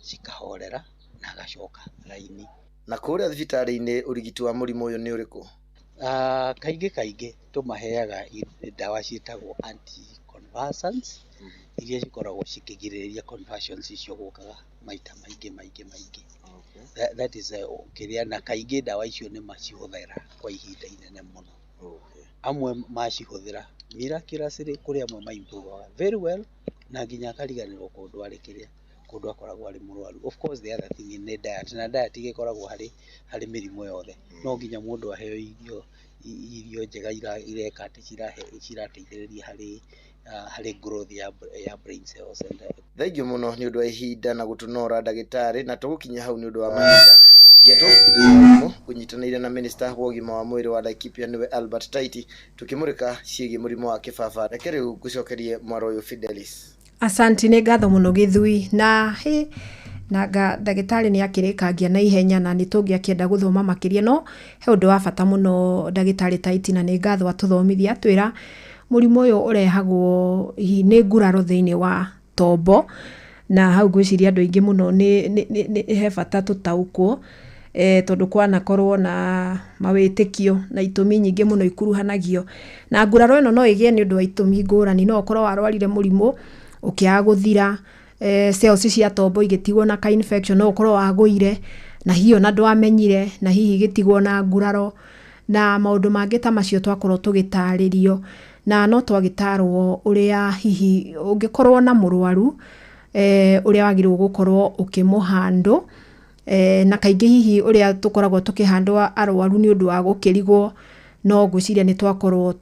cikahorera na agacoka raini. Na kũrĩa thibitarĩ-inĩ ũrigiti wa mũrimũ ũyũ nĩ ũrĩkũ? Kaingĩ kaingĩ tũmaheaga ndawa ciĩtagwo anticonvulsants, iria cikoragwo cikĩgirĩrĩria convulsions icio gũkaga maita maingĩ maingĩ maingĩ. That is kĩrĩa, na kaingĩ ndawa icio nĩ macihũthĩra kwa ihinda inene mũno. Amwe macihũthĩra miraculously, kũrĩ amwe ma improve very well na nginya akariganĩrwo kũndũ arĩ kĩrĩa kũndũ akoragwo arĩ mũrwaru. Of course the other thing nĩ diet, na diet ĩgĩkoragwo harĩ mĩrimũ yothe. No nginya mũndũ aheo irio njega ireka atĩ cirateithĩrĩria harĩ growth ya brain cells and Thengiũ mũno nĩ ũndũ wa ihinda na gũtũnora ndagĩtarĩ, na tũgũkinya hau nĩ ũndũ wa mahinda. Ngĩetwo ũnyitanĩire na minista wa ũgima wa mwĩrĩ wa Laikipia nĩwe Albert Taiti, tukĩmũrĩka ciĩgiĩ mũrimũ wa kĩbaba. Reke rĩu ngũcokerie mwaro ũyũ Fidelis. Asanti, nĩ ngatho mũno Gĩthui. Na hĩ na nga ndagĩtarĩ nĩ akĩrĩkangia na ihenya na nĩ tũngĩakĩenda gũthoma makĩria, no he ũndũ wa bata mũno ndagĩtarĩ Taiti, na nĩ ngatho atũthomithia, atwĩra mũrimũ ũyũ ũrehagwo hihi nĩ nguraro thĩinĩ wa tombo, na hau ngwĩciria andũ aingĩ mũno nĩ he bata tũtaũkwo, tondũ kwanakorwo na mawĩtĩkio na itũmi nyingĩ mũno ikuruhanagio na nguraro ĩno. No ĩgĩe nĩ ũndũ wa itũmi ngũrani, no ũkorwo warwarire mũrimũ ũkĩaga gũthira, cells cia tombo igĩtigwo na ka infection, no ũkorwo wagũire na hihi ona ndwamenyire na hihi igĩtigwo na nguraro na maũndũ mangĩ ta macio twakorwo tũgĩtarĩrio. Na no twagĩtarwo ũrĩa hihi ũngĩkorwo na mũrwaru, ũrĩa wagĩrĩirwo gũkorwo ũkĩmũhandũ, na kaingĩ hihi ũrĩa tũkoragwo tũkĩhandwo arwaru nĩ ũndũ wa gũkĩrigwo, no ngwĩciria nĩ twakorwo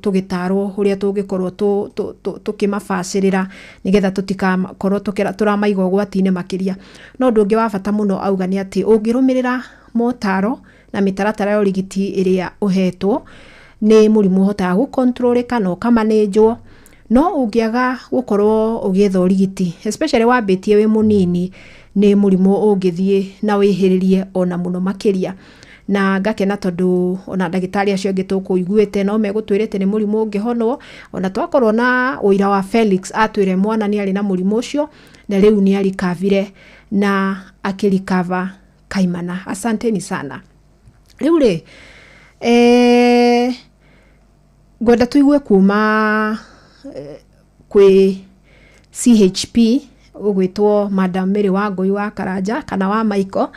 tũgĩtarwo ũrĩa tũngĩkorwo tũkĩmabacĩrĩra nĩgetha tũtikakorwo tũramaiga ũgwati-inĩ makĩria. No ũndũ ũngĩ wa bata mũno auga nĩ atĩ ũngĩrũmĩrĩra motaro na mĩtaratara ya ũrigiti ĩrĩa ũhetwo, nĩ mũrimũ ũhotaga gũkontrolĩka na ũkamanĩnjwo. No ũngĩaga gũkorwo ũgĩetha ũrigiti, especially wambĩtie wĩ mũnini, nĩ mũrimũ ũngĩthiĩ na wĩhĩrĩrie ona mũno makĩria. Na ngakena tondũ ona ndagĩtarĩ acio angĩ tũkũiguĩte no megũtwĩrĩte nĩ mũrimũ ũngĩhonwo. Ona twakorwo na ũira wa Felix, atwĩre mwana nĩ arĩ na mũrimũ ũcio na rĩu nĩ arikavire na akĩrikava kaimana. Asanteni sana. Rĩu rĩ, Ngwenda tuigue kuma kwĩ CHP ũgwĩtwo Madam Mary Wangũi wa Karanja kana wa Michael,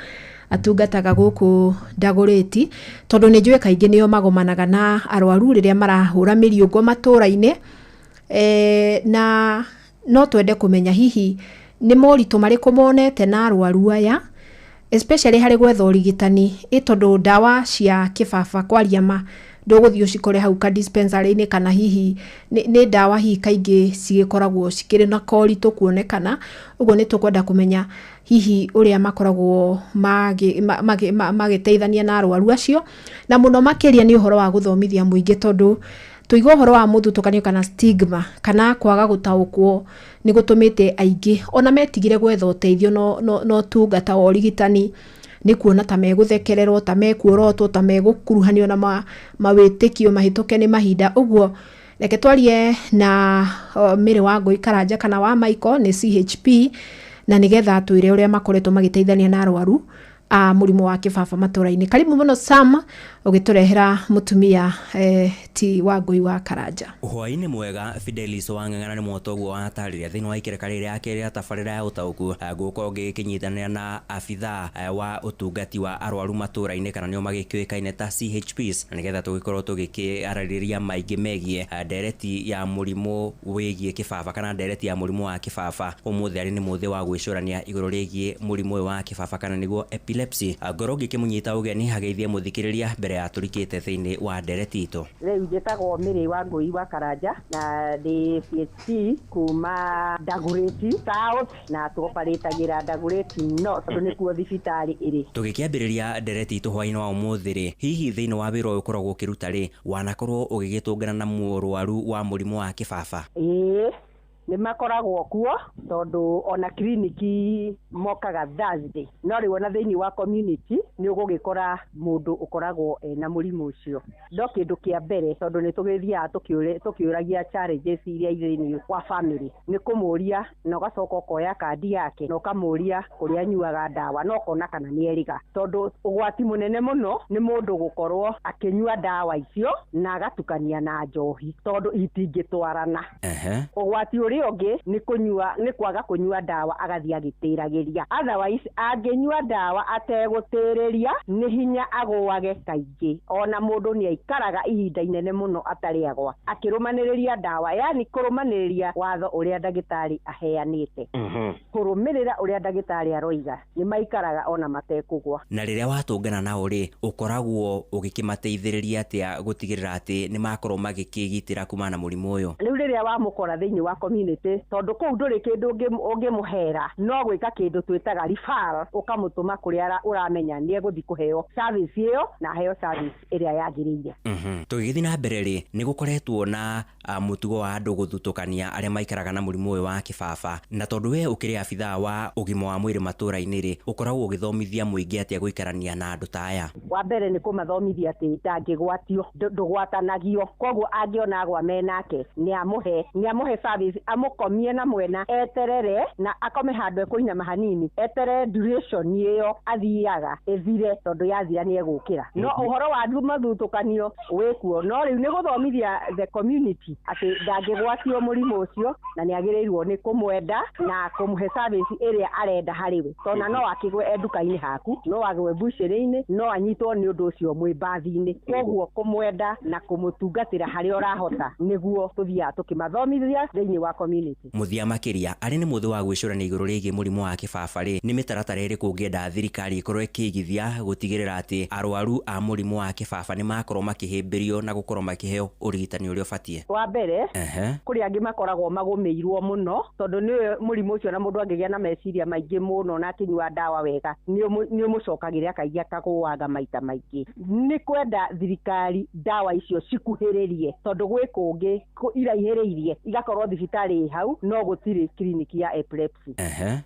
atungataga gũkũ Dagoretti, tondũ nĩ njũĩ kaingĩ nĩo magomanaga na arwaru rĩrĩa marahũra mĩriũngũ matũra-inĩ. Na no twende kũmenya hihi nĩ moritũ marĩkũ monete na arwaru aya, especially harĩ gwetha ũrigitani, tondũ ndawa cia kĩbaba kwaria ma ndũgũthiĩ ũcikore hau ka dispensary-inĩ, kana hihi nĩ ndawa hihi kaingĩ cigĩkoragwo cikĩrĩ na koritũ kuonekana. Ũguo nĩ tũkwenda kũmenya hihi ũrĩa makoragwo magĩteithania na arwaru acio, na mũno makĩria nĩ ũhoro wa gũthomithia mũingĩ, tondũ tũigua ũhoro wa mũthutũkanio kana stigma kana kwaga gũtaũkwo nĩ gũtũmĩte aingĩ ona metigire gwetha ũteithio no tungata wa ũrigitani, nĩ kuona ta megũthekererwo, ta mekuorotwo, ta megũkuruhanio na mawĩtĩkio mahĩtũke nĩ mahinda. Ũguo reke twarie na Mary Wangũi Karanja kana wa Michael nĩ CHP, na nĩgetha atwĩre ũrĩa makoretwo magĩteithania na arwaru a mũrimũ wa kĩbaba matũra-inĩ. Karibu mũno Sam, ũgĩtũrehera mũtumia ti Wangũi wa Karanja. Hwaĩ-inĩ mwega Fidelis Wang'ang'ana nĩ mwotoguo watarĩria thĩinĩ wa ikereka rĩrĩa rĩa tabarĩra ya ũtaũku gũkorwo ngĩkĩnyitanĩra na abithaa wa ũtungati wa arwaru matũra-inĩ kana nĩo magĩkĩũĩkaine ta CHPs, na nĩgetha tũgĩkorwo tũgĩkĩarĩrĩria maingĩ megiĩ ndereti ya mũrimũ wĩgiĩ kĩbaba kana ndereti ya mũrimũ wa kĩbaba. Ũmũthĩ arĩ nĩ mũthĩ wa gwĩcũrania igũrũ rĩgiĩ mũrimũ ũyũ wa kĩbaba kana nĩguo epilepsy. Ngorwo ngĩkĩmũnyita ũgeni hageithie mũthikĩrĩria mbere ya tũrikĩte thĩinĩ wa ndereti itũ. Rĩu njĩtagwo Mary Wangũi wa Karanja na ndĩ CHP kuma Dagoretti South, na tũoparĩtagĩra Dagoretti North tondũ nĩkuo thibitarĩ ĩrĩ. Tũgĩkĩambĩrĩria ndereti itũ hwaĩ-inĩ wa ũmũthĩ rĩ, hihi thĩinĩ wa wĩra ũyũ ũkoragwo ũkĩruta rĩ, wanakorwo ũgĩgĩtũngana na mũrwaru wa mũrimũ wa kĩbaba? Ĩĩ, nĩ makoragwo kuo tondũ ona kiriniki mokaga Thursday, no rĩu ona thĩinĩ wa community nĩ ũgũgĩkora mũndũ ũkoragwo ena mũrimũ ũcio. No kĩndũ kĩa mbere, tondũ nĩ tũgĩthiaga tũkĩũragia challenges iria irĩ thĩinĩ wa family, nĩ kũmũria na ũgacoka ũkoya kandi yake na ũkamũria kũrĩa anyuaga ndawa na ũkona kana nĩ erĩga, tondũ ũgwati mũnene mũno nĩ mũndũ gũkorwo akĩnyua ndawa icio na agatukania na njohi, tondũ itingĩtwarana. Ũgwati ũrĩa ũngĩ nĩ kũnyua, nĩ kwaga kũnyua ndawa agathiĩ agĩtĩragĩria. Otherwise angĩnyua ndawa ategũtĩrĩria nĩ hinya agũage kaingĩ. Ona mũndũ nĩ aikaraga ihinda inene mũno atarĩ agwa akĩrũmanĩrĩria ndawa, yani kũrũmanĩrĩria watho ũrĩa ndagĩtarĩ aheanĩte, kũrũmĩrĩra ũrĩa ndagĩtarĩ aroiga, nĩ maikaraga ona matekũgwa. Na rĩrĩa watũngana nao rĩ, ũkoragwo ũgĩkĩmateithĩrĩria atĩa gũtigĩrĩra atĩ nĩ makorwo magĩkĩgitĩra kumana na mũrimũ ũyũ? Rĩu rĩrĩa wamũkora thĩinĩ wa community, tondũ kũu ndũrĩ kĩndũ ũngĩmũhera, no gwĩka kĩndũ twĩtaga referral, ũkamũtũma kũrĩa ũramenya nĩ egũthiĩ kũheo service ĩyo na aheo service ĩrĩa yagĩrĩire. Tũgĩgĩthiĩ na mbere rĩ, nĩ gũkoretwo na mũtugo wa andũ gũthutũkania arĩa maikaraga na mũrimũ ũyũ wa kĩbaba, na tondũ we ũkĩrĩ abithaa wa ũgima wa mwĩrĩ matũra-inĩ rĩ, ũkoragwo ũgĩthomithia mũingĩ atĩa gũikarania na andũ ta aya? Wa mbere nĩ kũmathomithia atĩ ndangĩgwatio, ndũgwatanagio, koguo angĩona agwa menake nĩ amũhe service, amũkomie na mwena, eterere na akome handũ ekũinama hanini, eterere duration ĩyo athiaga ĩthire, tondũ yathira nĩ egũkĩra. No ũhoro wa mathutũkanio wĩkuo, no rĩu nĩ gũthomithia the community atĩ ndangĩgwatio mũrimũ ũcio na nĩ agĩrĩirwo nĩ kũmwenda na kũmũhe service ĩrĩa arenda harĩ we, tondũ no akĩgwe e nduka-inĩ haku, no agwe mbucĩrĩ-inĩ, no anyitwo nĩ ũndũ ũcio mwĩ mbathi-inĩ. Koguo kũmwenda na kũmũtungatĩra harĩa ũrahota nĩguo tũthiaga tũkĩmathomithia thĩinĩ wa community. Mũthia makĩria arĩ nĩ mũthĩ wa gwĩcũrania igũrũ rĩgiĩ mũrimũ wa kĩbaba rĩ, nĩ mĩtaratara ĩrĩkũ ũngĩenda thirikari ĩkorwo ĩkĩigithia gũtigĩrĩra atĩ arwaru a mũrimũ wa kĩbaba nĩ makorwo makĩhĩmbĩrio na gũkorwo makĩheo ũrigitani ũrĩa ũbatiĩ? Wa mbere, kũrĩ angĩ makoragwo magũmĩirwo mũno, tondũ nĩ mũrimũ ũcio na mũndũ angĩgĩa na meciria maingĩ mũno na akĩnyua ndawa wega nĩ ũmũcokagĩra akaigua akagũaga maita maingĩ. Nĩ kwenda thirikari ndawa icio cikuhĩrĩrie, tondũ gwĩ kũngĩ iraihĩrĩirie itakinyanĩirie, igakorwo thibitarĩ ĩ hau no gũtirĩ kiriniki ya epilepsy.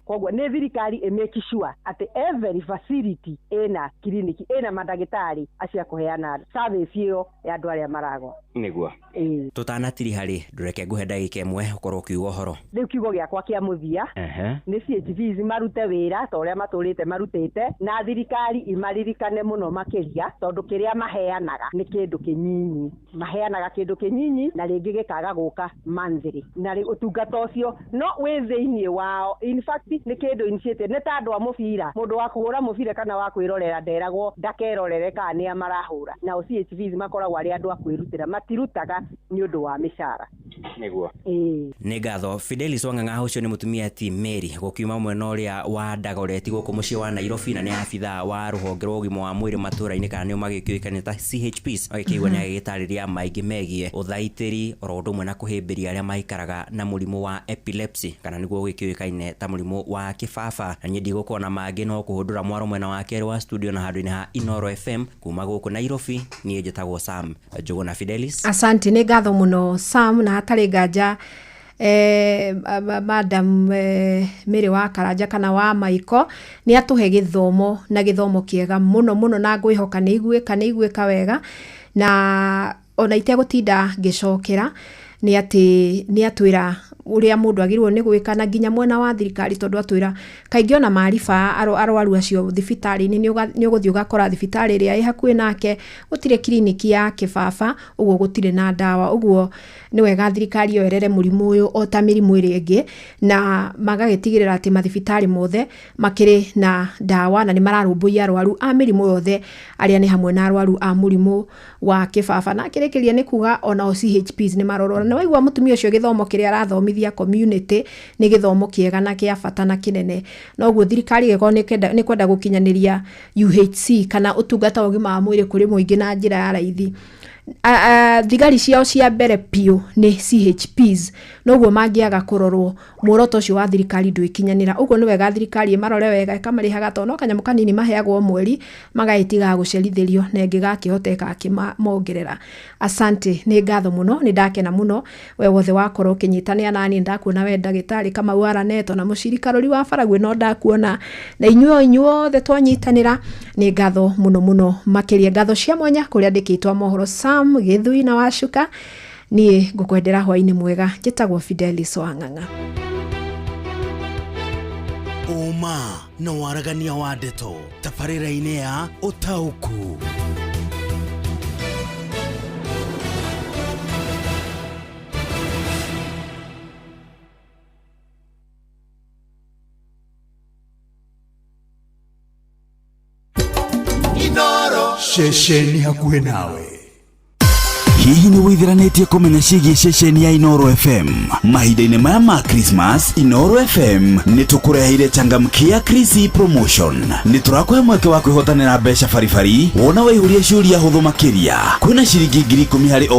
Koguo nĩ thirikari ĩ make sure atĩ every facility ĩna kiriniki, ĩna mandagĩtarĩ acio a kũheana service ĩyo ya andũ arĩa maragwa. Nĩguo. Ĩĩ. Tũtanatiriha rĩ, ndũreke ngũhe ndagĩka ĩmwe ũkorwo ũkiuga ũhoro. Rĩu kiugo gĩakwa kĩa mũthia nĩ CHVs marute wĩra ta ũrĩa matũrĩte marutĩte, na thirikari imaririkane mũno makĩria, tondũ kĩrĩa maheanaga nĩ kĩndũ kĩnyinyi, maheanaga kĩndũ kĩnyinyi na rĩngĩ gĩkaga gũka monthly, na rĩ ũtungata ũcio no wĩ thĩinĩ wao. In fact nĩ kĩndũ initiated nĩ ta andũ a mũbira, mũndũ wa kũhũra mũbira kana wa kwĩrorera nderagwo ndakerorere kana nĩa marahũra. Nao CHVs makoragwo arĩ andũ a kwĩrutĩra, matirutaga nĩ ũndũ wa mĩcara. Nĩguo. Ĩĩ. Nĩ ngatho. Fidelis Wang'ang'a ũcio nĩ mũtumia ti Mary gũkiuma mwena ũrĩa wa Dagoretti gũkũ mũciĩ wa Nairobi, na nĩ abithaa wa rũhonge rwa ũgima wa mwĩrĩ matũra-inĩ kana nĩo magĩkĩũĩkaine ta CHPs. Magĩkĩigua nĩ agĩgĩtarĩria maingĩ megiĩ ũthaitĩri oro ũndũ ũmwe na kũhĩmbĩria arĩa maikaraga na mũrimũ wa epilepsy kana nĩguo ũgĩkĩũĩkaine ta mũrimũ wa kĩbaba. Na niĩ ndigũkorwo na mangĩ no kũhũndũra mwaro mwena wa kerĩ wa studio na handũ-inĩ ha Inoro FM kuma gũkũ Nairobi. Niĩ njĩtagwo Sam Njũgũna Fidelis. Asante, nĩ ngatho mũno Sam, na hatarĩ nganja madam Mary wa Karanja kana wa Maiko nĩ atũhe gĩthomo na gĩthomo kĩega mũno mũno, na ngwĩhoka nĩ iguĩka, nĩ iguĩka wega, na ona itegũtinda ngĩcokera nĩ atĩ nĩ atwĩra ũrĩa mũndũ agĩrĩirwo nĩ gwĩka, na nginya mwena wa thirikari, tondũ atwĩra kaingĩ ona mariba arwaru acio thibitarĩ-inĩ, nĩ ũgũthiĩ ũgakora thibitarĩ ĩrĩa ĩ hakuhĩ nake gũtirĩ kiriniki ya kĩbaba, ũguo gũtirĩ na ndawa. Ũguo nĩ wega thirikari yoerere mũrimũ ũyũ o ta mĩrimũ ĩrĩa ĩngĩ, na magagĩtigĩrĩra atĩ mathibitarĩ mothe makĩrĩ na ndawa na nĩ mararũmbũiya arwaru a mĩrimũ yothe arĩa nĩ hamwe na arwaru a mũrimũ wa kĩbaba. Na akĩrĩkĩria nĩ kuga onao CHPs nĩ marorora. Na waigua mũtumia ũcio gĩthomo kĩrĩa arathomithia community nĩ gĩthomo kĩega na kĩa bata na kĩnene. Noguo thirikari ĩgĩkorwo nĩ kwenda gũkinyanĩria UHC kana ũtungata wa ũgima wa mwĩrĩ kũrĩ mũingĩ na njĩra ya raithi, thigari ciao cia mbere biũ nĩ CHPs, noguo mangĩaga kũrorwo muoroto ũcio wa thirikari ndwĩkinyanĩra. Ũguo nĩ wega thirikari ĩmarore wega, ĩkamarĩhaga tondũ no kanyamũ kanini maheagwo mweri, magagĩtigaga gũcerithĩrio na ĩngĩgakĩhota ĩgakĩmongerera. Asante, nĩ ngatho mũno, nĩ ndakena mũno we wothe wakorwo ũkĩnyitanĩra nani. Ndakuona we ndagĩtarĩ Kamau Araneto na mũciri Karũri wa Baragwi no ndakuona, na inyuĩ inyuothe twanyitanĩra, nĩ ngatho mũno mũno makĩria. Ngatho cia mwanya kũrĩa andĩkĩtwo mohoro Sam Gĩthui na Wacuka. Niĩ ngũkwendera hwaĩ-inĩ mwega, njĩtagwo Fidelis Wang'ang'a. Ũma na waragania wa ndeto tabarĩra-inĩ ya ũtaũku. Ceceni hakuhĩ nawe. Hihi nĩ wĩithiranĩtie kũmenya ciĩgiĩ ceceni ya Inoro FM? Mahinda-inĩ maya ma Christmas, Inoro FM nĩ tũkũreheire changamkia Chrissy promotion. Nĩ tũrakũhe mweke wa kwĩhotanĩra mbeca baribari wona waihũria ciũria hũthũ makĩria. Kwĩna ciringi 10,000 harĩ o